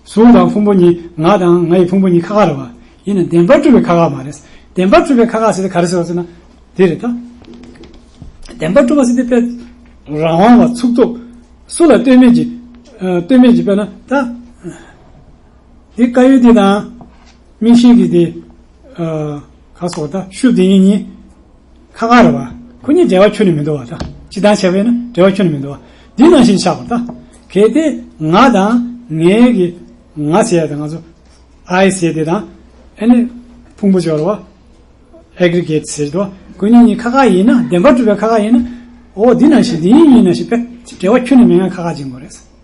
གཟུགས་དང་ཕུང་པོ་གཉིས། ང་དང་ང་ཡི་ཕུང་པོ་གཉིས་ཁ་ཁ་རེད་བ། ཡིན་ན་བདེན་པར་གྲུབ་པའི་ཁ་ཁ་མ་རེད། བདེན་པར་གྲུབ་པའི་ཁ་ཁ་ཟེར་དེ་ག་རེ་ཟེར་བ་ཟེར་ན། དེ་རེད་ད། བདེན་པར་གྲུབ་པ་ཟེར་དེ་དཔེ་རང་དབང་བ་ཚུགས་ཐུབ། སུ་ལ་ལྟོས་མེད་ཀྱི། ཨ། ལྟོས་མེད་ཀྱི་དཔེར་ན་ད། དེ་དཀར་ཡོལ་དེ་དང་། མིག་ཤེས་ཀྱི་དེ། ཨ། ག་སོགས་ད་ཤུབས་དེ་གཉིས་གཉིས། ཁ་ཁ་རེད་བ། ཁོ་གཉིས་འབྲེལ་བ་ཁྱོན་ནས་མི་འདུག་བ་ད། སྤྱིར་བཏང་བྱས་པས་ན་འབྲེལ་བ་ཁྱོན་ནས་མི་འདུག་བ། འདི་ནང་བཞིན་ཆགས་པ་ད། གལ་ཏེ་ང་དང་ངའི་གི། ང་ཟེར་ཡ་དེ་ང་ཚོ། ཨའི་ཟེར་དེ་དང་། ཨ་ནི། ཕུང་པོ་སྦྱོར་བ། ཨེག་རི་གེ་ཊི་ཟེར་དུས། ཁོ་གཉིས་གཉིས་ཁ་ཁ་ཡིན་ན། བདེན་པར་གྲུབ་པའི་ཁ་ཁ་ཡིན་ན། འོ་འདི་ནང་བཞིན་འདི་ཡིན་ཡིན་ནང་བཞིན་དཔེ་འབྲེལ་བ་ཁྱོན་ནས་མེད་ངང་ཁ་ཁ་ཅིག་དགོས་རེད།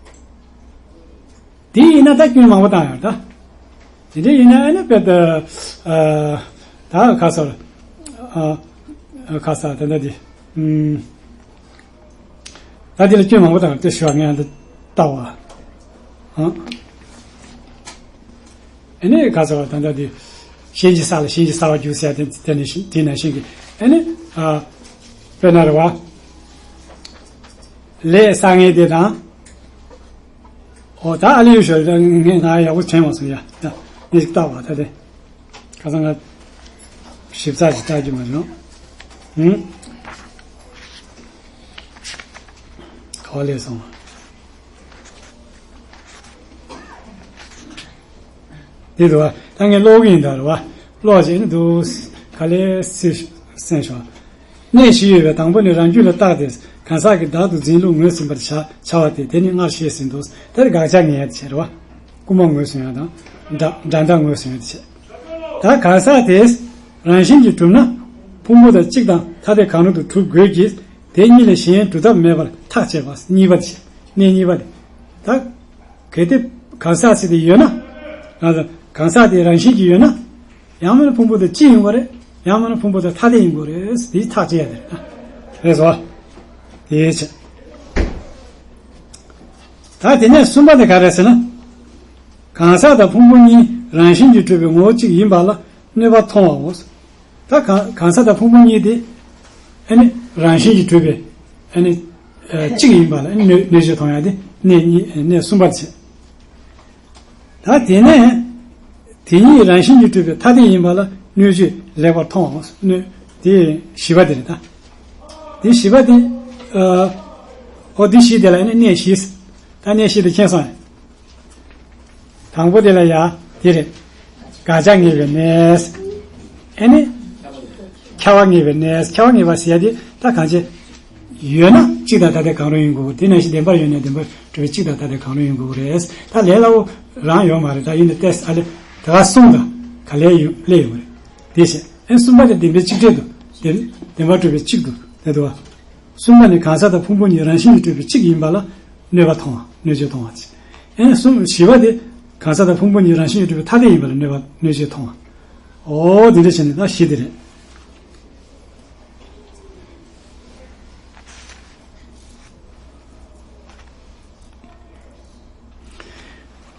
དེ་ཡིན་ན་ད་སྐྱོན་མང་པོ་བཏང་ཡོད་ད། དེ་འདྲ་ཡིན་ན་ཨ་ནི་དཔེ་ད། ཨ། ད་ག་ས། ཨ། ག་ས་ད་ད་དེ། ཨུམ། ད་དེ་ལ་སྐྱོན་མང་པོ་བཏང་ཡོད་དེ་ཞུ་བ་ངས་ཨ་འདི་ལྟ་བ། ཨ། ཨ་ནི་ག་ས་བ་ད་ད་དེ། གཞན་གྱི་ས་ལ་གཞན་གྱི་ས་བ་རྒྱུ་ཟེར་དེ་དེ་ནས་དེ་ནང་བཞིན་གྱི་ཨ་ནི། ཨ། དཔེར་ན་རེད་བ། ལས་བསགས་མཁན་དེ་དང་། ཨོ་ད་ཨ་ལེ་ཡོད་ཤོད་ད་ངས་ང་ཡག་པོ་དྲན་མ་སོང་ཡ། ད་ངས་ཅིག་བལྟ་བ་ད་དེ། ཁ་སང་ང་ཞིབ་ཚགས་ཅིག་བལྟ་རྒྱུ་མ་བྱུང་། ཧུམ། ག་བ་ལས་སོང་། འདི་རུ་བ། ད་ངས་ཀློག་གི་ཡིན་ད་རུ་བ། ཀློག་བྱས་ནས་འདུག་ག་ལེ་སི་སེམས་ཤོག་གནས་བཞི་ཡོད་པའི་དང་པོ་ནི་རང་རྒྱུད་ལ་བརྟགས་ཏེ། གང་ཟག་གི་བདག་ཏུ་འཛིན་ལུགས་ངོས་ཟིན་པར་བྱ་བྱ་བ་སྟེ། དེ་ནི་སྔར་བཤད་ཟིན་ཏོ། དེར་དགག་བྱ་ངེས་ཡ་དེ་བྱས་རེད་བ། རྐུན་མ་ངོས་ཟིན་ཡ་དང་། དགྲ་དགྲ་ཟླ་ངོས་ཟིན་ཡ་དེ་བྱས། ད་གང་ཟག་དེས་རང་བཞིན་གྱིས་གྲུབ་ན། ཕུང་པོ་དང་གཅིག་དང་ཐ་དད་གང་རུང་དུ་གྲུབ་དགོས་ཀྱི། དེ་གཉིས་ལས་གཞན་སྒྲུབ་ཐབས་མེད་པར་ཐག་བཅད་པ། གཉིས་པ་དེ་བྱས། གནས་གཉིས་པ་དེ། ད། གལ་ཏེ་གང་ཟག་ཟེར་དེ་ཡོད་ན། ང་ཚོ་གང་ཟག་དེ་རང་བཞིན་གྱིས་ཡོད་ན། ཡང་མིན་ན་ཕུང་པོ་དང་གཅིག་ཡིན་དགོས་རེད། ཡང་མིན་ན་ཕུང་པོ་དང་ཐ་དད་ཡིན་དགོས་རེད། དེའི་ཐག་བཅད་ཡ་དེ་རེད། རེད་སོ། དེའི་ཕྱིར། ད་དེ་ནས་གསུམ་པ་དེ་ག་རེ་ཟེར་ན། གང་ཟག་དང་ཕུང་པོ་གཉིས་རང་བཞིན་གྱིས་གྲུབ་པའི་ངོ་བོ་གཅིག་ཡིན་པ་ལ་གནོད་པ་མཐོང་བའོ། ད་གང་གང་ཟག་དང་ཕུང་པོ་གཉིས་དེ། ཨ་ནི་རང་བཞིན་གྱིས་གྲུབ་པའི། ཨ་ནི། ཨ། གཅིག་ཡིན་པ་ལ་ཨ་ནི་གནོད་གནོད་བྱེད་མཐོང་ཡ་དེ་གནས་གཉིས་གནས་གསུམ་པ་བྱས། ད་དེ་ནས་དེ་གཉིས་རང་བཞིན་གྱིས་གྲུབ་པའི་ཐ་དད་ཡིན་པ་ལ་གནོད་བྱེད་ལེགས་པར་མཐོང་བ་གནོད་དེ་བཞི་པ་དེ་རེད་ད། དེ་བཞི་པ་དེ། ཨ། ཨོ་དེ་བཞི་དེ་ལ་ཨ་ནི་གནས་བཞི། ད་གནས་བཞི་དེ་མཁྱེན་སོང་ཡ། དང་པོ་དེ་ལ་ཡ། དེ་རེད། དགག་བྱ་ངེས་པའི་གནས། ཨེ་ནི། ཁྱབ་པ་ངེས་པའི་གནས། ཁྱབ་པ་ངེས་པ་ཟེར་ཡ་དེ་ད་གང་བྱེད། ཡོད་ན་གཅིག་དང་ཐ་དད་གང་རུང་ཡིན་དགོས། དེ་ནང་བཞིན་བདེན་པར་ཡོད་ན་བདེན་པར་གྲུབ་པའི་གཅིག་དང་ཐ་དད་གང་རུང་ཡིན་དགོས་རེད། ད་ལས་སླ་པོ་རང་ཡོད་མ་རེད། ད་ཡིན་ན་ཏེས་ཨ་ལེ། ད་ག་གསུང་དང་ག་ལས་ཡོད་ལས་ཡོད་རེད། དེ་བྱས། ཨེ་གསུམ་པ་དེ་བདེན་པའི་གཅིག་འབྲེལ་དུ། བདེན་བདེན་པར་གྲུབ་པའི་གཅིག་ཏུ་དེ་འདུག་བ། གསུམ་པ་ནི་གང་ཟག་དང་ཕུང་པོ་གཉིས་རང་བཞིན་གྱིས་གྲུབ་པའི་གཅིག་ཡིན་པ་ལ་གནོད་པ་མཐོང་བ། གནོད་བྱེད་མཐོང་བ། ཨེ་གསུམ་བཞི་པ་དེ་གང་ཟག་དང་ཕུང་པོ་གཉིས་རང་བཞིན་གྱིས་གྲུབ་པའི་ཐ་དད་ཡིན་པ་ལ་གནོད་པ་གནོད་བྱེད་མཐོང་བ། ཨོ་དེ་འདྲ་བྱས་ནས་ད་བཞི་དེ་རེད།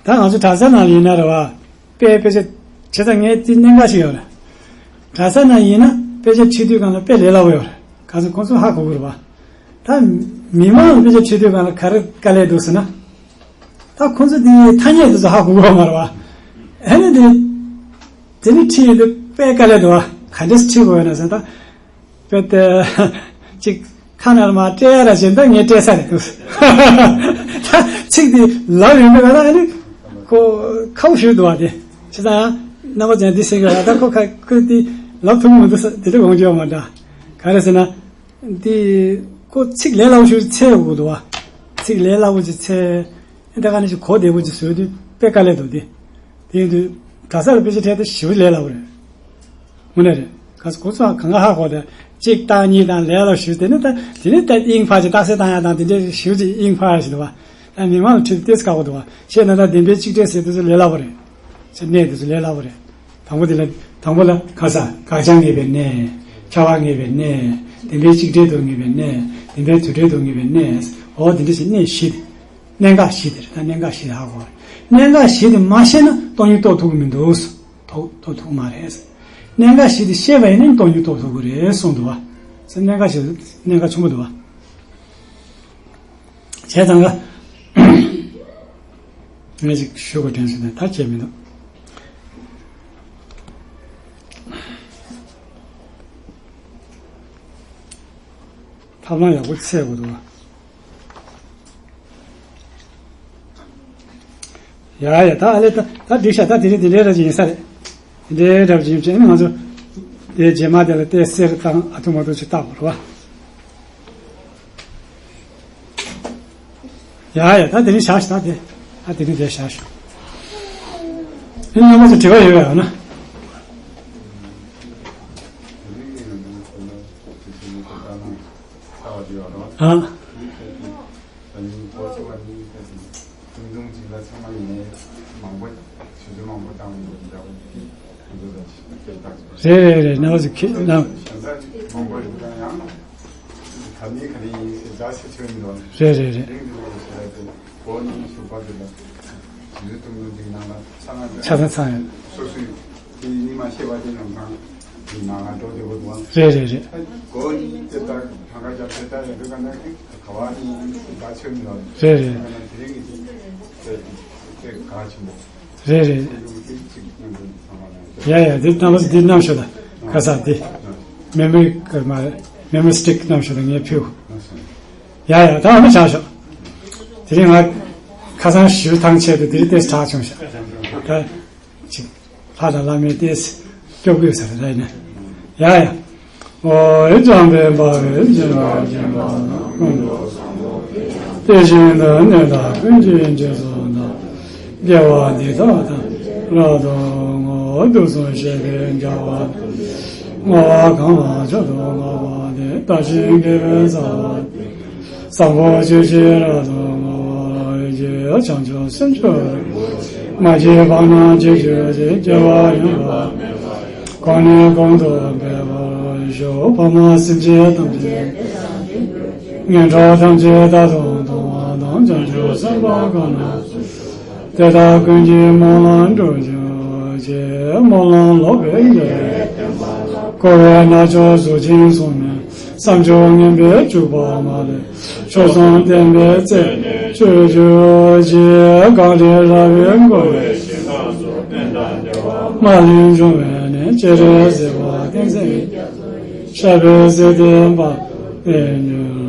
ད་ང་ཚོ་གྲྭ་ས་ནང་ལ་ཡིན་ན་རེད་བ། དཔེ་དཔེ་ཆ། བྱས་ཙང་ངས་དེ་གནད་འགག་ཞིག་ཡོད་རེད། གྲྭ་ས་ན་ཡིན་ན་དཔེ་ཆ་ཁྲིད་དུས་སྒང་ལ་དཔེ་ལས་སླ་པོ་ཡོད་རེད། ག་ཚོད་ཁོང་ཚོ་ཧ་གོ་གི་རེད་བ། ད་མི་མང་ལ་དཔེ་ཆ་ཁྲིད་དུས་སྒང་ལ་ག་རེ་དཀའ་ལས་འདུག་ཟེར་ན། ད་ཁོང་ཚོ་དེ་ཐ་སྙད་དེ་ཚོ་ཧ་གོ་གི་ཡོད་མ་རེད་བ། ཨ་ནི་དེ། དེ་ནི་ཁྲིད་ཡོང་དུས་དཔེ་དཀའ་ལས་འདུག་བ། ག་འདྲས་ཁྲིད་དགོས་ཡོད་ན་ཟེར་ད། དཔེ་དེ། ཅིག་ཁ་ནང་ལ་མར་སྤྲད་ཡ་ར་བྱས་ད་ངས་སྤྲད་ས་རེད་འདུག་ད་ཚིག་དེ་ལབ་ཡོང་དུས་ག་ད་ཨ་ནི། ཁོ་ཁ་བོ་ཞུས་འདུག་བ་དེ། བྱས་ཙང་། རྣམ་པ་ཅན་འདི་ཟེར་གི་ར་ད་ཁོ་ཁ་ཁོས་དེ་ལབ་ཐུབ་མི་འདུག་ས་དེ་འདྲ་དགོངས་ཀྱི་ཡོད་མ་འདྲ། ག་རེ་ཟེར་ན། འདི། ཁོ་ཚིག་ལས་སླ་པོ་ཞིག་འཚོལ་དགོས་འདུག་བ། ཚིག་ལས་སླ་པོ་ཅིག་འཚོལ། ཨེ་ད་ག་ནས་ཅིག་གོ་བདེ་པོ་ཅིག་བཟོས་དུས་དཔེ་དཀའ་ལས་འདུག་སྟེ། དེ་ཡིན་དུས་གྲྭ་ས་ལ་དཔེ་ཆ་ཁྲིད་དུས་ཞེ་པོ་ལས་སླ་པོ་རེད། དངོས་གནས་རེད། ག་ས་ཁོ་ཚོ་གང་ག་ཧ་གོ་དེ། གཅིག་བཏང་གཉིས་བཏང་ལས་ལ་ཞུ་དེ་ནི་ད་དེ་ནི་ད་དབྱིངས་འཕར་ཅིག་རྟགས་གསལ་བཏང་ཡ་དང་དེ་འདྲའི་ཞུ་ཅིག་དབྱིངས་འཕར་ཞིག་འདུག་བ། ད་མི་མང་ལ་ཁྲིད་ཏེ་དཀའ་བོ་འདུག་བ། བཤད་ན་ད་བདེན་པའི་གཅིག་བྲལ་ཟེར་དེ་ཚོ་ལས་སླ་པོ་རེད། ཟེར་གནས་དེ་ཚོ་ལས་སླ་པོ་རེད། དང་པོ་དེ་ལ་དང་པོ་ལ་ག་ས་དགག་བྱ་ངེས་པའི་གནས། ཁྱབ་པ་ངེས་པའི་གནས། བདེན་པའི་གཅིག་བྲལ་དུ་ངེས་པའི་གནས། བདེན་པའི་དུ་བྲལ་དུ་ངེས་པའི་གནས། འོ་དེ་འདྲ་ཞིག་གནས་བཞི་དེ། གནད་འགག་བཞི་དེ་རེད། ད་གནད་འགག་བཞི་དེ་ཧ་གོ་བ་རེད། གནད་འགག་བཞི་དེ་མ་ཤེས་ན་སྟོང་ཉིད་རྟོགས་ཐུབ་ཀྱི་མི་འདུག། ཐོག་ཐོག་ཐུག་མ་རེད། གནད་འགག་བཞི་དེ་ཤེས་པ་ཡིན་ན་སྟོང་ཉིད་རྟོགས་ཐུབ་ཀྱི་རེད་གསུངས་འདུག་བ། ཟེར་གནད་འགག་བཞི་གནད་འགག་ཆེན་པོ་འདུག་བ། བྱས་ཙང་ག་ངས་ཅིག་ཞུ་དགོས་དྲན་སོང་ནས་ད་བྱས་མི་འདུག། ཐབས་ལམ་ཡག་པོ་འཚོལ་དགོས་འདུག་བ། ཡ་ཡ། ད་ཨ་ལེ། ད་ད་འགྲིག་ཤག། ད་དེ་རིང་དེ་འདྲའི་འདྲ་ཅིག་ཡིན་ས་རེད། དེ་འདྲའི་འདྲ་ཅིག་ཡིན་ཕྱིན་ང་ཚོ་དེ་རྗེས་མ་དེ་ལ་ཏོག་ཙམ་བཏང་། ཨ་ཐུང་མ་ཐུང་ཅིག་བཏང་དགོས་རེད་བ། ཡ་ཡ། ད་དེ་རིང་བཞག་ཤག། ད་དེ་ད་དེ་རིང་དེ་བཞག་ཤག། ཨ་ནི་རྣམ་པ་ཚོ་དྲི་བ་ཡོད་པ་ཡོད་ན། ཨ། ད་ཉིན་གོ་ཆོད་པ་ནི་ཁ་ཅིག་ཁྲིམས་ཐུང་ཅིག་ལ་ཚང་མ་ཡིན་ནའི་མང་པོ་ཞུ་རྒྱུ་མང་པོ་བཏང་འདུག་འདྲ་བོ་དེ་ཁོང་ཚོ་ལ་ཞིག་སྐད་བཏང་ཆོག། རེད་རེད་རེད། ན་བ་ཟིག་ཁྱེད་ན། གཞན་དག་མང་པོ་ཡོད་ཀྱང་ཡང་ད་ནི་ག་རེ་ཡིན་ཟེར་རྒྱ་ཆེ་ཆེ་མི་འདུག། རེད་རེད་རེད། རིང་དུ་ལོག་ཟེར་ཏེ་གོ་ནི་ཞུ་པ་དེ་ལ་ཞུ་རྒྱུ་གཏོང་རྒྱུ་འདི་ནང་ལ་ཚང་མ་ཆ་ཚང་ཚང་ཡོད། སོ་སོའི་དེ་ཉི་མ་ཤེས་པ་དེ་ནང་ཚང་ནང་ལ་འགྲོ་བདེ་བོ་འདུག། རེད་རེད་རེད། གོ་ནི་དེ་ལྟར་གང་ག་རྒྱ་ཆེ་ལྟར་ཡོད་པའི་ག་ན་ག་བ་ནི་ད་ཆོད་མི་ལོ། རེད་རེད། དེ་རིང་གི་དེ་དེ་ག་ཆེན་པོ། རེད་རེད། ཡ་ཡ། འདི་ཐམས་ཅད་འདི་རྣམ་ཤོ་ད་ཁ་ས་འདི་མེ་མོ་རི་ཀར་མ་རེད། མེ་མོ་རི་སི་ཊིག་རྣམ་ཤོ་ད་ངས་ཕུལ། ཡ་ཡ། ད་ཨ་མ་ཆག་ཤོག། དེ་རིང་ང་ཁ་སང་ཞུ་ཐང་ཆད་དུ་དེ་རིང་ཏེ་ཆག་བྱུང་ཤག། ད་ཅིག་ལྷ་དང་བླ་མའི་ཏེས་སྐྱོབ་དགོས་ཟེར་རེད་ནས། ཡ་ཡ། ཨོ་ཡེ་འཇམ་དཔལ་དཔའ་བོས་སྦྱིན་པ་བྱིན་པ་ན་ཀུན་ཏུ་བཟང་པོ། དེ་བཞིན་དུ་གནས་དག་ཀུན་གྱི་རྗེས་སུ་བདག། དགེ་བ་འདི་དག་ཐམས་ཅད་རབ་ཏུ་བསྔོ། དུས་གསུམ་གཤེགས་པའི་རྒྱལ་བ་དང་། བསྔོ་བ་གང་ལ་མཆོག་ཏུ་བསྔགས་པ་དེས། བདག་གཞན་དགེ་བའི་རྩ་བ། བཟང་པོ་སྤྱོད་ཕྱིར་རབ་ཏུ་བསྔོ་བར་བགྱི། བྱང་ཆུབ་སེམས་མཆོག་རིན་པོ་ཆེ། མ་སྐྱེས་པ་རྣམས་སྐྱེ་གྱུར་ཅིག། སྐྱེ་བ་ཡོངས་སུ་མེད་པར་གོང་ནས་གོང་དུ་འཕེལ་བར་ཤོག། ཕ་མ་སེམས་ཅན་ཐམས་ཅད་ངན་འགྲོ་ཐམས་ཅད་རྟག་ཏུ་སྟོངས་པ་དང་། བྱང་ཆུབ་སེམས་དཔའ་གང་རྣམས་དེ་དག་ཀུན་གྱི་སྨོན་ལམ་འགྲུབ་གྱུར་ཅིག། སྨོན་ལམ་ལོག་པའི་རྒྱུ། འཁོར་བའི་རྣམ་ཅོག་གཟུགས་ཅན་གསུམ་ནས། བསམ་བརྗོད་ངན་པའི་སྤྱོད་པ་མ་ལུས། མཆོག་གསུམ་བསྟན་པའི་རྩེ་ནས་གཅོད་གྱུར་ཅིག། གང་དེ་རབ་དབེན་འཁོར་བའི་ཞིང་ཁམས་སུ། མ་ལུས་འབྱུང་བའི་གནས་སྤྱན་རས་གཟིགས་དཔལ་བསྟན་འཛིན། ཤར་པའི་སྲིད་དེ་འབར་བའི་མྱུར།